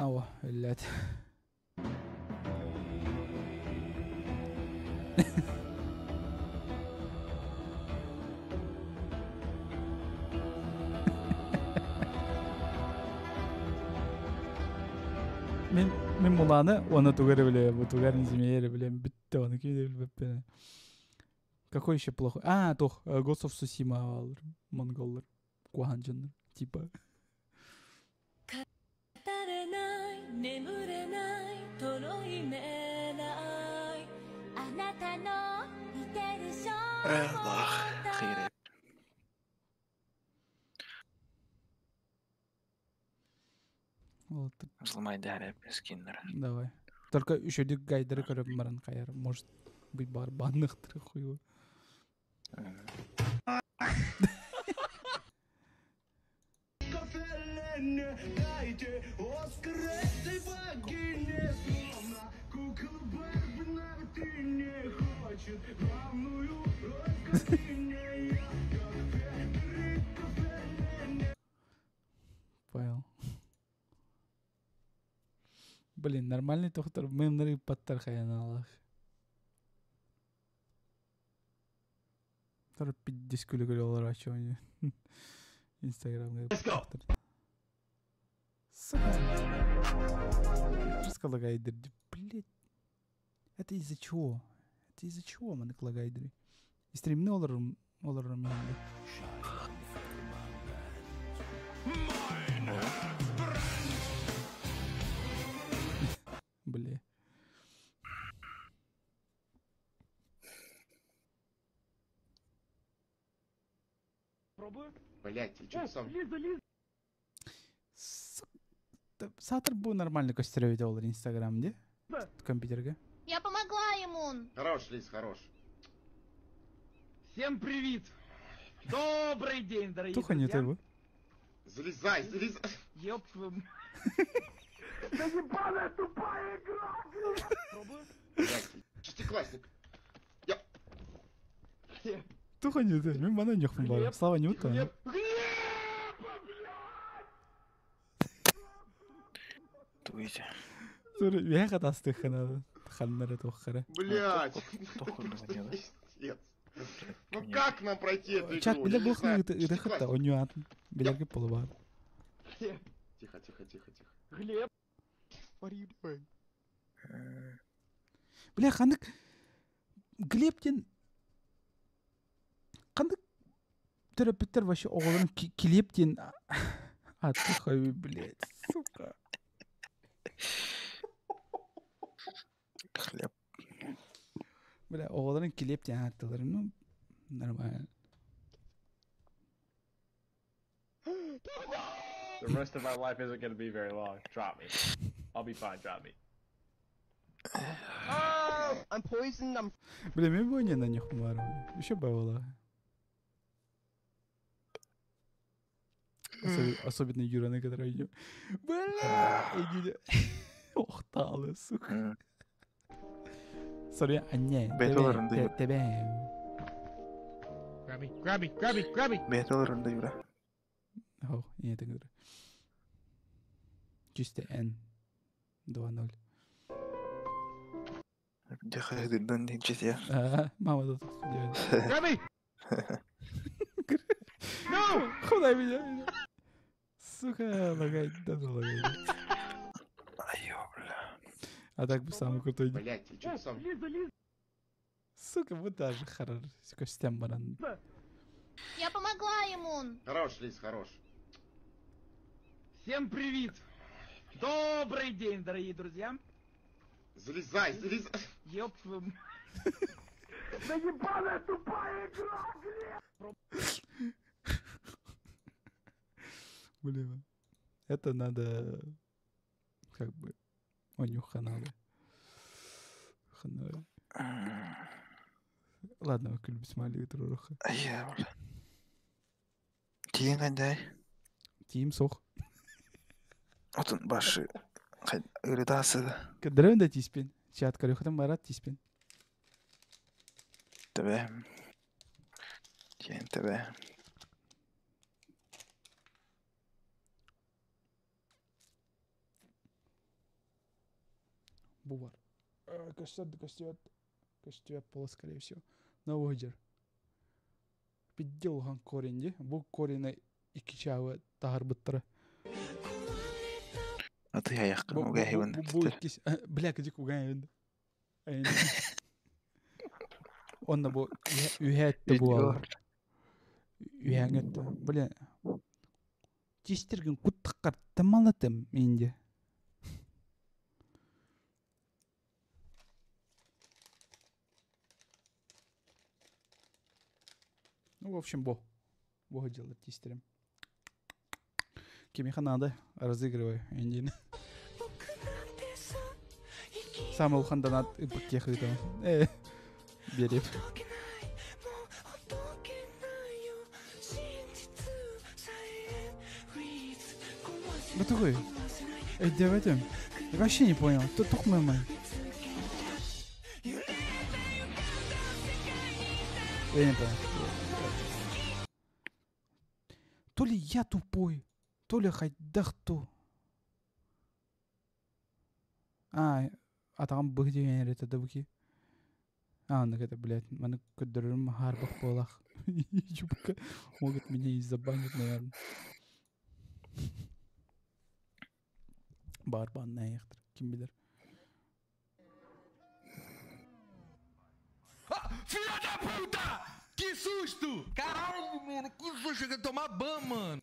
Speaker 1: Ауа, блядь. Мен муланы, оны тугары биле, бу тугарын зимеери билем, битте оны кимде билбеппен. Какой еще плохой? А, тох, Ghost of Tsushima алыр, монголлар, куанжыннар, типа.
Speaker 2: Эх, хейреп.
Speaker 1: Вот.
Speaker 2: Взломай дәреп скиннер.
Speaker 1: Давай. Только еще дик гайдеры көрөп баран каяр. Может быть бар банныктыр хуево. Понял. Блин, нормальный доктор, мемнери паттар хаяналах. Тор пиздец күлі олар ачы они. Инстаграмга.
Speaker 4: Let's go.
Speaker 1: Сука. Раскалагайдер, блять. Это из-за чего? Это из-за чего мы наклагайдеры? И стримны олар олар менде. Бля.
Speaker 7: Пробую.
Speaker 8: Блять, и чё сам?
Speaker 7: Лиза, Лиза.
Speaker 1: Сатыр бу нормально костеревить олар Инстаграм, де? Компьютерге.
Speaker 9: Я помогла ему.
Speaker 8: Хорош, Лиз, хорош.
Speaker 7: Всем привет. Добрый день, дорогие
Speaker 1: Туха не
Speaker 7: друзья.
Speaker 1: ты бы.
Speaker 8: Залезай, залезай.
Speaker 7: Ёб твою... Да ебаная тупая игра! Пробую.
Speaker 8: Блять, шестиклассник. Я...
Speaker 1: Туха не ты, мен бана нехпын бар. Слава не ута.
Speaker 7: Глеб,
Speaker 2: Туйте.
Speaker 1: Тур, я хатасты хана. Ханнары туххара.
Speaker 8: Блять. Пиздец. Ну как нам пройти эту игру?
Speaker 1: Чат,
Speaker 8: Я
Speaker 1: биле
Speaker 8: не
Speaker 1: бухны
Speaker 8: знаю.
Speaker 1: это хатта, онюатын. Билерге полубар.
Speaker 8: Тихо, тихо, тихо, тихо.
Speaker 7: Глеб. What are you doing?
Speaker 1: Бля, ханнык Глеб диэн ханнык төрөппүттэр вообще оҕолорун Килиэп диэн ааттыы блядь, сука.
Speaker 2: Хлеб.
Speaker 1: Бля, оҕолорун Килиэп диэн ааттыылар, ну, нормально.
Speaker 10: The rest of my life isn't gonna be very long. Drop me. I'll be fine, drop me.
Speaker 7: Oh, I'm poisoned. I'm
Speaker 1: Бля, мен бойня на них баар. Еще бывало. Особенно Юра, на который идем. Бля, иди. Ох, талы, сука. Sorry, а не.
Speaker 2: Бэйэтэ олорон да Юра.
Speaker 1: Тебе.
Speaker 7: Grab me, grab me, grab me, grab me.
Speaker 2: Бэйэтэ олорон да Юра.
Speaker 1: О, не это говорю. Чисто N. 2-0.
Speaker 2: Дьэ хаһыытырдан дьиэтигэр.
Speaker 1: А, мама тут делает.
Speaker 7: Grab me! No!
Speaker 1: Куда меня? Сука, лагает, да лагает.
Speaker 2: Айо, бля.
Speaker 1: А так бы самый крутой.
Speaker 8: Блять, и чё ты сам?
Speaker 7: Лиза, Лиза.
Speaker 1: Сука, вот даже хорош. Костям баран.
Speaker 9: Я помогла ему.
Speaker 8: Хорош, Лиз, хорош.
Speaker 7: Всем привет! Добрый день, дорогие друзья.
Speaker 8: Залезай, залезай.
Speaker 7: Ёб твою м- Да ебаная тупая игра, Глеб!
Speaker 1: Блин. Это надо как бы у них ханалы. Ханалы. Ладно, күлбүс туруруха.
Speaker 2: Айа, бля. Тиийэн хайдай.
Speaker 1: Тиим сох.
Speaker 2: Отун башы. Ырытаасы.
Speaker 1: Кэдэрэн да тииспин. Чат көрөхтөн барат тииспин.
Speaker 2: Тэбэ. Тиийэн тэбэ.
Speaker 1: Бу бар. Көстөт, көстөт. Көстөт буолла, скорее всего. Новый Пиддел корень ди. Бу корень икки чаавы таһарбыттара.
Speaker 2: Аты аяққа
Speaker 1: Бу бу
Speaker 2: угаһыбын.
Speaker 1: бу бу иккис бля кыдьык угаһыбын. Онно бу үһээтте буолар. Үһээҥҥэ бля тиистэргин куттаххар тамалатым инде. Ну, в общем, бо. Бо делать тиистерим. Кимиэхэ надо, разыгрывай, индин. Самый улахан донат ыппыт ыытабын. Биэриэм. Бу тугуй? Өйдөөбөтүм. Я вообще не понял. Туох мемай. Я не понял. То ли я тупой, то ли хайдах ту. А, атаҕым быһ диэн эрэ дабыки. А, ну это, блядь, маны көрдөрөрүм хаарбах буолах. Юбка могут меня и забанить, наверное. Бар баннаахтар, ким билэр.
Speaker 7: Filha da puta! Que susto! Caralho, mano, que susto! Cheguei a tomar ban, mano.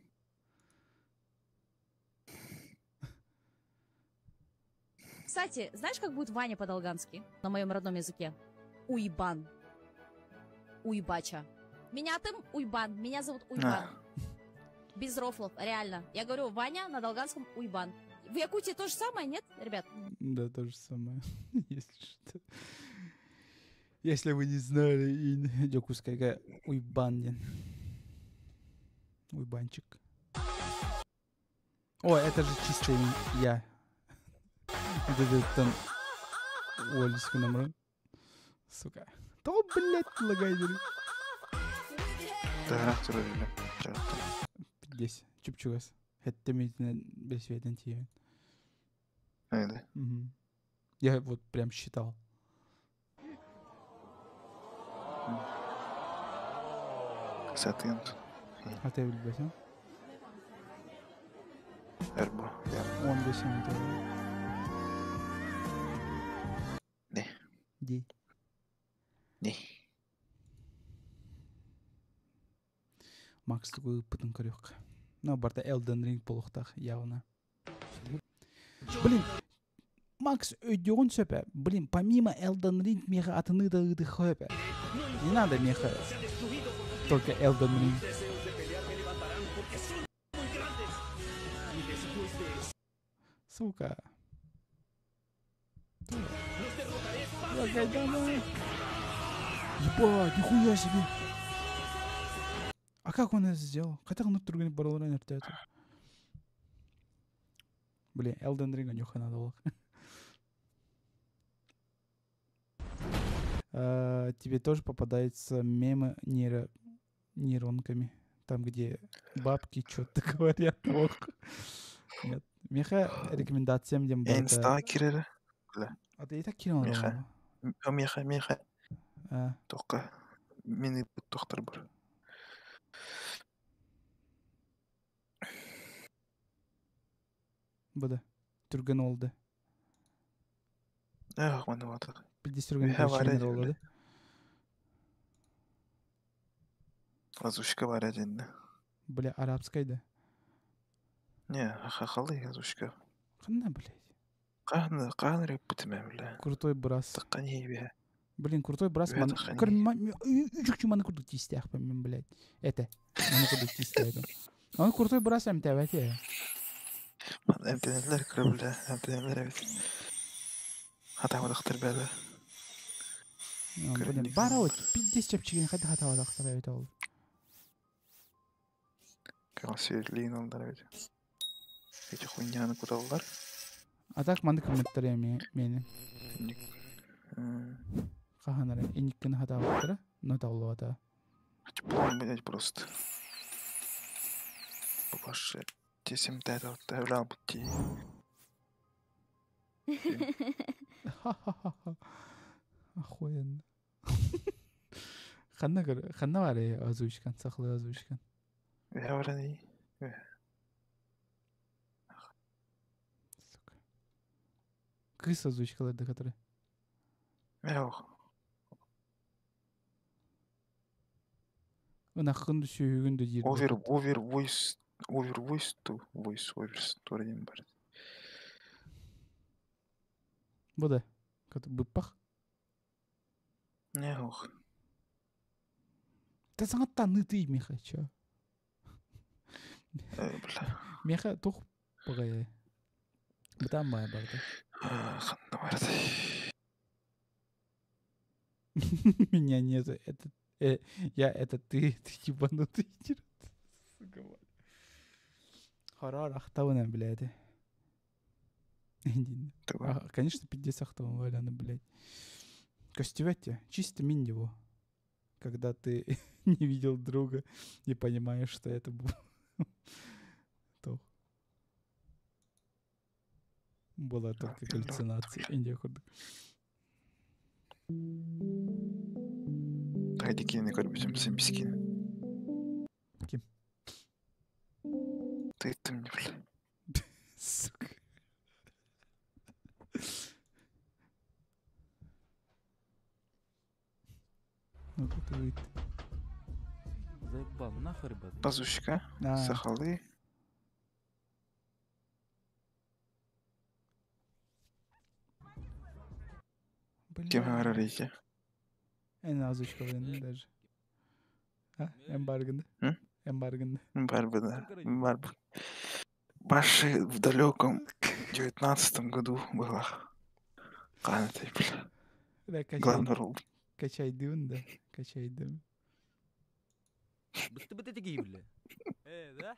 Speaker 11: Кстати, знаешь, как будет Ваня по-долгански на моем родном языке? Уйбан. Уйбача. Меня тым Уйбан. Меня зовут Уйбан. Без рофлов, реально. Я говорю, Ваня на долганском Уйбан. В Якутии то же самое, нет, ребят?
Speaker 1: Да, то же самое. Если что. Если вы не знали, и Дьокуускайга Уйбан диэн. Уйбанчик. О, это же чисто я. Вот это там Олечка намрын. Сука. То, блядь, лагайдер.
Speaker 2: Таһарах турар үлэ.
Speaker 1: Здесь, чуп-чугас. Хэттэ митинен бесветен тиийэн.
Speaker 2: Эйде.
Speaker 1: Мгм. Я вот прям считал.
Speaker 2: Сатыан.
Speaker 1: А ты билбэтим?
Speaker 2: Эрбо.
Speaker 1: 15 минут.
Speaker 2: Не.
Speaker 1: Ди.
Speaker 2: Не.
Speaker 1: Макс тугу ыыппытын көрүөххэ. Ну, барта Elden Ring буолуохтаах явно. Блин, Макс өйдүөҕүн сөп ээ. Блин, помимо Elden Ring миэхэ атыны да ыытыахха сөп ээ. Не надо миэхэ только Elden Ring. Сука. Ебать, нихуя себе. А как он это сделал? Хотя он түргенник барыларын эртээт. Блин, Elden Ring нюха надо было. Тебе тоже попадаются мемы нейронками? Там, где бабки что-то говорят. Ох. Нет. Миэхэ рекомендациям диэн барыта.
Speaker 2: Инстаҕа киирэрэ. Бля.
Speaker 1: А ты и так киирэн
Speaker 2: Миэхэ.
Speaker 1: олороҕун.
Speaker 2: Миэхэ, миэхэ.
Speaker 1: А.
Speaker 2: Туохха мин ыыппыт тохторбор.
Speaker 1: Бу да. Түргэн уолда.
Speaker 2: Эх, маны ватах.
Speaker 1: Пиздец түргэн
Speaker 2: Үһэ баар
Speaker 1: причиннэр
Speaker 2: этэ,
Speaker 1: буолла
Speaker 2: бля.
Speaker 1: да.
Speaker 2: Озвучка баар этиннэ.
Speaker 1: Бля, арабскай да.
Speaker 2: Не, хахалы озвучка.
Speaker 1: Ханна, блядь?
Speaker 2: Хаһан хаһан ырыппытым ээ, бля.
Speaker 1: Крутой брас.
Speaker 2: Таххан иһибиһэ.
Speaker 1: Блин, крутой брас
Speaker 2: Үһэ
Speaker 1: маны
Speaker 2: таххан
Speaker 1: көр
Speaker 2: иһи.
Speaker 1: үчүкчү маны курдук тиистээхпин мин, блядь. Это. Маны курдук тиистээбин. Аны крутой брас эмтээбэт ээ.
Speaker 2: Маны эмтэнэллэр көрө, бля, эмтэнэллэр эбит. Хатаабатахтар бээлэр.
Speaker 1: Блин,
Speaker 2: Көрүннүк.
Speaker 1: бара вот пиздец чэпчигин хайда хатаабатахтар эбит ол.
Speaker 2: Кэҕэ алдар эбит. Эти хуйняны куталлар.
Speaker 1: А так маны кыммыттар эми мени. Хаһан эрэ инниккин хатаабыттара, но табыллыбата.
Speaker 2: Диплом, блядь, просто. Папаша, тесем тәтә бля бутти.
Speaker 1: Ха-ха-ха. Охуенно. Ханна көр, ханна бар ээ озвучкан, сахалыы озвучкан.
Speaker 2: Үһэ баран ий. Үһэ.
Speaker 1: Сука. Кыыс озвучкалар да которые.
Speaker 2: Эх.
Speaker 1: Ынаххын да сүһүгүн да диир
Speaker 2: Овер,
Speaker 1: буолбут.
Speaker 2: овер, voice, овер, voice to, voice, over, story диэн бар.
Speaker 1: Бу да. Быппах.
Speaker 2: Эх.
Speaker 1: Та саҥаттан ытый миэхэ, чё?
Speaker 2: Э, бля.
Speaker 1: Миэхэ туох баҕайы. Бытаан баҕайы барда.
Speaker 2: Ханна барда.
Speaker 1: Меня нету. Это я, это ты, ты ебанутый. Сука, мать. Хоррор ахтабына, блядь.
Speaker 2: Туга.
Speaker 1: А, конечно, пиздец ахтабын валяны, блядь. Костювете, чисто миндиво. Когда ты не видел друга и понимаешь, что это был. То. Была только галлюцинация. Индия курдук.
Speaker 2: Хайди киини көрбүтүм син бискини.
Speaker 1: Ким?
Speaker 2: Тыттым не бля.
Speaker 1: Сука. Ну тут выйти.
Speaker 12: Заебал, нахуй, ребят.
Speaker 2: Озвучка.
Speaker 1: А.
Speaker 2: Сахалыы. Ким
Speaker 1: Бля.
Speaker 2: ити?
Speaker 1: Эн озвучка блин, даже. А? Эмбаргында?
Speaker 2: М?
Speaker 1: Эмбаргында.
Speaker 2: Бар бы, да. Бар бы. Баши в далеком 19-м году была. Канатай, бля.
Speaker 1: Бля, качай.
Speaker 2: Главный роль.
Speaker 1: Качайдым, да. Качайдым.
Speaker 12: Бысты быты такие, бля. Э, да?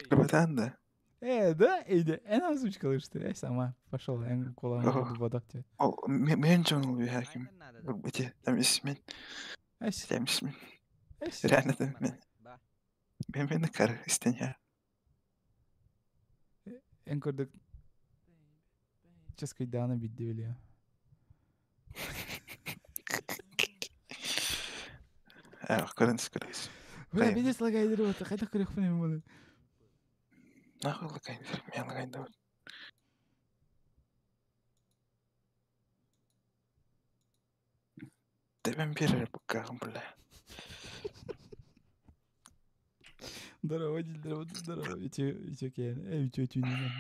Speaker 2: Капитан, да?
Speaker 1: Да, иди. Эн озвучка что я сама пошел, эн кулан
Speaker 2: О.
Speaker 1: бодок тебе.
Speaker 2: Ол, мен жонул бихаким. Эти, там исмен.
Speaker 1: Эс.
Speaker 2: Там исмен.
Speaker 1: Эс.
Speaker 2: Реально там мен. Мен мени кар истеня.
Speaker 1: Эн көрдүк. Сейчас кайдана бидди билия.
Speaker 2: Э, көрүнүс көрүнүс.
Speaker 1: Бля, видишь, лагайдыр вот, хайда көрөх мен мұны.
Speaker 2: Нахуй лакай, меня лагай давай. Тэбэн биэрэр буккаҕын бля.
Speaker 1: Здорово, здорово, здорово. Үтүө үтүө киһи. Э үтүө түүнүнэн.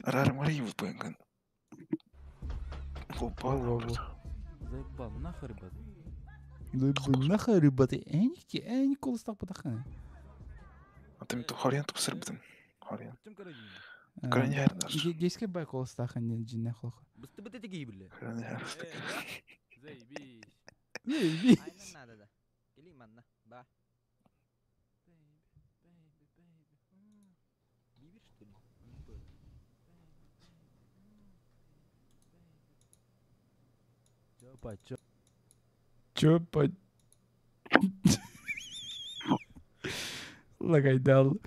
Speaker 2: Араарымары быыҥкын. Купал.
Speaker 12: Заебал, нахуй, ребята.
Speaker 1: Нахуй, ребята. Эник эник колыстах бутахан.
Speaker 2: Аты мен хорьян тупсыр битим. Хорьян. Крайне
Speaker 1: Гейске бай колыстахан не жинне хох.
Speaker 12: Бысты быты тиги бля.
Speaker 2: Крайне
Speaker 12: Заебись.
Speaker 1: Заебись.
Speaker 13: Надо да. Кели манна. Ба. Бивер, что ли? Не понял.
Speaker 12: Чё по чё?
Speaker 1: Чё по... Лагайдал.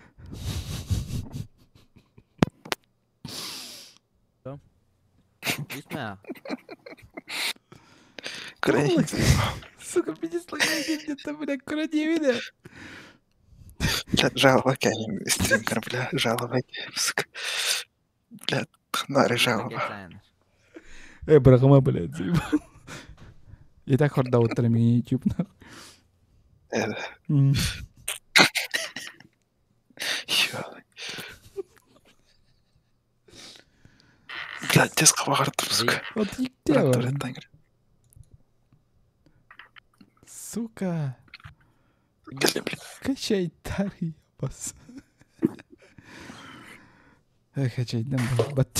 Speaker 13: Весьма.
Speaker 2: Крайне.
Speaker 1: Сука, пиздец, лагайдал где-то, бля, кради меня.
Speaker 2: Бля, жалоба кәйім стример, бля, жалоба кәйім, сука. Бля, нары жалоба.
Speaker 1: Э, брахма, блядь, заебал. И так хорда утром меня YouTube, нахуй.
Speaker 2: Э, Ё. Бля, тез қабағартып, сука.
Speaker 1: Вот ектево. Сука. Качай тары, бас. Эх, качай, дам бат.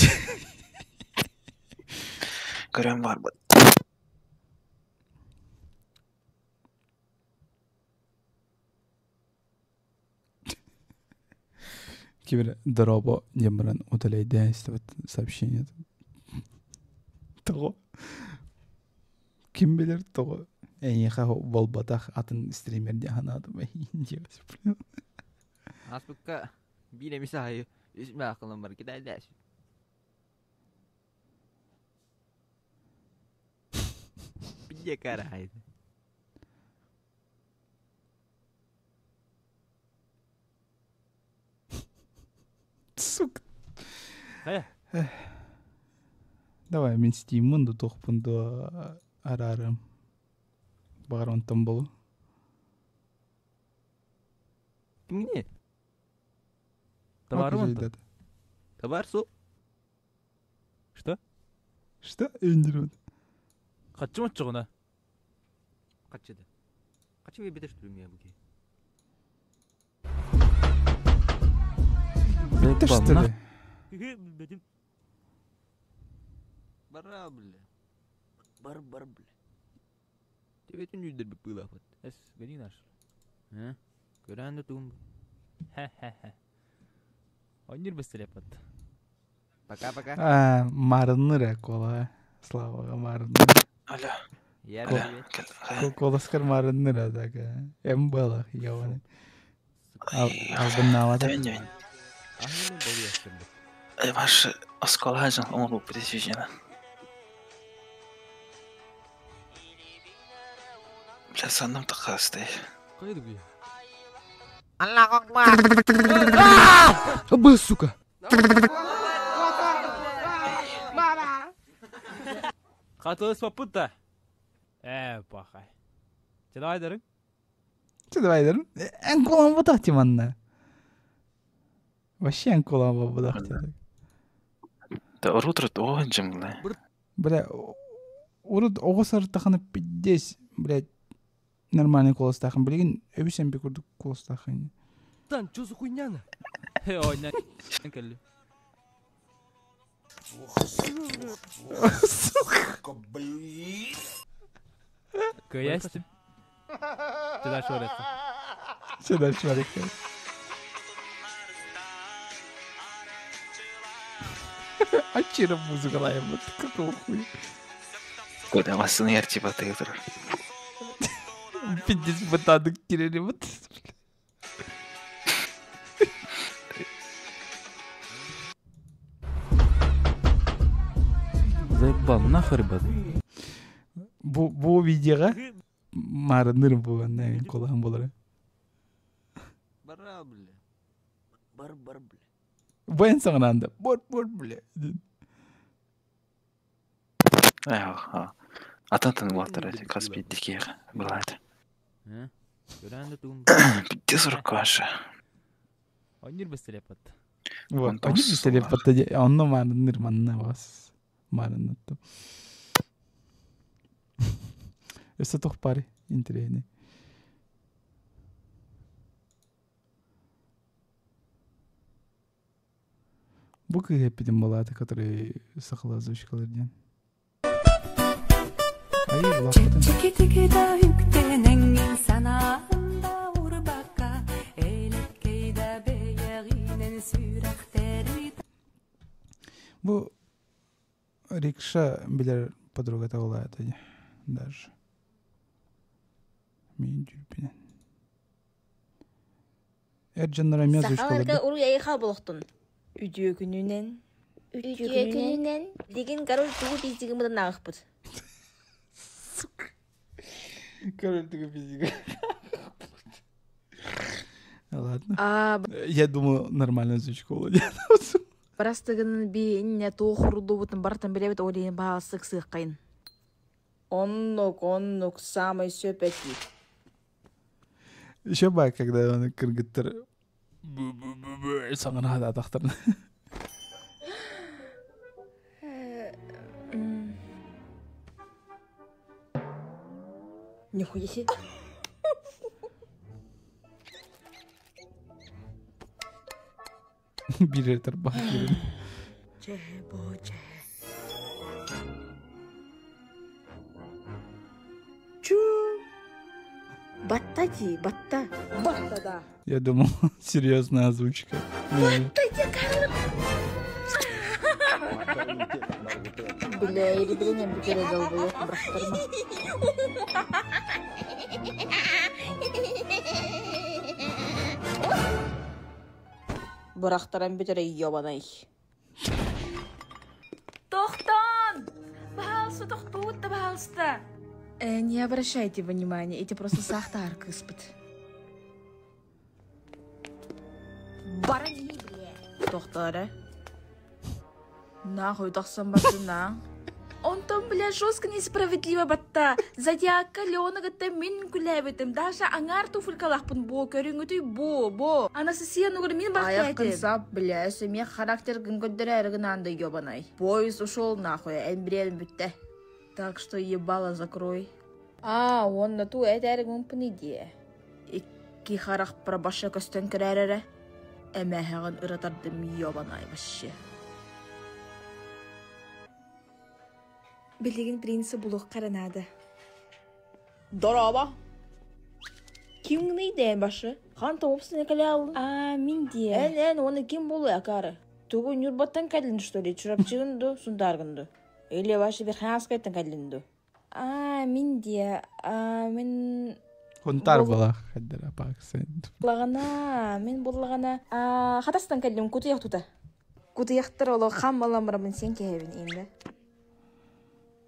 Speaker 2: Көрем бар, бат.
Speaker 1: Кибер дробо дембран удаляй вот сообщение. Того. Ким билер того. Эйха болбатах атын стример диханадым. Диос, блин.
Speaker 13: Аспыкка бире мисайы үсмә акылым бар кидәләш. Пиде карай.
Speaker 1: Сука. Давай, мен стимунду тохпунду арарым. Барон тамболу.
Speaker 13: Кимне?
Speaker 12: Товар вон
Speaker 13: Товар су.
Speaker 12: Что?
Speaker 1: Что? Эндерман.
Speaker 12: Качы маччыгына.
Speaker 13: Качыды. Качы бетеш түрмө буки.
Speaker 1: Ты что ли?
Speaker 13: Бара бля. Бар бар бля. Тебетин жүдер бі пылапат.
Speaker 12: Эс, гони наш.
Speaker 13: Ә? Көрәнді туым.
Speaker 12: Хе-хе-хе. Ойнир бестерепат.
Speaker 13: Пока-пока.
Speaker 1: А, марыныра кола. Слава марыныра.
Speaker 2: Алло.
Speaker 13: Я привет.
Speaker 1: Коласкар марыныра так. Эмбала, ёбаный. Албыннавата.
Speaker 2: Ваш осколажын оңру пресижена. Бля, санным тақасты.
Speaker 12: Қайда бе?
Speaker 13: Аллах акбар.
Speaker 12: Абы, сука. Қатылыс попытта. Э, пахай. Че давай дәрің?
Speaker 1: Че давай дәрің? Ән колан бұдақ тиманна. Вообще ән колан бұдақ тиманна.
Speaker 2: Да урут оған жымла.
Speaker 1: Бля, урут оғысар таханы пиздец, блядь, нормальный голос тахан. Блин, өбісен бе көрдік голос тахан.
Speaker 12: Тан, чё за хуйня на? Ой, на, кәлі.
Speaker 1: Сука.
Speaker 4: Блин.
Speaker 12: Каястым. Че дальше варится?
Speaker 1: Че дальше варится? А чира музыка лаем, вот какого хуя?
Speaker 2: Куда масын ерти батыр.
Speaker 1: Пиздец, ботадык кирели вот.
Speaker 12: Заебал, нахуй, ребят.
Speaker 1: Бу бу видеоға марыныр бу мен колам болар.
Speaker 13: Бара бля. Бар-бар, бля.
Speaker 1: Бен саҥараанда бор-бор бля.
Speaker 2: Эх, атын улааттар эти хас биирдии киһиэхэ былаат.
Speaker 13: Э? Көрөөн да тугум.
Speaker 2: Пиздец рукаша.
Speaker 13: Онньур бэстэлэппат.
Speaker 1: Вот,
Speaker 2: Онтон
Speaker 1: они бэстэлэппат онно маарынныр манна бас. Маарыннаттым. Өссө туох баарый интэриэһинэй. Бу кыыһы эппитим буолаата, который сахалыы озвучкалар диэн. Ай, улааппытын. Бу рикша билэр подругата буолаата дии даже. Мин дьүүрбүнэн. Эр дьоннор эмиэ
Speaker 14: Сахаларга
Speaker 1: озвучкаларда.
Speaker 14: уруй айхал болохтун.
Speaker 15: Үтүө күнүнэн.
Speaker 14: Үтүө күнүнэн. Билигин король тугу пиздигымытын ааҕыхпыт.
Speaker 1: Король тугу пиздига. Ладно.
Speaker 15: А,
Speaker 1: Я думал, нормально озвучкала.
Speaker 15: Барастыгын би инне туох уруллубутун барытын билэбит ол иһин баһаалыстык сыаххайын.
Speaker 14: Оннук, оннук, самый сөп этии.
Speaker 1: Еще бы, когда он кыргыттар саҥараада атахтарын.
Speaker 14: Нихуя себе.
Speaker 1: Биир тарбах киирэн.
Speaker 15: Чэ, бо, чэ.
Speaker 14: Чу. Батта дии, батта. Батта да.
Speaker 1: Я думал, серьезная озвучка. Не,
Speaker 14: Батта дии, король.
Speaker 15: Бля, ирибилинен бүтэрэ долбоёк бырахтарма.
Speaker 14: Бырахтаран бүтэрэ ёбанай.
Speaker 15: Тохтон! Пожалуйста, тохтуут да, пожалуйста. Не обращайте внимания, эти просто сахтар кыспыт.
Speaker 14: Барани, бля.
Speaker 15: Тохтоо Нахуй тахсан бардын а? Онтон, бля, жестко несправедливо батта. Зодиакка Леона кытта мин күлээбитим. Даже аңар туфелькалаахпын бо, көрүҥүтүй бо, бо. Анастасия нугар мин
Speaker 14: Аяққын
Speaker 15: бахтаатым.
Speaker 14: сап, бля, өссө характер гын көрдөрөр гынаанда ёбанай. Поезд ушел нахуй, эн бириэн бүттэ.
Speaker 15: Так что ебало закрой.
Speaker 14: А, онно ту этэр гымпын идиэ. Икки харах баша көстөн көрәрэрэ.
Speaker 15: Эмэһэҕин ыратардым ёбанай вообще.
Speaker 16: Билигин принца булуохха эрэ наада.
Speaker 14: Дорообо. Ким гыныйда башы? Хан тоопсун экэлэалын.
Speaker 16: А, мин диэ.
Speaker 14: Эн эн оны ким болу акары? Тугу Нюрбаттан кэллин что ли? Чурапчыгын ду, Сунтааргын ду? Или башы Верхоянскайтан кэллин ду?
Speaker 16: А, мин диэ. А, мин
Speaker 1: Хунтар была хаддара паксент.
Speaker 16: буллагана, мин буллагана. А, хатастан кэллим кутуйах тута.
Speaker 15: Кутуйахтар оло хам баламырабын сен кэһэбин инде.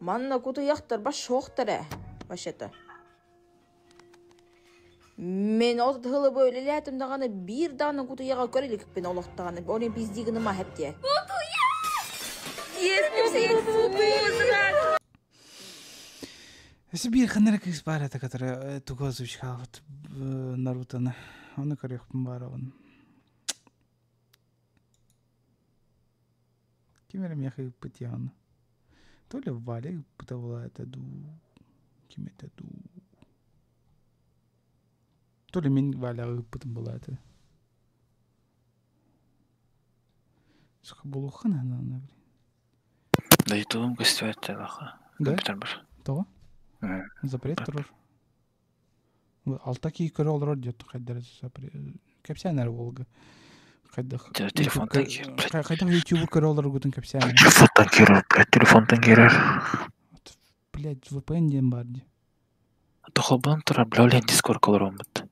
Speaker 14: Манна кутуйахтар баш шоохтар ээ, вообще-то. Мен от хылы бөөлелээтим даҕаны биир даҕаны кутуйаҕа көр иликпин олохтаҕаны, оны пиздии гыныма хэптиэ.
Speaker 1: Если биир ханара кыыс баар этэ, которая тугу озвучкалабыт Нарутоны. Оны көрүөхпүн баарабын. Ким эрэ миэхэ ыыппыт яҕына. То ли Валя ыыппыта буолаа этэ дуу, ким этэ дуу. То ли мин Валяҕа ыыппытым буолаа этэ. Сука, булуохха наада блин.
Speaker 2: Да ютубум көстүбэт дьалаха.
Speaker 1: Да?
Speaker 2: Компьютер бар.
Speaker 1: Тоҕо? Запрет турар. Алта киһи көрө олорор диэт хайдара запрет. Кэпсээн эрэ буолга. Хайдах
Speaker 2: Телефонтан киир, блядь.
Speaker 1: хайдах ютубу көрө олоргутун кэпсээн.
Speaker 2: Телефонтан киирэр, блядь, телефонтан киирэр.
Speaker 1: Блядь, VPN диэн баар дии.
Speaker 2: Дохолбон турар, бля, олен Дискорд олороммут.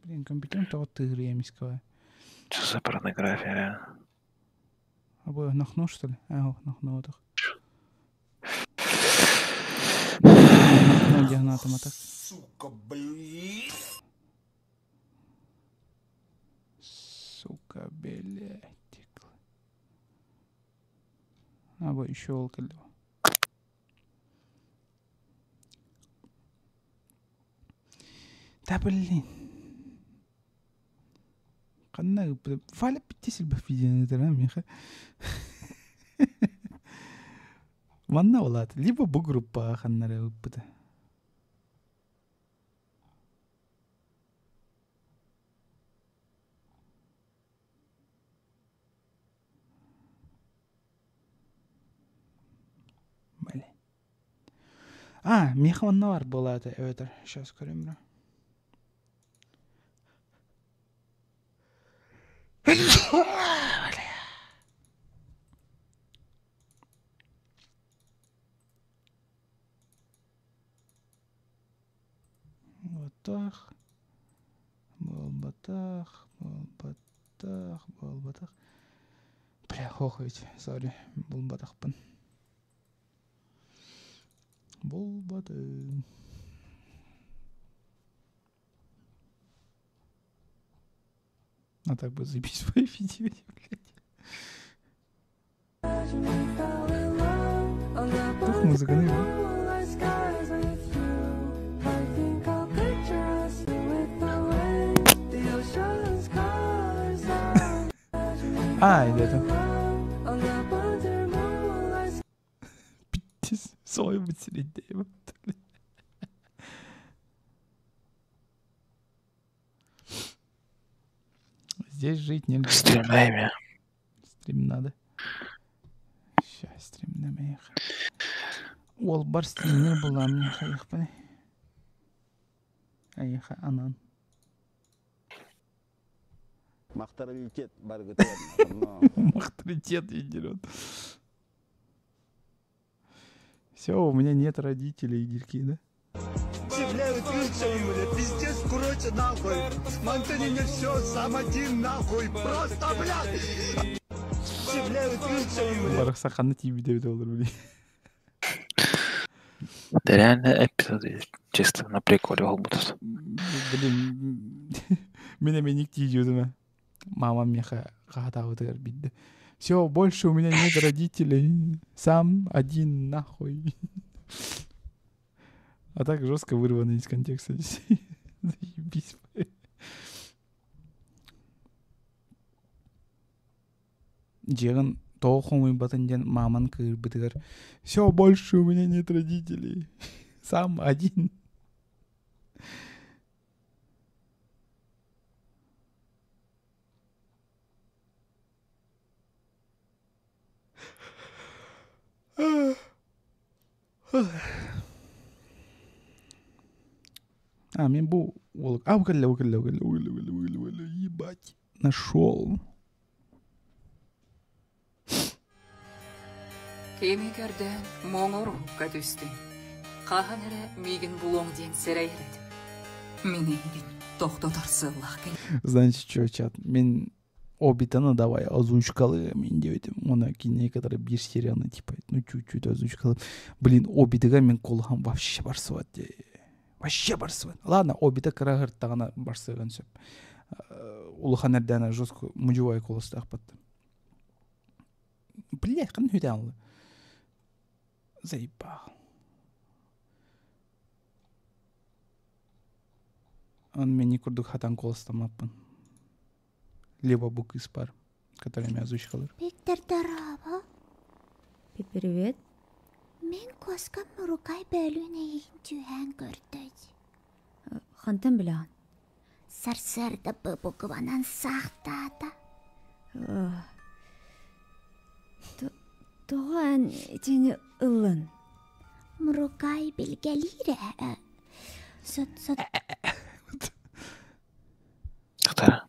Speaker 1: Блин, компьютерым тоҕо тыырыйа эмискэ.
Speaker 2: Что за порнография?
Speaker 1: А бу нахну что ли? А, нахну отох. Нахну диагнатом атак.
Speaker 4: Сука, блядь.
Speaker 1: Аба еще ол кэллэ. Да блин. Ханна Валя питти силбэх видеоны ыытар миэхэ. Манна улаат. Либо бу группаҕа ханнары ыыппыта. Блин. А, миэхэ онно бар буолаата эбэтэр сейчас көрөм Буолбатах, буолбатах, буолбатах, буолбатах. Бля, хох ведь, сори, булбатахпын. Булбатым. А так бы заебись свои видео, блядь. Тух музыка, не А, или это. Пиздец, Сойбут сирийдээбит. Здесь жить нельзя.
Speaker 2: Стримлями.
Speaker 1: Стрим надо. Сейчас стримнэмиэх. Уол бар стримнер буолаам хайыахпыный. Айыха анан.
Speaker 17: Махтаралитет баргытыгар.
Speaker 1: Махтаритет идет. Все, у меня нет родителей, дирки, да?
Speaker 7: Бля, бля, пиздец, короче, нахуй. Мантани все, сам один, нахуй, просто, блядь. Бля, бля.
Speaker 1: Барахсаханна тиийбит эбит олор били.
Speaker 2: Да реально эпизоды чисто на приколе будут.
Speaker 1: Блин, мин эмиэ тиийдим Мама миэхэ хаһаатаабытыгар биирдэ. Все, больше у меня нет родителей. Сам один нахуй. А так жестко вырвано из контекста. Заебись. Дьиэҕин тоҕо хомуйбатын диэн мааман кыырбытыгар все, больше у меня нет родителей. Сам один. А, мен бу уол... А, кэллэ, кэллэ, кэллэ, кэллэ, кэллэ, кэллэ, кэллэ, ебать, нашел.
Speaker 18: Кими көрдөөн муҥур уһукка түстүн. Хаһан эрэ миигин булуоҥ диэн сэрэйэр этим. Мин эйигин тохтотор сыаллаах кэллим.
Speaker 1: Знаете что, чат, мин Обитаны давай озвучкалыам мин диэбитим. Уонна кинини кытары биир серияны типа, ну чуть-чуть озвучкалыам. Блин, Обитыга мин куолаһым вообще барсыбат дии. Вообще барсыбат. Ладно, Обита кыра ыһыртаҕына барсыан сөп. Улахан эрдээнэ жестко мудьуай куоластаахпыт. Блядь, ханна үтээн Заебал. Он мени курдук хатан куоластаммаппын. Либо бу кыыс бар, который меня озвучкалыр.
Speaker 9: Виктор дорообо.
Speaker 19: Привет.
Speaker 9: Мин куоскам мурукай бөлүүн эйигин түһээн көрдөй.
Speaker 19: Хантан билэҕин?
Speaker 9: Сарсыарда быбугубанан саахтаата.
Speaker 19: Тоҕо эн итини ыллын?
Speaker 9: Мурукай билгэлиир ээ. Сот сот
Speaker 2: Хтара.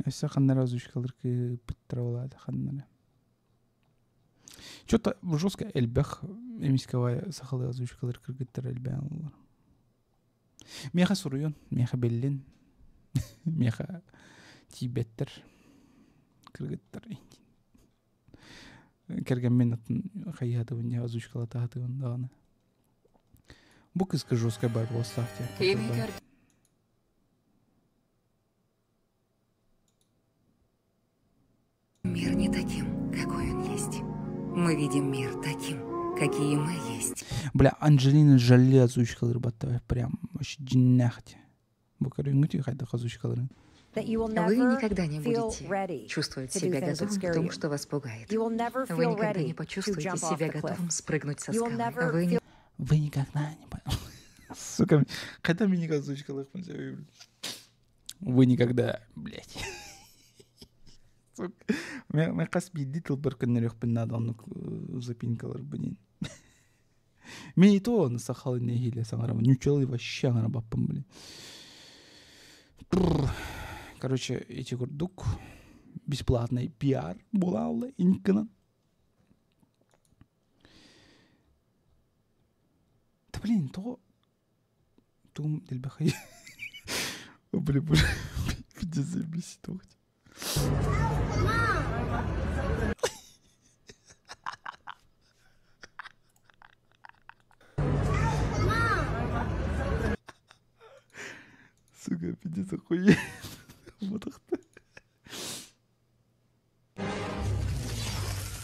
Speaker 1: Өссө ханна озвучкалыр кыыппыттара буолаата ханна Что-то жестко элбэх эмискэҕэ сахалыы озвучкалыр кыргыттар элбээн олор. Миэхэ суруйун, миэхэ биллин, миэхэ тиийбэттэр кыргыттар Кэргэммин атын хайыһатыбын, озвучкалатаһатыбын даҕаны. Бу кыска жесткая бар буолстаах
Speaker 18: Кими көр Мир не таким, какой он есть. Мы видим мир таким, какие мы есть.
Speaker 1: Бля, Анджелина Джоли озвучкалыр баттабай прям вообще дьиннэхти. Бу көрүҥҥүтүй хайдах озвучкаларын?
Speaker 18: Вы никогда не будете чувствовать себя готовым к тому, что вас пугает. Вы никогда не почувствуете себя готовым спрыгнуть со скалы. Вы не...
Speaker 1: Вы никогда не... Сука, хотя меня озвучкалыхпын Вы никогда, блядь. Сука. Мен хас биирдии тылбар көннөрүөхпүн наада оннук запинкалар блин. Мен и то сахалыы нэһиилэ саҥарабын. Ньуччалыы вообще аҥарабаппын, блин. Короче, эти курдук бесплатный пиар буолаалла инкынан. Да блин, то тугум дэлбэхэй. Блин, боже, пиздец, заебись, тоҕо. Сука, пиздец, охуеть. Вот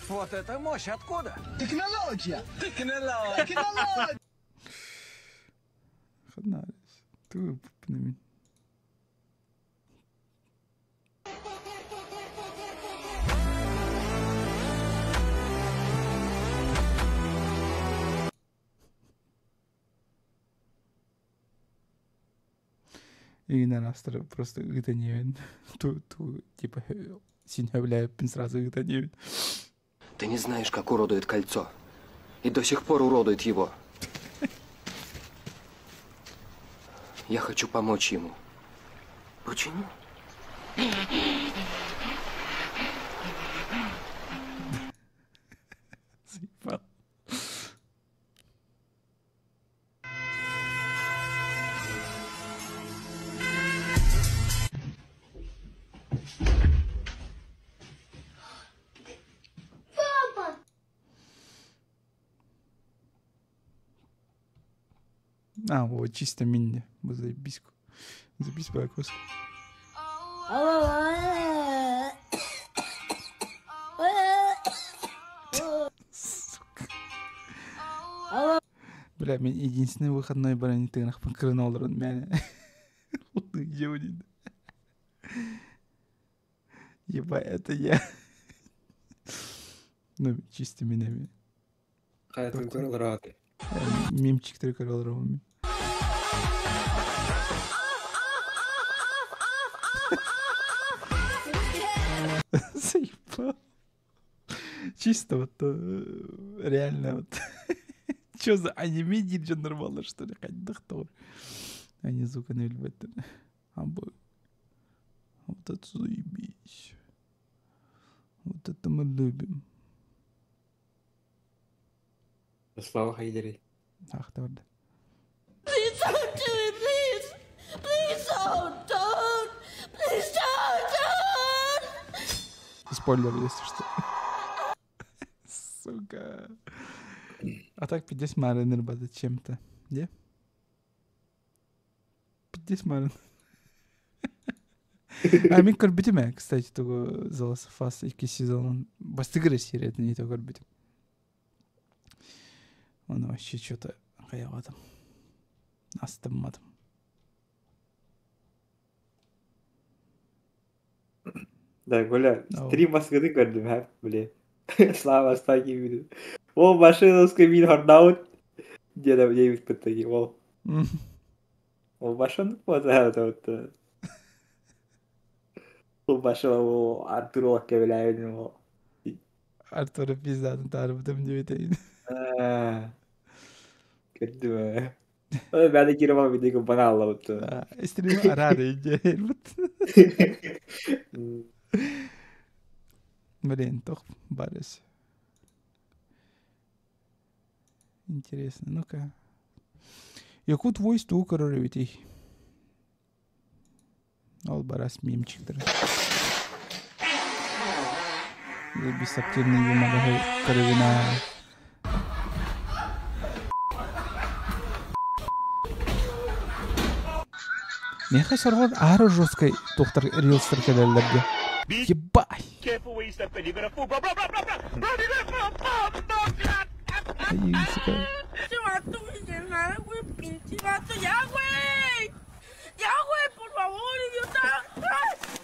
Speaker 7: Вот это мощь! Откуда? Технология! Технология! Технология!
Speaker 1: Ханарис. Ту пнемин. Игнер астра просто ыта Ту, ту, типа, син хөбләппин сразу ыта
Speaker 20: Ты не знаешь, как уродует кольцо. И до сих пор уродует его. Я хочу помочь ему. Почему?
Speaker 1: Заебал.
Speaker 9: Папа!
Speaker 1: А, вот, чисто минни. Бу заебись. Заебись по окоску. Бля, мен единственный выходной баран тыгынахпын кырын олорон мээнэ. Ебать, это я. Ну, чисто минеми.
Speaker 5: Хайатын көрө олороот.
Speaker 1: Мемчиктери көрө олоромун. Заебал. Чисто вот реально вот. Чё за аниме диир нормально что ли? Хайдах тоҕо. Они звуканы билбэттэр. А бу Вот это заебись. Вот это мы любим.
Speaker 5: Слава Хайдери.
Speaker 1: Ах, да.
Speaker 9: Please don't do it, please! Please don't, don't! Please don't, don't!
Speaker 1: Спойлер, если что. Сука. А так пиздец Марин ребята чем-то. Где? Пиздец Марин. А мин көрбүтүм ээ, кстати, тугу The Last of Us икки сезонун бастыгыр сериятын ито көрбүтүм. Оны вообще что-то хайабатым. Астымматым.
Speaker 5: Да, Коля, стрим баскыны көрдүм һэ, били. Слава астаки били. Ол машинаска мин хордаут. Диэн диэбит кыттаги ол. Ол башын вот это вот. Ол башын ол Артур ол кебелээбин ол.
Speaker 1: Артур пиздатын таарбытым диэбитейин.
Speaker 5: Көрдүм ээ. Ол бэйэ киирэн видео баналла вот.
Speaker 1: Стрим арары диэбит. Блин, тох барыс. Интересно, ну-ка. Якут Voice тугу көрөр эбитий? Ол барас мемчиктер. Заебись активный юмор көрөбүн. Миэхэ сороҕор аһара жесткай туохтар рилстар кэлэллэр дии. Ебать! Айыы, сука.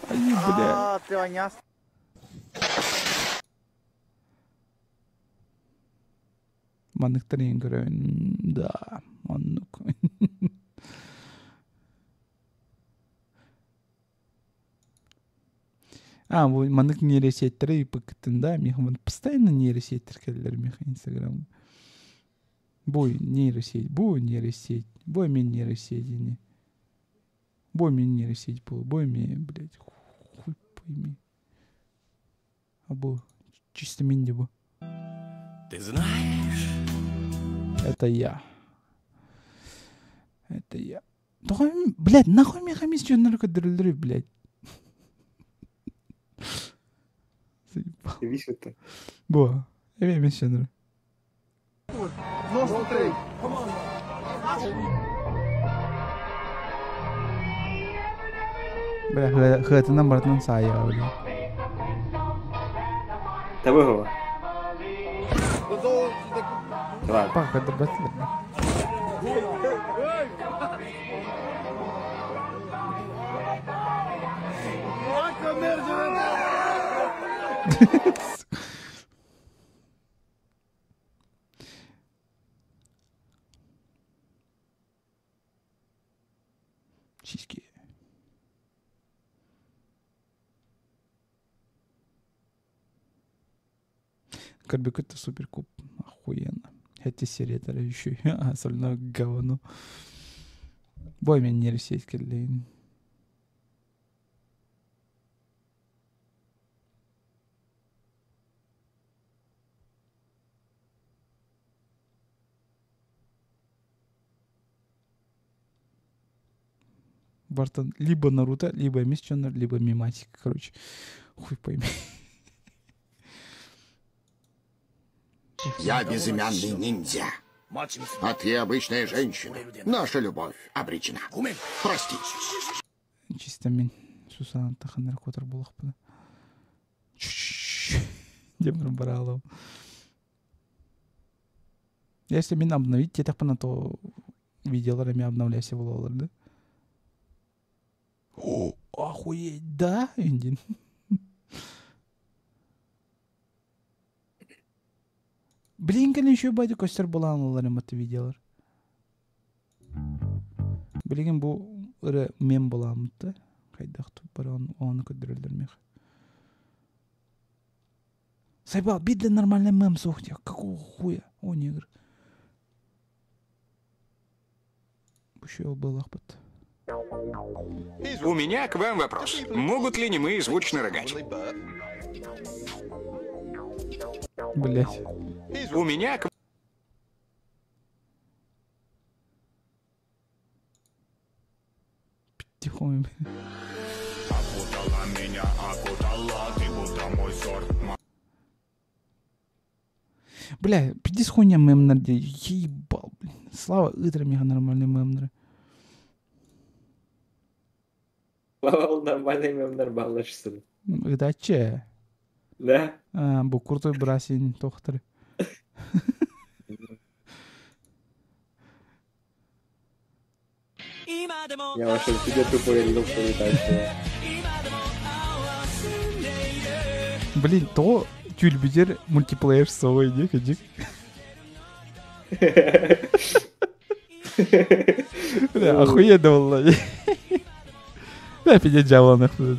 Speaker 1: Айыы, бля.
Speaker 21: Te bañaste.
Speaker 1: Манныктар иһин көрөбүн да оннук. А, бу маннык нейросетьтери ыыппыккытын да, миэхэ постоянно нейросетьтер кэллэр миэхэ инстаграмҥа. Бу нейросеть, бу нейросеть, бу эмиэ нейросеть ини. Бу эмиэ нейросеть буолуо, бу эмиэ, блядь, хуй пойми. А бу чисто минди бу.
Speaker 22: Ты знаешь?
Speaker 1: Это я. Это я. Тоҕо, блядь, нахуй миэхэ эмиз дьоннору көрдөрөллөрүй, блядь? Заебал.
Speaker 5: Висит-то.
Speaker 1: Бу, эми эмиз дьоннору. Бля, хыатынан барытынан саайаҕа, бля.
Speaker 5: Того.
Speaker 1: Пах, көрдөрбөт Сиськи. Көрбүккүт это суперкуб. Охуенно. Эти серии еще остальное говно. Бой меня не российский. Бартон либо Наруто, либо Мисчонер, либо Миматик. Короче, хуй пойми.
Speaker 23: Я безымянный ниндзя. А ты обычная женщина. Наша любовь обречена. Прости.
Speaker 1: Чисто мин Сусана таханнар котор булахпына. Демір баралов. Если мин обновить тетахпына, то видеолар эми обновляйся болалар, да? О, охуеть, да, Индин? Блин, кэлин еще байды көстөр булаан олар эми видеолар. Билигин бу ыры мем буламыт хайдах бар оны көрдөрөллөр мех. Сайбал, бидде нормальный мем сохтя. Какого хуя? О, негр. Еще был ахпат.
Speaker 24: У меня к вам вопрос. Могут ли немые звучно рыгать?
Speaker 1: Блять.
Speaker 24: У меня к...
Speaker 1: Тихо.
Speaker 22: Окутала меня, окутала, ты будто мой сорт.
Speaker 1: Бля, пиздец хуйня мемнер, ебал, блин. Слава ытра мега нормальный мемнер.
Speaker 5: Слава нормальный мемнер баллашсын.
Speaker 1: Ыдачы.
Speaker 5: Да?
Speaker 1: А, бу крутой брасин тохтар.
Speaker 5: Я вообще тебе тупо рил полетать.
Speaker 1: Блин, то тюльбидер мультиплеер совой, не ходи. Бля, охуенно было. Да, пиздец, дьявола нахуй.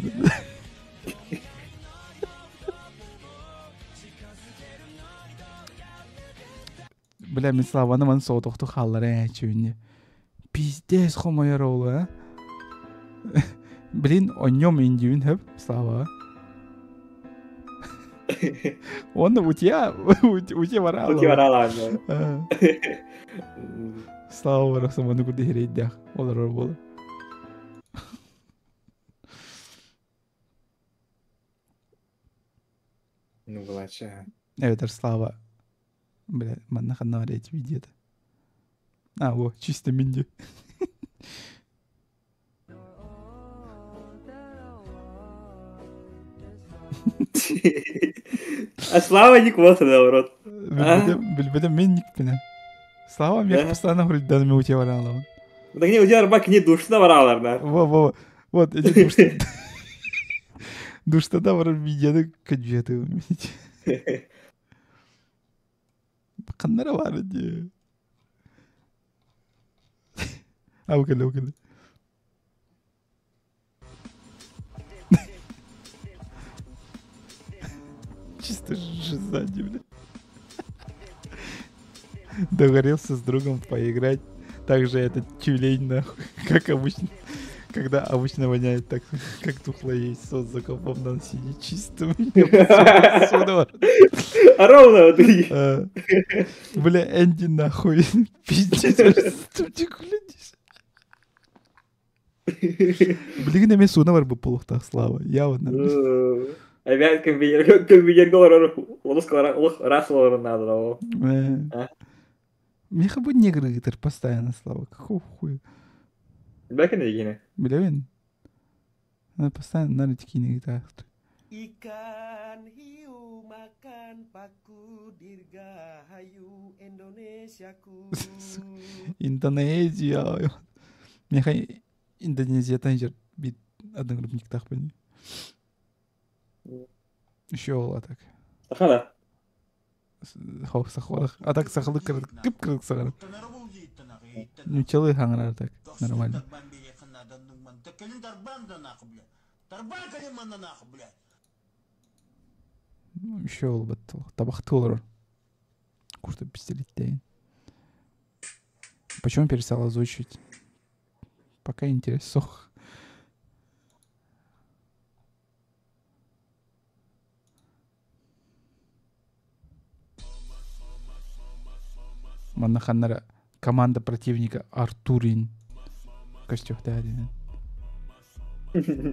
Speaker 1: Бля, мен Славаны ман соотохту хааллар ээ чүнне. Пиздец хомойор оолу, а? Блин, о нем индюин хөп, Слава. Он у тебя, у тебя варала.
Speaker 5: У тебя варала,
Speaker 1: Слава барахсан, курды херейдях. Олар болу.
Speaker 5: Ну, былача.
Speaker 1: Это Слава. Бля, манна ханна эти видео. А, во, чисто минди.
Speaker 5: А Слава ник вот наоборот.
Speaker 1: Билбэтим, билбэтим мен никпинэ. Слава мех постоянно хуриддан ми утя бараалабын.
Speaker 5: Да не удья арба кини душна бараалар да.
Speaker 1: Во, во, вот эти душта. Душтада барар видеоны көдьүөтү. Ханнара бар дии. А, укеле, укеле. Чисто сзади, бля. Договорился с другом поиграть. Также этот тюлень, нахуй, как обычно. Когда обычно воняет так, как тухлое яйцо за компом надо сидеть чисто.
Speaker 5: А ровно вот.
Speaker 1: Бля, Энди нахуй. Пиздец, Билигин эмиэ сууна барбыт буолуохтаах Слава. Явно.
Speaker 5: Опять компьютерга олорор олус ыраас олорор наада ол.
Speaker 1: Миэхэ бу негры ыытар постоянно Слава. Какого хуя?
Speaker 5: Бэкэн дигине.
Speaker 1: Билэбин. Она постоянно на киинэ ыытаахтыр.
Speaker 3: Ikan hiu makan paku dirgahayu Indonesiaku.
Speaker 1: Индонезия. Миэхэ Индонезияттан дьэр биир одногруппниктаахпын. Еще ол а так.
Speaker 5: Сахала.
Speaker 1: Хо сахалах. А так сахалы кып кырык саҕар. Нучалы хаҥарар так нормально. Еще ол бат табахты олорор. Курта пистолеттейн. Почему перестал озвучивать? Пока интерес сох. Манна ханнара команда противника Артурин. Костюхтарин.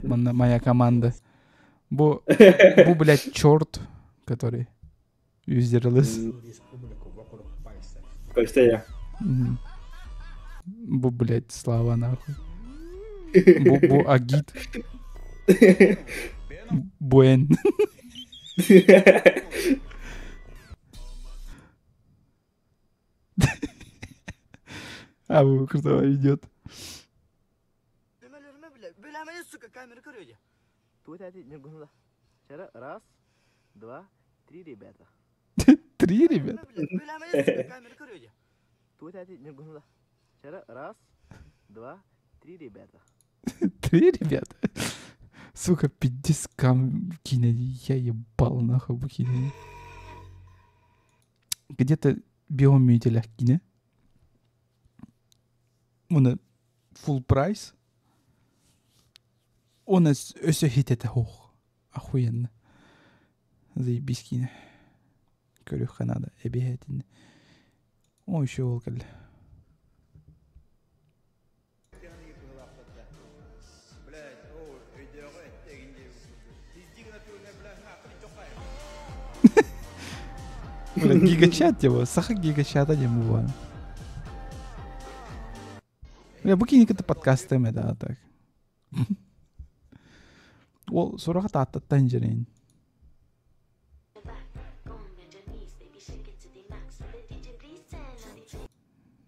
Speaker 1: Манна моя команда. Бу, бу, блядь, черт, который юзерлес.
Speaker 5: Костя я.
Speaker 1: Бу, блядь, слава нахуй. Бу, бу, агит. Буэн. А, бу круто идет.
Speaker 13: Раз, два, три, ребята.
Speaker 1: Три, ребята?
Speaker 13: Раз, два, три, ребята.
Speaker 1: Три, ребята? Сука, пиздец, кам кине, я ебал нахуй бу кине. Где-то биомүтелэх кине. Уна full price. Уна өсө хит этэ хуох. Охуенно. Заебись кине. Көрүөххэ надо эбиһэтин. О, еще ол кэллэ. Бля, гигачат его, саха гигачата диэн буолан. Бля, бу кини кытта подкастым это так. Ол сураха тааттаттан дьэрин.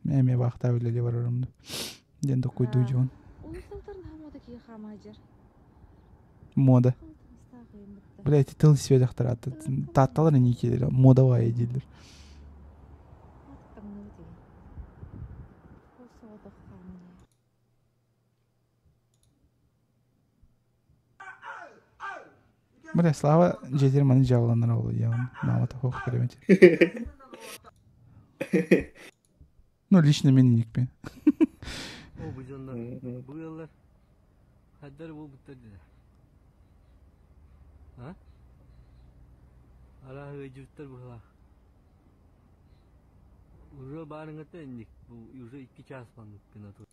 Speaker 1: Эмиэ баахтаа үлэлии барарым диэн токуйдуу дьон. Мода. Бля, эти тыл сведахтар таатталар ини киэлэр модовая дииллэр. Бля, Слава дьиэтигэр маны дьаабыланар ол я маамата суох кэлэмэт. Ну, лично мин иникпин.
Speaker 12: О, бу дьоннор, бу ыаллар хайдары буолбуттар дии. А? Арааһы ыалдьыбыттар быһыылаах. Уже баарыҥҥыта инник, бу уже икки чаас маннык гына тур.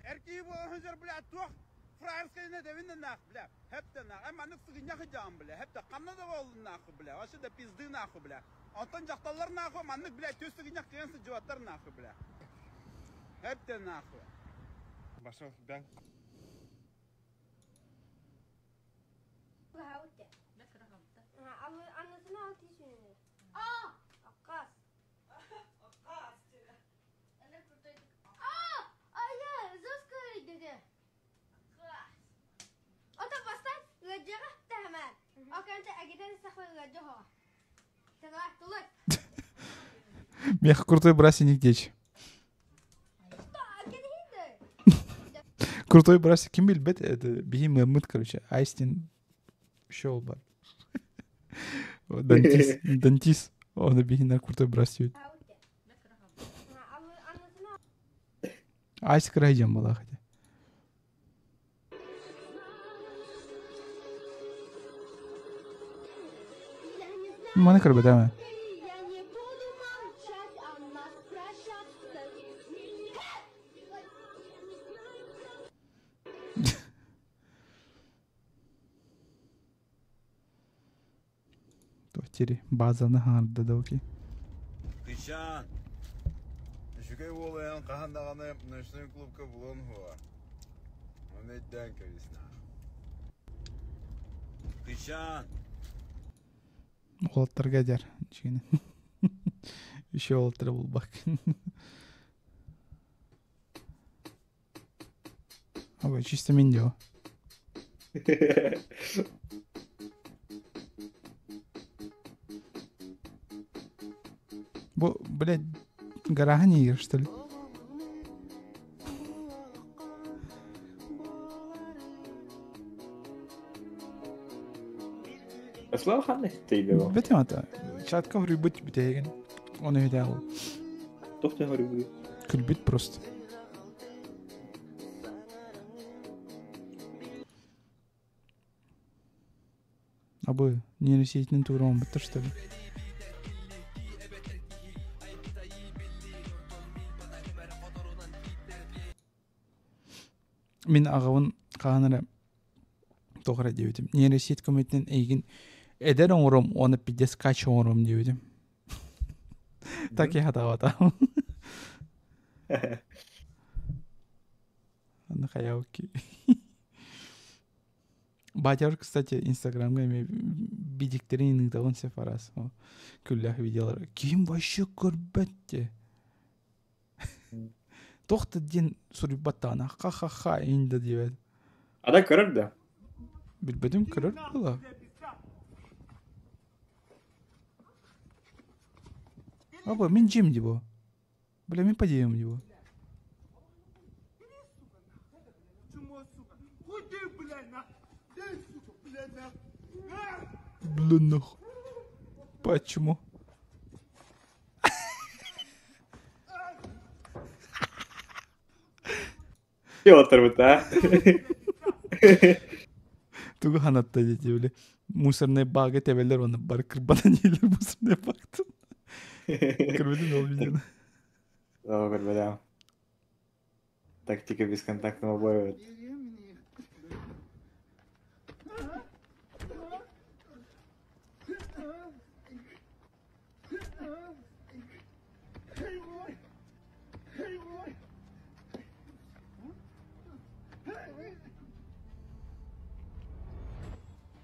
Speaker 7: Эркии буола сылдьар, бля, туох фраерскайына дэбин да нах, бля, хэп да нах, эн маннык сыгынньах ыдьаҕын, бля, хэп да ханна да буоллун нахуй, бля, вообще да пизды нахуй, бля. Онтон дьахталлар нахуй маннык, бля, түс сыгынньах кыайан сылдьыбаттар нахуй, бля. Хэптэ нахуй.
Speaker 6: Пошел, бянг.
Speaker 1: Мех крутой брасеник дечь. Крутой брасик ким билбет, это биһи мыт, короче, Айстин шел бар. Дантис, дантис, он биһинер крутой брасик. Айс крайдем была хотя. Маны көрбөтөм. Тири базаны хаҥарда да окей.
Speaker 8: Тыщан! Үчүгэй уол эн хаһан даҕаны ночной клубка булуон уһуо. Оны өйдөөн кэбис нах. Тыщан!
Speaker 1: Уолаттарга дьар дьиҥинэн. Еще уолаттары булбаккын. Ой, чисто мин дио. Бу, блядь, гараһын иир, что ли?
Speaker 5: Слава ханна истейбе
Speaker 1: Бэтим ата. Чатка хөрүйбүт бүтээген. Оны үһүдэ ол.
Speaker 5: Тохтон хөрүйбүт.
Speaker 1: Күлбүт просто. Абы, нейросетинен тууран буттар, что ли? Мин аҕабын хаһан эрэ туох эрэ диэбитим. Нейросеть көмөтүнэн эйигин эдэр оҥором уонна пиздец кач оҥором диэбитим. Так и хатаабатаҕым. Аны хайаабыкки. Батяр, кстати, Инстаграмга эмиэ бидиктерин ыытабын сөп араас күллээх видеолар. Ким вообще көрбөт те. Туох да диэн суруйбат даҕаны ха-ха-ха иин да диэбэт.
Speaker 5: Ада көрөр да?
Speaker 1: Билбэтим көрөр буолла. Аба, мин дьиэм дии бу. Бля, мин подъем дии бу. Бля, нахуй. Почему?
Speaker 5: Отторбут а?
Speaker 1: Тугу ханатта диэти били мусорный бага тэбэлэр уонна бары кырбанан иһэллэр мусорный бактан. Көрбүтүн ол видеону.
Speaker 5: Оо, көрбөтөм. Тактика бесконтактного боя.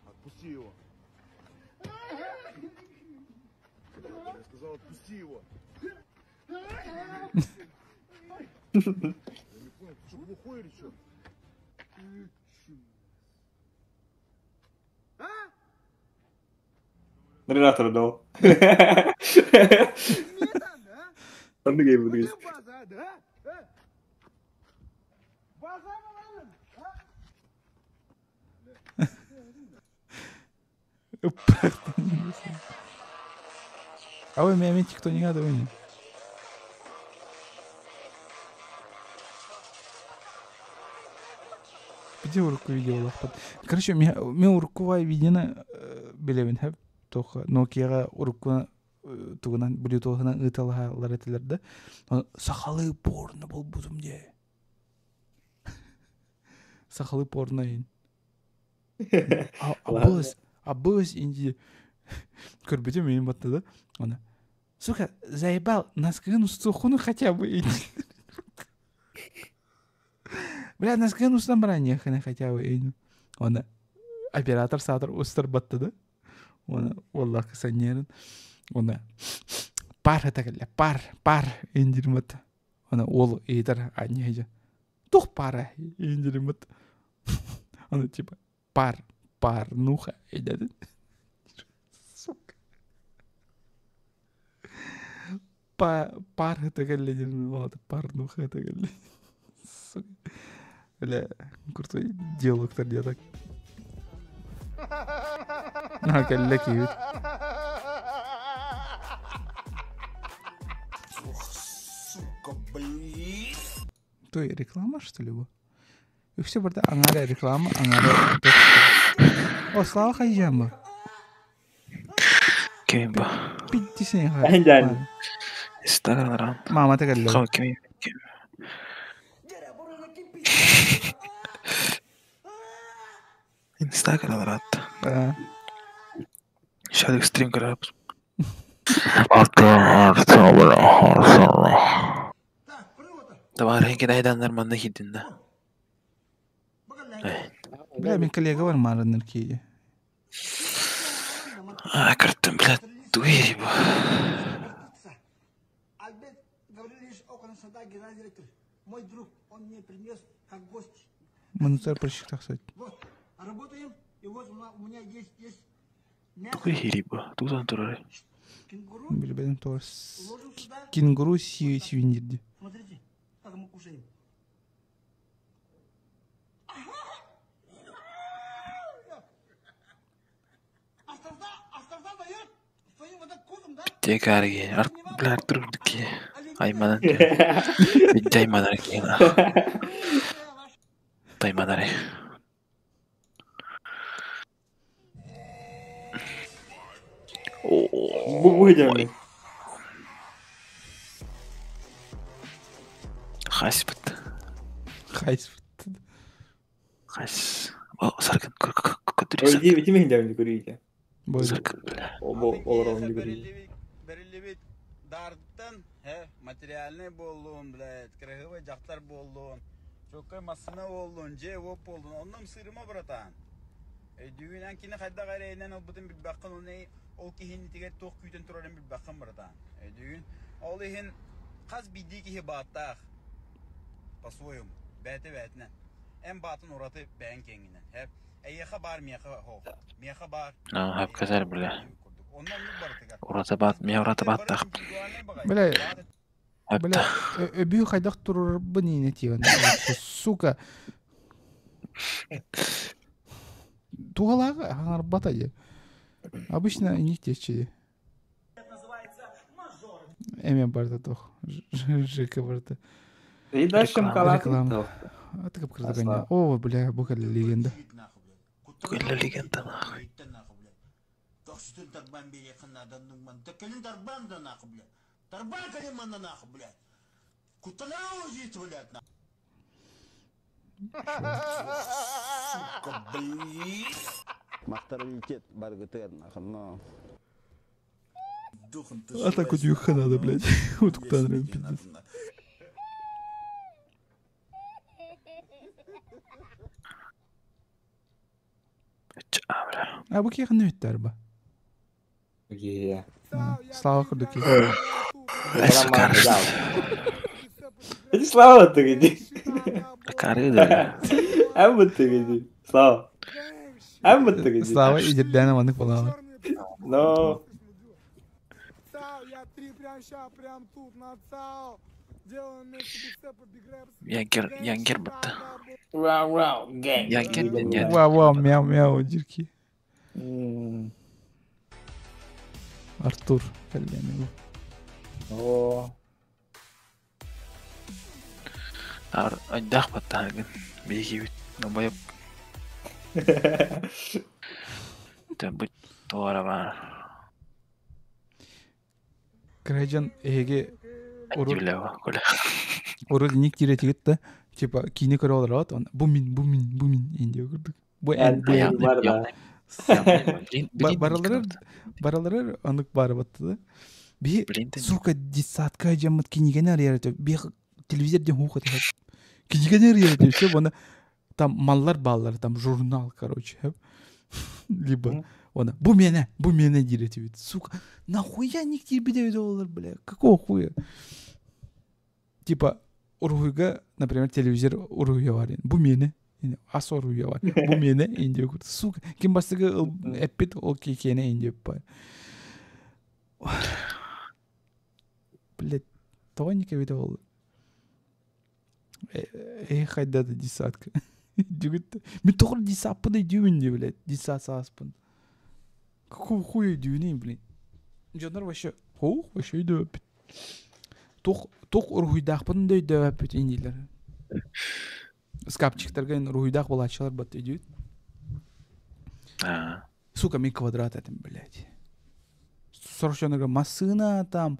Speaker 8: Отпусти его. Я сказал, отпусти его. Я не понял, ты что, глухой или что?
Speaker 5: Редактор дал. Ханнык эйбутугус.
Speaker 1: А вы меня кто не надо вы Где урукку видеолаахпыт. Короче, мин уруккубай видеоны билэбин хэп туох Nokia-ҕа урукку тугунан Bluetooth-унан ыыталаһаллар этилэр да. Сахалыы порно булбутум дии. Сахалыы порно иһин. Абыс, абыс инди көрбүтүм иһин батта да. Она, сука, заебал, наскыгын устуохуну хотя бы. Бля, наскан устан баран хана хотя бы. Оны оператор саатар устар батты да. Оны оллах саньерин. Оны пар это пар, пар индирмат. Оны ол ыйытар анья Тух пара индирмат. Оны типа пар, парнуха идет. Сука. Пар это вот, парнуха это Сука. Бля, крутой диалог где так. А, кэллэ киһибит.
Speaker 4: Сука, блин.
Speaker 1: То реклама, что ли, бу? Үксэ барда аҥаара реклама, аҥаара О, Слава хайдьаан бу?
Speaker 2: Ким бу?
Speaker 1: Питтисин
Speaker 5: Хайдьаан.
Speaker 2: Инстаграм.
Speaker 1: Маамата кэллэ.
Speaker 2: Хау ким ким. Инстаграм рат. Шадик стрим карап. Давай ренки дайданнар манна хиддинна.
Speaker 1: Бля, мин коллега бар маарыннар киһи.
Speaker 2: А, кырттым, бля, туири бу.
Speaker 7: Альберт Гаврилович около сада, генеральный директор. Мой друг, он мне принес как гость.
Speaker 1: Мунутар прыщик тахсать.
Speaker 7: Вот, работаем, и вот у меня есть, есть мясо,
Speaker 2: Туири бу. Тутан турары.
Speaker 7: кенгуру.
Speaker 1: Билбедим туар.
Speaker 7: Ложим сюда.
Speaker 1: Кенгуру сивиндирди.
Speaker 7: Смотрите, как мы кушаем. Астарза дает своим вот так кузом, да?
Speaker 2: Текарги. Ар, бля, Артур дики. Айманан. Биддай манар кина. Тайманари.
Speaker 5: Бу бу хайдьаан.
Speaker 2: Хаспыт.
Speaker 1: Хайспыт.
Speaker 2: Хас. О, саркын көтүрү
Speaker 5: Ой, ити ити мин көрүйде.
Speaker 2: Саркын, бля.
Speaker 5: Ол олар оны көрүйде.
Speaker 7: Берилибит дардыттан, he, материальный боллун, блядь, красивый жактар боллун, чоккой массына боллун, же воп боллун, онном сырыма, братан. Өйдүүнэн кини хайда гарайнан ол бутун билбаккын, оны ол кихин тигер туох күүтен турарын билбаккын, братан. Өйдүүн, ол ихин хас бидди кихи бааттаах, по-своему, бәте бәтинен. Эн баатын ураты бээн кеңинен, хеп. Эйеха бар, миэха хоох. Миэха бар.
Speaker 2: А, хап казар, бля. Урата бат, мен урата баттах.
Speaker 1: Бля, бля, өбүү хайдах турар бын тиген. Сука. Тугалага хаңарбата же. Обычно не течи. Эме барда тох. Жека барда.
Speaker 5: И дальше мкалах.
Speaker 1: Реклама. А ты как кырдыгanya. О, бля, бу кэллэ легенда.
Speaker 2: Кэллэ легенда нахуй.
Speaker 7: Тохсутун тарбан бери ханнадан нугман. Текелин тарбан да нахуй, блядь. Тарбан калиман нахуй, блядь. Кутана узит, блядь, нахуй.
Speaker 4: Сука, блин.
Speaker 17: Махтаралитет баргытыр, но.
Speaker 1: А так вот юха надо, блядь. Вот куда надо, пиздец. А бу киһи нүттэр ба.
Speaker 5: Е.
Speaker 1: Слава курдуки.
Speaker 5: Эти Слава ты
Speaker 2: Кары да.
Speaker 5: Әм ты Слава. Әм ты
Speaker 1: Слава идердәне манык була.
Speaker 5: Но.
Speaker 2: Янгер, янгер бытты.
Speaker 5: Вау, вау, гэнг.
Speaker 2: Янгер, янгер.
Speaker 1: Вау, вау, мяу, мяу, дирки. Артур кэллэни бу.
Speaker 5: О.
Speaker 2: Ар, айдах бытты хагын. Беги бит. Нобайып. Тэ бут туара бар.
Speaker 1: Крэжан эге урут
Speaker 2: Билева, коля.
Speaker 1: урут ник тире тигит да. Типа кини көрө олорот, он бу мин, бу мин, бу мин инде көрдүк. Бу эн, бу эн.
Speaker 5: Бар да.
Speaker 1: Баралары баралары анык бары батты да. Би сука детсадка жаммыт кинигени арыяр би телевизор ден хуха. Кинигени арыйар этибит, все, уонна там маллар бааллар, там журнал, короче. Либо она, бу миэнэ, бу миэнэ диир этибит. Сука, нахуя ник киирбит эбит олор, бля, какого хуя? Типа, уруһуйга, например, телевизор уруһуйа бар, бу миэнэ, ас уруһуйа бар, бу миэнэ, индия сука, ким бастакы эппит, ол киэнэ индия Блядь, тоҕо инник эбитэ буолла? Э хайда да десятка. Дьүгүт. Мин тоҕо десаппын өйдүүбүн дии, блядь. Десят сааспын. Какого хуя өйдүүнүй, блин? Дьоннор вообще, хух, вообще өйдөөбөппүт. Туох туох уруһуйдаахпын да өйдөөбөппүт инилэр. Скапчиктарга уруһуйдаах буолааччылар бат өйдүүт. Сука, мин квадрат этим, блядь. Сорох дьонугар массыына там,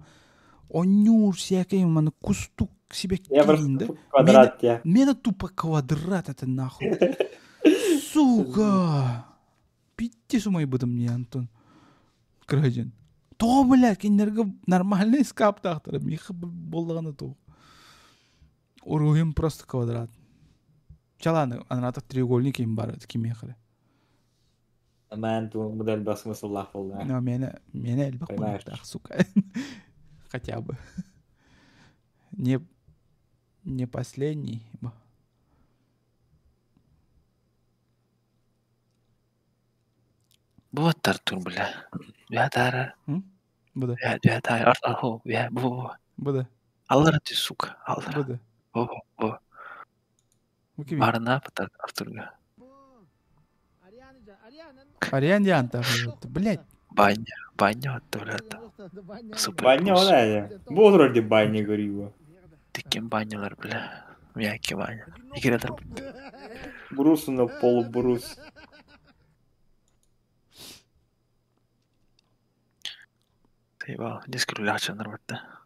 Speaker 1: онньуур всякий маны кустук себе
Speaker 5: Я
Speaker 1: да?
Speaker 5: Квадрат, я.
Speaker 1: Мена тупо квадрат это нахуй. Сука! Пиздец умайбытым мне, Антон. Кыргыдьын. Тоҕо, блядь, кинилэргэ нормальный скаптаахтара, миэхэ буоллаҕына туох. Уруһуйум просто квадрат. Чалааны, анаатах треугольник им бар кимиэхэ.
Speaker 5: Мэн бу да элбэх смысллаах буолла.
Speaker 1: Но миэнэ миэнэ элбэх буолуохтаах, сука. Хотя бы. Не не последний.
Speaker 2: Вот Артур, бля. Бля, тара.
Speaker 1: Буда.
Speaker 2: Бля, бля, тара. Артур, бля, бу, бу.
Speaker 1: Буда.
Speaker 2: Аллара ты, сука. Аллара.
Speaker 1: Буда.
Speaker 2: Бу, бу. Барына пытар Артурга.
Speaker 1: Ариан дианта, блядь.
Speaker 2: Баня, баня, блядь. Супер.
Speaker 5: Баня, ола, Бу вроде баня, говорю.
Speaker 2: Таким банялар, бля. Мягкий баня. Игрелер.
Speaker 5: Брус на полубрус.
Speaker 2: Заебал. Несколько ляча нормально.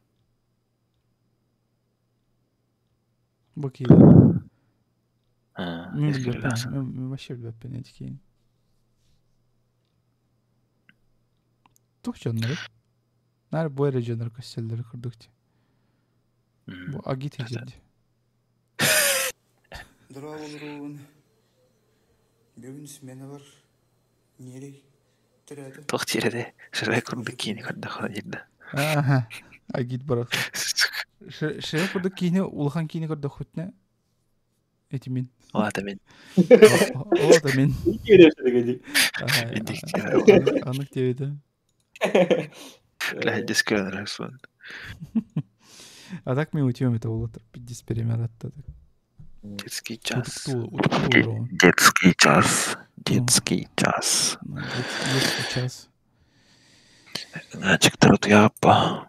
Speaker 1: Бу Мин билбэппин, вообще билбэппин этикейин. Туох дьоннору? Наар бу эрэ дьоннор көстөллөр курдук дии. Бу агит дии.
Speaker 10: Дорооболоруун. Бүгүн смена бар. Нерей төрөөтө.
Speaker 2: Туох диирэ Шрек курдук киини көрдөххө диирдэ.
Speaker 1: Аха. Агит барах. Шрек курдук киини улахан киини көрдөххүтүнэ эти мин.
Speaker 2: Ол мин.
Speaker 1: Ол мин. Анык диэбитэ.
Speaker 2: Бля, дискрен сон.
Speaker 1: А так мы утем это улатыр. Пиздец перемират так.
Speaker 2: Детский час. Детский час. Детский час.
Speaker 1: Детский час.
Speaker 2: Значит, трудяпа.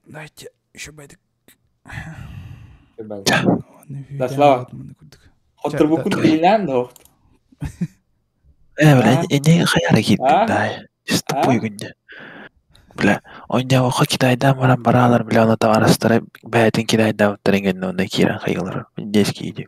Speaker 1: Дайте еще байдык.
Speaker 5: Да, Слава. Хотурбукун билинэн да
Speaker 2: Э, бля, не хаяра киирдин да. Тупой күнне. Бля, онньоохо Китайдан баран бараалар, бля, ону табаарыстара бэйэтин Китайдаабыттарын кэннэ онно киирэн хайалар. Детский иди.